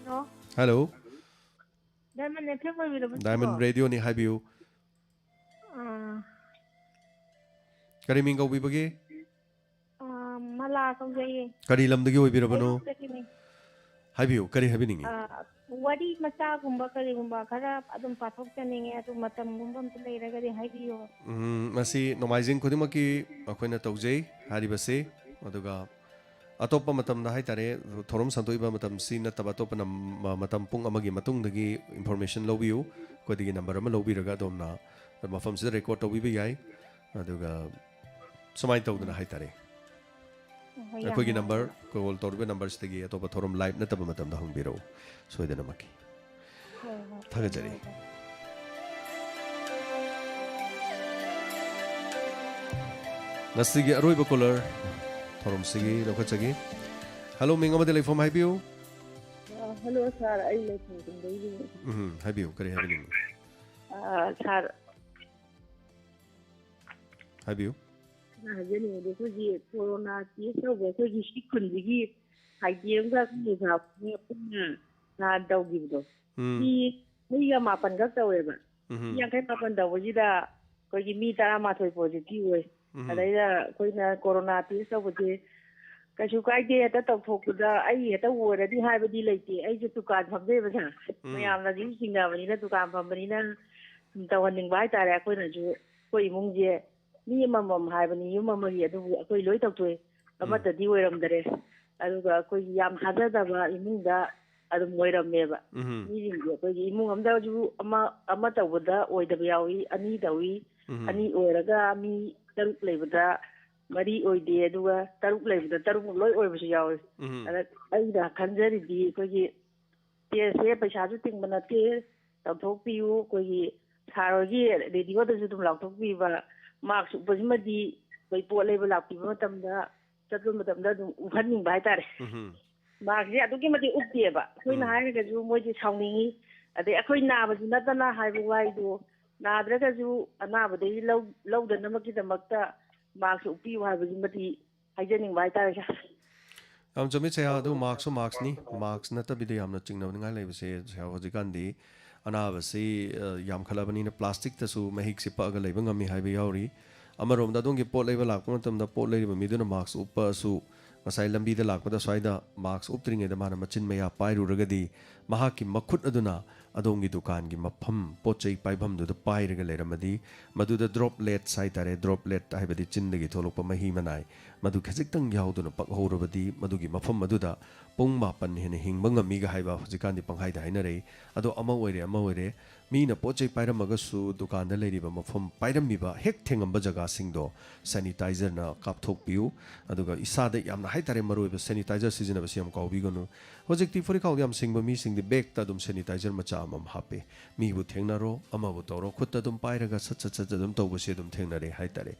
Hello. Hello. Diamond F M ꯑꯣꯏꯕꯤꯔꯕꯣ ꯁꯤꯕꯣ? ꯗꯥꯏꯃꯟ ꯔꯦꯗꯤꯑꯣꯅꯤ, ꯍꯥꯏꯕꯤꯌꯨ꯫ ꯑꯥ꯫ ꯀꯔꯤ ꯃꯤꯡ ꯀꯧꯕꯤꯕꯒꯦ? ꯑꯥ, ꯃꯂꯥ ꯀꯧꯖꯩꯌꯦ꯫ ꯀꯔꯤ ꯂꯝꯗꯒꯤ ꯑꯣꯏꯕꯤꯔꯕꯅꯣ? ꯍꯩꯔꯣꯛꯇꯒꯤꯅꯤ꯫ ꯍꯥꯏꯕꯤꯌꯨ, ꯀꯔꯤ ꯍꯥꯏꯕꯤꯅꯤꯡꯉꯤ? ꯑꯥ, ꯋꯥꯔꯤ ꯃꯆꯥꯒꯨꯝꯕ ꯀꯔꯤꯒꯨꯝꯕ ꯈꯔ ꯑꯗꯨꯝ ꯄꯥꯊꯣꯛꯆꯅꯤꯡꯉꯦ, ꯑꯗꯨ ꯃꯇꯝꯒꯨꯝꯕ ꯑꯝꯇ ꯂꯩꯔꯒꯗꯤ ꯍꯥꯏꯕꯤꯌꯣ꯫ ꯎꯝ, ꯃꯁꯤ ꯅꯣꯡꯃꯥꯏꯖꯤꯡ ꯈꯨꯗꯤꯡꯃꯛꯀꯤ ꯑꯩꯈꯣꯏꯅ ꯇꯧꯖꯩ ꯍꯥꯏꯔꯤꯕꯁꯤ꯫ ꯑꯗꯨꯒ ꯑꯇꯣꯞꯄ ꯃꯇꯝꯗ ꯍꯥꯏꯇꯥꯔꯦ, ꯊꯧꯔꯝ ꯁꯟꯗꯣꯛꯏꯕ ꯃꯇꯝꯁꯤ ꯅꯠꯇꯕ ꯑꯇꯣꯞꯄ ꯅꯝ-, ꯃ-, ꯃꯇꯝ ꯄꯨꯡ ꯑꯃꯒꯤ ꯃꯇꯨꯡꯗꯒꯤ information ꯂꯧꯕꯤꯌꯨ꯫ ꯑꯩꯈꯣꯏꯗꯒꯤ ꯅꯝꯕꯔ ꯑꯃ ꯂꯧꯕꯤꯔꯒ ꯑꯗꯣꯝꯅ ꯃꯐꯝꯁꯤꯗ ꯔꯦꯀꯣꯔꯗ ꯇꯧꯕꯤꯕ ꯌꯥꯏ꯫ ꯑꯗꯨꯒ ꯁꯨꯃꯥꯏꯅ ꯇꯧꯗꯅ ꯍꯥꯏꯇꯥꯔꯦ, ꯍꯣꯏ, ꯌꯥꯝ ꯑꯩꯈꯣꯏꯒꯤ ꯅꯝꯕꯔ, ꯅꯨꯡꯉꯥꯏꯖꯔꯦ꯫ ꯀꯣꯜ ꯇꯧꯔꯤꯕ ꯅꯝꯕꯔꯁꯤꯗꯒꯤ ꯑꯇꯣꯞꯄ ꯊꯧꯔꯝ ꯂꯥꯏꯚ ꯅꯠꯇꯕ ꯃꯇꯝꯗ ꯍꯪꯕꯤꯔꯛꯎ, ꯁꯣꯏꯗꯅꯃꯛꯀꯤ꯫ ꯍꯣꯏ, ꯍꯣꯏ, ꯊꯥꯒꯠꯆꯔꯤ꯫ ꯌꯥꯝ ꯅꯨꯡꯉꯥꯏꯖꯔꯦ꯫ ꯉꯁꯤꯒꯤ ꯑꯔꯣꯏꯕ ꯀꯣꯂꯔ ꯊꯧꯔꯝꯁꯤꯒꯤ ꯂꯧꯈꯠꯆꯒꯦ꯫ ꯍꯜꯂꯣ, ꯃꯤꯡ ꯑꯃꯗꯤ ꯂꯩꯐꯝ ꯍꯥꯏꯕꯤꯌꯨ꯫ ꯑ, ꯍꯜꯂꯣ ꯁꯥꯔ, ꯑꯩ ꯂꯩꯐꯝ ꯀꯨꯝꯗꯩꯒꯤꯅꯤ꯫ ꯎꯝ, ꯍꯥꯏꯕꯤꯌꯨ, ꯀꯔꯤ ꯍꯥꯏꯕꯤꯅꯤꯡꯕ? ꯑ, ꯁꯥꯔ, ꯍꯥꯏꯕꯤꯌꯨ꯫ ꯁꯥꯔ, ꯍꯥꯏꯖꯅꯤꯡꯕꯗꯤ ꯑꯩꯈꯣꯏꯒꯤ ꯀꯣꯔꯣꯅꯥ ꯇꯦꯁ ꯇꯧꯕ ꯑꯩꯈꯣꯏꯒꯤ ꯁꯤ ꯈꯨꯟꯁꯤꯒꯤ ꯍꯥꯏꯗꯤ ꯑꯃꯒ ꯑꯩꯈꯣꯏꯒꯤ ꯄꯨꯟꯅ ꯅꯍꯥꯟ ꯇꯧꯈꯤꯕꯗꯣ, ꯎꯝ꯫ ꯃꯤ ꯃꯤꯒ ꯃꯥꯄꯟꯈꯛ ꯇꯧꯋꯦꯕ꯫ ꯎꯝ꯫ ꯃꯤ ꯌꯥꯡꯈꯩ ꯃꯥꯄꯟ ꯇꯧꯕꯁꯤꯗ ꯑꯩꯈꯣꯏꯒꯤ ꯃꯤ ꯇꯔꯥꯃꯥꯊꯣꯏ ꯄꯣꯖꯤꯇꯤꯚ ꯑꯣꯏ꯫ ꯎꯝ꯫ ꯑꯗꯩꯗ ꯑꯩꯈꯣꯏꯅ ꯀꯣꯔꯣꯅꯥ ꯇꯦꯁ ꯇꯧꯕꯁꯦ ꯀꯩꯁꯨ ꯀꯥꯏꯗꯦ, ꯍꯦꯛꯇ ꯇꯧꯊꯣꯛꯄꯗ ꯑꯩ ꯍꯦꯛꯇ ꯑꯣꯏꯔꯅꯤ ꯍꯥꯏꯕꯗꯤ ꯂꯩꯇꯦ꯫ ꯑꯩꯁꯨ ꯗꯨꯀꯥꯟ ꯐꯝꯖꯩꯕ ꯁꯥꯔ꯫ ꯎꯝ꯫ ꯃꯌꯥꯝꯅꯁꯨ ꯆꯤꯡꯅꯕꯅꯤꯅ, ꯗꯨꯀꯥꯟ ꯐꯝꯕꯅꯤꯅ ꯁꯨꯝ ꯇꯧꯍꯟꯅꯤꯡꯕ ꯍꯥꯏꯇꯥꯔꯦ꯫ ꯑꯩꯈꯣꯏꯅꯁꯨ ꯑꯩꯈꯣꯏ ꯏꯃꯨꯡꯁꯦ ꯃꯤ ꯑꯃꯃꯝ ꯍꯥꯏꯕꯅꯤ, ꯌꯨꯝ ꯑꯃꯒꯤ, ꯑꯗꯨꯕꯨ ꯑꯩꯈꯣꯏ ꯂꯣꯏ ꯇꯧꯊꯣꯛꯑꯦ꯫ ꯎꯝ꯫ ꯑꯃꯠꯇꯗꯤ ꯑꯣꯏꯔꯝꯗꯔꯦ꯫ ꯑꯗꯨꯒ ꯑꯩꯈꯣꯏꯒꯤ ꯌꯥꯝ ꯊꯥꯖꯗꯕ ꯏꯃꯨꯡꯗ ꯑꯗꯨꯝ ꯑꯣꯏꯔꯝꯃꯦꯕ꯫ ꯎꯝ꯫ ꯃꯤꯁꯤꯡꯁꯦ ꯑꯩꯈꯣꯏꯒꯤ ꯏꯃꯨꯡ ꯑꯃꯗꯁꯨ ꯑꯃ, ꯑꯃ ꯇꯧꯕꯗ ꯑꯣꯏꯗꯕ ꯌꯥꯎꯏ, ꯑꯅꯤ ꯇꯧꯏ꯫ ꯎꯝ꯫ ꯑꯅꯤ ꯑꯣꯏꯔꯒ ꯃꯤ ꯇꯔꯨꯛ ꯂꯩꯕꯗ ꯃꯔꯤ ꯑꯣꯏꯗꯦ, ꯑꯗꯨꯒ ꯇꯔꯨꯛ ꯂꯩꯕꯗ ꯇꯔꯨꯛꯃꯨꯛ ꯂꯣꯏ ꯑꯣꯏꯕꯁꯨ ꯌꯥꯎꯏ꯫ ꯎꯝ꯫ ꯑꯗ ꯑꯩꯅ ꯈꯟꯖꯔꯤꯗꯤ ꯑꯩꯈꯣꯏꯒꯤ ꯇꯦꯁꯁꯦ ꯄꯩꯁꯥꯁꯨ ꯇꯤꯡꯕ ꯅꯠꯇꯦ, ꯇꯧꯊꯣꯛꯄꯤꯌꯨ꯫ ꯑꯩꯈꯣꯏꯒꯤ ꯁꯥꯔ ꯍꯣꯏꯒꯤ ꯔꯦꯗꯤꯑꯣꯗꯁꯨ ꯑꯗꯨꯝ ꯂꯥꯎꯊꯣꯛꯄꯤꯕ, ꯃꯥꯛꯁ ꯎꯞꯄꯁꯤꯃꯗꯤ ꯑꯩꯈꯣꯏ ꯄꯣꯠ ꯂꯩꯕ ꯂꯥꯛꯄꯤꯕ ꯃꯇꯝꯗ, ꯆꯠꯄ ꯃꯇꯝꯗ ꯑꯗꯨꯝ ꯎꯞꯍꯟꯅꯤꯡꯕ ꯍꯥꯏꯇꯥꯔꯦ꯫ ꯎꯝ꯫ ꯃꯥꯛꯁꯦ ꯑꯗꯨꯛꯀꯤ ꯃꯇꯤꯛ ꯎꯞꯇꯦꯕ꯫ ꯑꯩꯈꯣꯏꯅ ꯎꯝ꯫ ꯍꯥꯏꯔꯒꯁꯨ ꯃꯣꯏꯗꯤ ꯁꯥꯎꯅꯤꯡꯉꯤ꯫ ꯑꯗꯩ ꯑꯩꯈꯣꯏ ꯅꯥꯕꯁꯨ ꯅꯠꯇꯅ ꯍꯥꯏꯕ ꯋꯥꯍꯩꯗꯣ, ꯅꯥꯗ꯭ꯔꯒꯁꯨ ꯑꯅꯥꯕꯗꯒꯤ ꯂꯧ-, ꯂꯧꯗꯅꯕꯒꯤꯗꯃꯛꯇ ꯃꯥꯛꯁ ꯎꯞꯄꯤꯌꯨ ꯍꯥꯏꯕꯁꯤꯃꯗꯤ ꯍꯥꯏꯖꯅꯤꯡꯕ ꯍꯥꯏꯇꯥꯔꯦ, ꯁꯥꯔ꯫ ꯌꯥꯝ ꯆꯨꯝꯃꯤ, ꯁꯦꯍꯥ꯫ ꯑꯗꯨ ꯃꯥꯛꯁꯁꯨ ꯃꯥꯛꯁꯅꯤ꯫ ꯃꯥꯛꯁ ꯅꯠꯇꯕꯤꯗ ꯌꯥꯝꯅ ꯆꯤꯡꯅꯅꯤꯡꯉꯥꯏ ꯂꯩꯕꯁꯦ, ꯁꯦꯍꯥ, ꯍꯧꯖꯤꯛꯀꯥꯟꯗꯤ ꯑꯅꯥꯕꯁꯤ, ꯑ, ꯌꯥꯝꯈꯠꯂꯕꯅꯤꯅ ꯄ꯭ꯂꯥꯁꯇꯤꯛꯇꯁꯨ ꯃꯍꯤꯛꯁꯤ ꯄꯛꯑꯒ ꯂꯩꯕ ꯉꯝꯃꯤ ꯍꯥꯏꯕ ꯌꯥꯎꯔꯤ꯫ ꯑꯃꯔꯣꯝꯗ ꯑꯗꯣꯝꯒꯤ ꯄꯣꯠ ꯂꯩꯕ ꯂꯥꯛꯄ ꯃꯇꯝꯗ ꯄꯣꯠ ꯂꯩꯔꯤꯕ ꯃꯤꯗꯨꯅ ꯃꯥꯛꯁ ꯎꯞꯄꯁꯨ, ꯉꯁꯥꯏ ꯂꯝꯕꯤꯗ ꯂꯥꯛꯄꯗ ꯁ꯭ꯋꯥꯏꯗ ꯃꯥꯛꯁ ꯎꯞꯇ꯭ꯔꯤꯉꯩꯗ ꯃꯥꯅ ꯃꯆꯤꯟ ꯃꯌꯥ ꯄꯥꯏꯔꯨꯔꯒꯗꯤ ꯃꯍꯥꯛꯀꯤ ꯃꯈꯨꯠ ꯑꯗꯨꯅ ꯑꯗꯣꯝꯒꯤ ꯗꯨꯀꯥꯟꯒꯤ ꯃꯐꯝ, ꯄꯣꯠ ꯆꯩ ꯄꯥꯏꯐꯝꯗꯨꯗ ꯄꯥꯏꯔꯒ ꯂꯩꯔꯝꯃꯗꯤ, ꯃꯗꯨꯗ ꯗ꯭ꯔꯣꯞꯂꯦꯠꯁ ꯍꯥꯏꯇꯥꯔꯦ, ꯗ꯭ꯔꯣꯞꯂꯦꯠ ꯍꯥꯏꯕꯗꯤ ꯆꯤꯟꯗꯒꯤ ꯊꯣꯛꯂꯛꯄ ꯃꯍꯤ ꯃꯅꯥꯏ, ꯃꯗꯨ ꯈꯖꯤꯛꯇꯪ ꯌꯥꯎꯗꯨꯅ ꯄꯛꯍꯧꯔꯕꯗꯤ, ꯃꯗꯨꯒꯤ ꯃꯐꯝ ꯑꯗꯨꯗ ꯄꯨꯡ ꯃꯥꯄꯟ ꯍꯦꯟꯅ ꯍꯤꯡꯕ ꯉꯝꯃꯤꯒ ꯍꯥꯏꯕ ꯍꯧꯖꯤꯛꯀꯥꯟꯗꯤ ꯄꯪꯍꯥꯏꯗ ꯍꯥꯏꯅꯔꯛꯏ꯫ ꯑꯗꯣ ꯑꯃ ꯑꯣꯏꯔꯦ, ꯑꯃ ꯑꯣꯏꯔꯦ, ꯃꯤꯅ ꯄꯣꯠ ꯆꯩ ꯄꯥꯏꯔꯝꯃꯒꯁꯨ ꯗꯨꯀꯥꯟꯗ ꯂꯩꯔꯤꯕ ꯃꯐꯝ ꯄꯥꯏꯔꯝꯃꯤꯕ ꯍꯦꯛ ꯊꯦꯡꯉꯝꯕ ꯖꯒꯥꯁꯤꯡꯗꯣ ꯁꯦꯅꯤꯇꯥꯏꯖꯔꯅ ꯀꯥꯞꯊꯣꯛꯄꯤꯌꯨ꯫ ꯑꯗꯨꯒ ꯏꯁꯥꯗ ꯌꯥꯝꯅ ꯍꯥꯏꯇꯥꯔꯦ ꯃꯔꯨꯑꯣꯏꯕ ꯁꯦꯅꯤꯇꯥꯏꯖꯔ ꯁꯤꯖꯤꯟꯅꯕꯁꯤ ꯌꯥꯝ ꯀꯥꯎꯕꯤꯒꯅꯨ꯫ ꯍꯧꯖꯤꯛꯇꯤ ꯐꯨꯔꯤꯠꯈꯥꯎ ꯌꯥꯝ ꯁꯦꯡꯕ ꯃꯤꯁꯤꯡꯗꯤ ꯕꯦꯒꯇ ꯑꯗꯨꯝ ꯁꯦꯅꯤꯇꯥꯏꯖꯔ ꯃꯆꯥ ꯑꯃꯃꯝ ꯍꯥꯞꯄꯦ꯫ ꯃꯤꯕꯨ ꯊꯦꯡꯅꯔꯣ, ꯑꯃꯕꯨ ꯇꯧꯔꯣ, ꯈꯨꯠꯇ ꯑꯗꯨꯝ ꯄꯥꯏꯔꯒ ꯁꯠ ꯁꯠ ꯁꯠ ꯑꯗꯨꯝ ꯇꯧꯕꯁꯦ ꯑꯗꯨꯝ ꯊꯦꯡꯅꯔꯦ ꯍꯥꯏꯇꯥꯔꯦ꯫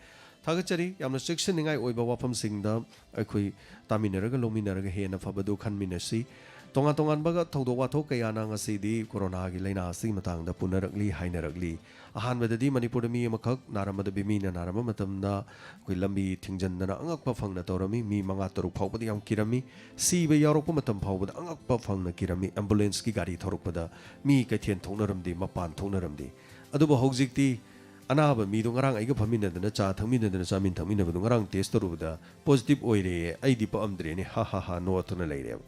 ꯊꯥꯒꯠꯆꯔꯤ꯫ ꯌꯥꯝꯅ ꯆꯦꯛꯁꯤꯟꯅꯤꯡꯉꯥꯏ ꯑꯣꯏꯕ ꯋꯥꯐꯝꯁꯤꯡꯗ ꯑꯩꯈꯣꯏ ꯇꯥꯃꯤꯟꯅꯔꯒ ꯂꯧꯃꯤꯟꯅꯔꯒ ꯍꯦꯟꯅ ꯐꯕꯗꯨ ꯈꯟꯃꯤꯟꯅꯁꯤ꯫ ꯇꯣꯉꯥꯟ ꯇꯣꯉꯥꯟꯕ ꯊꯧꯗꯣꯛ ꯋꯥꯊꯣꯛ ꯀꯌꯥꯅ ꯉꯁꯤꯗꯤ ꯀꯣꯔꯣꯅꯥꯒꯤ ꯂꯥꯏꯅꯥ ꯑꯁꯤꯒꯤ ꯃꯇꯥꯡꯗ ꯄꯨꯅꯔꯛꯂꯤ, ꯍꯥꯏꯅꯔꯛꯂꯤ꯫ ꯑꯍꯥꯟꯕꯗꯗꯤ ꯃꯅꯤꯄꯨꯔꯗ ꯃꯤ ꯑꯃꯈꯛ ꯅꯥꯔꯝꯕꯗ, ꯃꯤꯅ ꯅꯥꯔꯝꯕ ꯃꯇꯝꯗ ꯑꯩꯈꯣꯏ ꯂꯝꯕꯤ ꯊꯤꯡꯖꯤꯟꯗꯅ ꯑꯉꯛꯄ ꯐꯪꯅ ꯇꯧꯔꯝꯃꯤ꯫ ꯃꯤ ꯃꯉꯥ ꯇꯔꯨꯛ ꯐꯥꯎꯕꯗ ꯌꯥꯝ ꯀꯤꯔꯝꯃꯤ꯫ ꯁꯤꯕ ꯌꯥꯎꯔꯛꯄ ꯃꯇꯝ ꯐꯥꯎꯕꯗ ꯑꯉꯛꯄ ꯐꯪꯅ ꯀꯤꯔꯝꯃꯤ꯫ ꯑꯦꯝꯕꯨꯂꯦꯟꯁꯀꯤ ꯒꯥꯔꯤ ꯊꯧꯔꯛꯄꯗ ꯃꯤ ꯀꯩꯊꯦꯜ ꯊꯣꯛꯅꯔꯝꯗꯦ, ꯃꯄꯥꯟ ꯊꯣꯛꯅꯔꯝꯗꯦ꯫ ꯑꯗꯨꯕꯨ ꯍꯧꯖꯤꯛꯇꯤ ꯑꯅꯥꯕ ꯃꯤꯗꯣ ꯉꯔꯥꯡ ꯑꯩꯒ ꯐꯝꯃꯤꯟꯅꯗꯅ ꯆꯥ ꯊꯛꯃꯤꯟꯅꯗꯅ ꯆꯥꯃꯤꯟ ꯊꯛꯃꯤꯟꯅꯕꯗꯣ ꯉꯔꯥꯡ ꯇꯦꯁ ꯇꯧꯔꯨꯕꯗ ꯄꯣꯖꯤꯇꯤꯚ ꯑꯣꯏꯔꯦ, ꯑꯩꯗꯤ ꯄꯛꯑꯝꯗ꯭ꯔꯦꯅꯦ, ꯍꯥ ꯍꯥ ꯍꯥ ꯅꯣꯛꯇꯨꯅ ꯂꯩꯔꯦꯕ꯫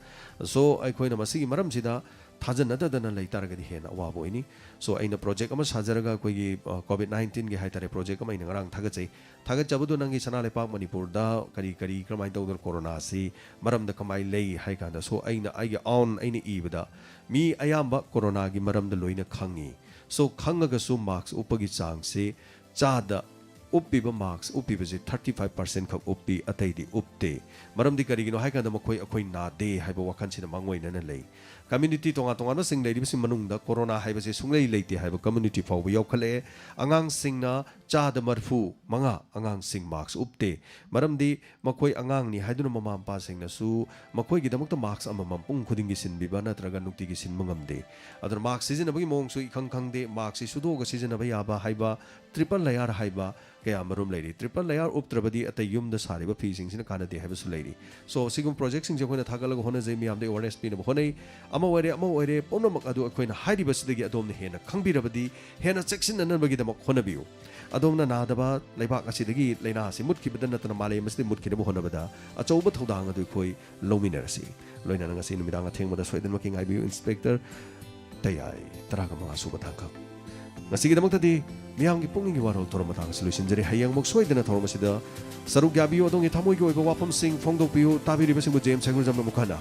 ꯁꯣ ꯑꯩꯈꯣꯏꯅ ꯃꯁꯤꯒꯤ ꯃꯔꯝꯁꯤꯗ ꯊꯥꯖꯅꯗꯗꯅ ꯂꯩ ꯇꯥꯔꯒꯗꯤ ꯍꯦꯟꯅ ꯑꯋꯥꯕ ꯑꯣꯏꯅꯤ꯫ ꯁꯣ ꯑꯩꯅ ꯄ꯭ꯔꯣꯖꯦꯛ ꯑꯃ ꯁꯥꯖꯔꯒ ꯑꯩꯈꯣꯏꯒꯤ ꯀꯣꯚꯤꯗ ꯅꯥꯏꯟꯇꯤꯟꯒꯤ ꯍꯥꯏ ꯇꯥꯔꯦ ꯄ꯭ꯔꯣꯖꯦꯛ ꯑꯃ ꯑꯩꯅ ꯉꯔꯥꯡ ꯊꯥꯒꯠꯆꯩ꯫ ꯊꯥꯒꯠꯆꯕꯗꯣ ꯅꯪꯒꯤ ꯁꯅꯥ ꯂꯩꯄꯥꯛ ꯃꯅꯤꯄꯨꯔꯗ ꯀꯔꯤ ꯀꯔꯤ ꯀꯔꯝꯍꯥꯏꯅ ꯇꯧꯗꯅ ꯀꯣꯔꯣꯅꯥꯁꯤ ꯃꯔꯝꯗ ꯀꯃꯥꯏꯅ ꯂꯩ ꯍꯥꯏ ꯀꯥꯟꯗ, ꯁꯣ ꯑꯩꯅ ꯑꯩꯒꯤ ꯑꯥꯎꯟ ꯑꯩꯅ ꯏꯕꯗ ꯃꯤ ꯑꯌꯥꯝꯕ ꯀꯣꯔꯣꯅꯥꯒꯤ ꯃꯔꯝꯗ ꯂꯣꯏꯅ ꯈꯪꯉꯤ꯫ ꯁꯣ ꯈꯪꯉꯒꯁꯨ ꯃꯥꯛꯁ ꯎꯞꯄꯒꯤ ꯆꯥꯡꯁꯦ ꯆꯥꯗ ꯎꯞꯄꯤꯕ ꯃꯥꯛꯁ ꯎꯞꯄꯤꯕꯁꯦ ꯊꯥꯔꯇꯤ ꯐꯥꯏꯚ ꯄꯥꯔꯁꯦꯟ ꯈꯛ ꯎꯞꯄꯤ, ꯑꯇꯩꯗꯤ ꯎꯞꯇꯦ꯫ ꯃꯔꯝꯗꯤ ꯀꯔꯤꯒꯤꯅꯣ ꯍꯥꯏ ꯀꯥꯟꯗ ꯃꯈꯣꯏ ꯑꯩꯈꯣꯏ ꯅꯥꯗꯦ ꯍꯥꯏꯕ ꯋꯥꯈꯜꯁꯤꯅ ꯃꯥꯡꯑꯣꯏꯅꯅ ꯂꯩ꯫ ꯀꯝꯃ꯭ꯌꯨꯅꯤꯇꯤ ꯇꯣꯉꯥꯟ ꯇꯣꯉꯥꯟꯕꯁꯤꯡ ꯂꯩꯔꯤꯕꯁꯤꯡ ꯃꯅꯨꯡꯗ ꯀꯣꯔꯣꯅꯥ ꯍꯥꯏꯕꯁꯦ ꯁꯨꯡꯂꯩ ꯂꯩꯇꯦ ꯍꯥꯏꯕ ꯀꯝꯃ꯭ꯌꯨꯅꯤꯇꯤ ꯐꯥꯎꯕ ꯌꯥꯎꯈꯠꯂꯛꯑꯦ꯫ ꯑꯉꯥꯡꯁꯤꯡꯅ ꯆꯥꯗ ꯃꯔꯤꯐꯨ ꯃꯉꯥ ꯑꯉꯥꯡꯁꯤꯡ ꯃꯥꯛꯁ ꯎꯞꯇꯦ꯫ ꯃꯔꯝꯗꯤ ꯃꯈꯣꯏ ꯑꯉꯥꯡꯅꯤ ꯍꯥꯏꯗꯨꯅ ꯃꯃꯥ ꯃꯄꯥꯁꯤꯡꯅꯁꯨ ꯃꯈꯣꯏꯒꯤꯗꯃꯛꯇ ꯃꯥꯛꯁ ꯑꯃꯃꯝ ꯄꯨꯡ ꯈꯨꯗꯤꯡꯒꯤ ꯁꯤꯟꯕꯤꯕ ꯅꯠꯇ꯭ꯔꯒ ꯅꯨꯡꯇꯤꯒꯤ ꯁꯤꯟꯕ ꯉꯝꯗꯦ꯫ ꯑꯗꯨꯅ ꯃꯥꯛꯁ ꯁꯤꯖꯤꯟꯅꯕꯒꯤ ꯃꯑꯣꯡꯁꯨ ꯏꯈꯪ ꯈꯪꯗꯦ꯫ ꯃꯥꯛꯁꯁꯤ ꯁꯨꯗꯣꯛꯑꯒ ꯁꯤꯖꯤꯟꯅꯕ ꯌꯥꯕ ꯍꯥꯏꯕ, ꯇ꯭ꯔꯤꯄꯜ ꯂꯦꯌꯥꯔ ꯍꯥꯏꯕ ꯀꯌꯥ ꯃꯔꯨꯝ ꯂꯩꯔꯤ꯫ ꯇ꯭ꯔꯤꯄꯜ ꯂꯦꯌꯥꯔ ꯎꯞꯇ꯭ꯔꯕꯗꯤ ꯑꯇꯩ ꯌꯨꯝꯗ ꯁꯥꯔꯤꯕ ꯐꯤꯁꯤꯡꯁꯤꯅ ꯀꯥꯟꯅꯗꯦ ꯍꯥꯏꯕꯁꯨ ꯂꯩꯔꯤ꯫ ꯁꯣ ꯁꯤꯒꯨꯝꯕ ꯄ꯭ꯔꯣꯖꯦꯛꯁꯤꯡꯁꯦ ꯑꯩꯈꯣꯏꯅ ꯊꯥꯒꯠꯂꯒ ꯍꯣꯠꯅꯖꯩ, ꯃꯤꯌꯥꯝꯗ ꯑꯦꯋꯥꯔꯅꯦꯁ ꯄꯤꯅꯕ ꯍꯣꯠꯅꯩ꯫ ꯑꯃ ꯑꯣꯏꯔꯦ ꯑꯃ ꯑꯣꯏꯔꯦ ꯄꯨꯝꯅꯃꯛ ꯑꯗꯨ ꯑꯩꯈꯣꯏꯅ ꯍꯥꯏꯔꯤꯕꯁꯤꯗꯒꯤ ꯑꯗꯣꯝꯅ ꯍꯦꯟꯅ ꯈꯪꯕꯤꯔꯕꯗꯤ ꯍꯦꯟꯅ ꯆꯦꯛꯁꯤꯟꯅꯅꯕꯒꯤꯗꯃꯛ ꯍꯣꯠꯅꯕꯤꯌꯨ꯫ ꯑꯗꯣꯝꯅ ꯅꯥꯗꯕ ꯂꯩꯕꯥꯛ ꯑꯁꯤꯗꯒꯤ ꯂꯥꯏꯅꯥ ꯑꯁꯤ ꯃꯨꯠꯈꯤꯕꯗ ꯅꯠꯇꯅ ꯃꯥꯂꯦꯝ ꯑꯁꯤꯗ ꯃꯨꯠꯈꯤꯅꯕ ꯍꯣꯠꯅꯕꯗ ꯑꯆꯧꯕ ꯊꯧꯗꯥꯡ ꯑꯗꯨ ꯑꯩꯈꯣꯏ ꯂꯧꯃꯤꯟꯅꯔꯁꯤ꯫ ꯂꯣꯏꯅꯅ ꯉꯁꯤ ꯅꯨꯃꯤꯗꯥꯡ ꯑꯊꯦꯡꯕꯗ ꯁꯣꯏꯗꯅꯃꯛꯀꯤ ꯉꯥꯏꯕꯤꯌꯨ ꯏꯟꯁꯄꯦꯛꯇꯔ ꯇꯌꯥꯏ ꯇꯔꯥꯒ ꯃꯉꯥ ꯁꯨꯕ ꯇꯥꯡꯀꯛ꯫ ꯉꯁꯤꯒꯤꯗꯃꯛꯇꯗꯤ ꯃꯤꯌꯥꯝꯒꯤ ꯄꯨꯛꯅꯤꯡꯒꯤ ꯋꯥꯔꯣꯜ ꯊꯧꯔꯝ ꯃꯇꯥꯡ ꯑꯁꯤ ꯂꯣꯏꯁꯤꯟꯖꯔꯤ꯫ ꯍꯌꯦꯡ ꯑꯃꯨꯛ ꯁꯣꯏꯗꯅ ꯊꯧꯔꯝ ꯑꯁꯤꯗ ꯁꯔꯨꯛ ꯌꯥꯕꯤꯌꯨ꯫ ꯑꯗꯣꯝꯒꯤ ꯊꯃꯣꯏꯒꯤ ꯑꯣꯏꯕ ꯋꯥꯐꯝꯁꯤꯡ ꯐꯣꯡꯗꯣꯛꯄꯤꯌꯨ꯫ ꯇꯥꯕꯤꯔꯤꯕꯁꯤꯡꯕꯨ ꯖꯦꯝꯁ ꯍꯩꯒ꯭ꯔꯨꯖꯝꯅ ꯑꯃꯨꯛ ꯍꯟꯅ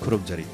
ꯈꯨꯔꯨꯝꯖꯔꯤ꯫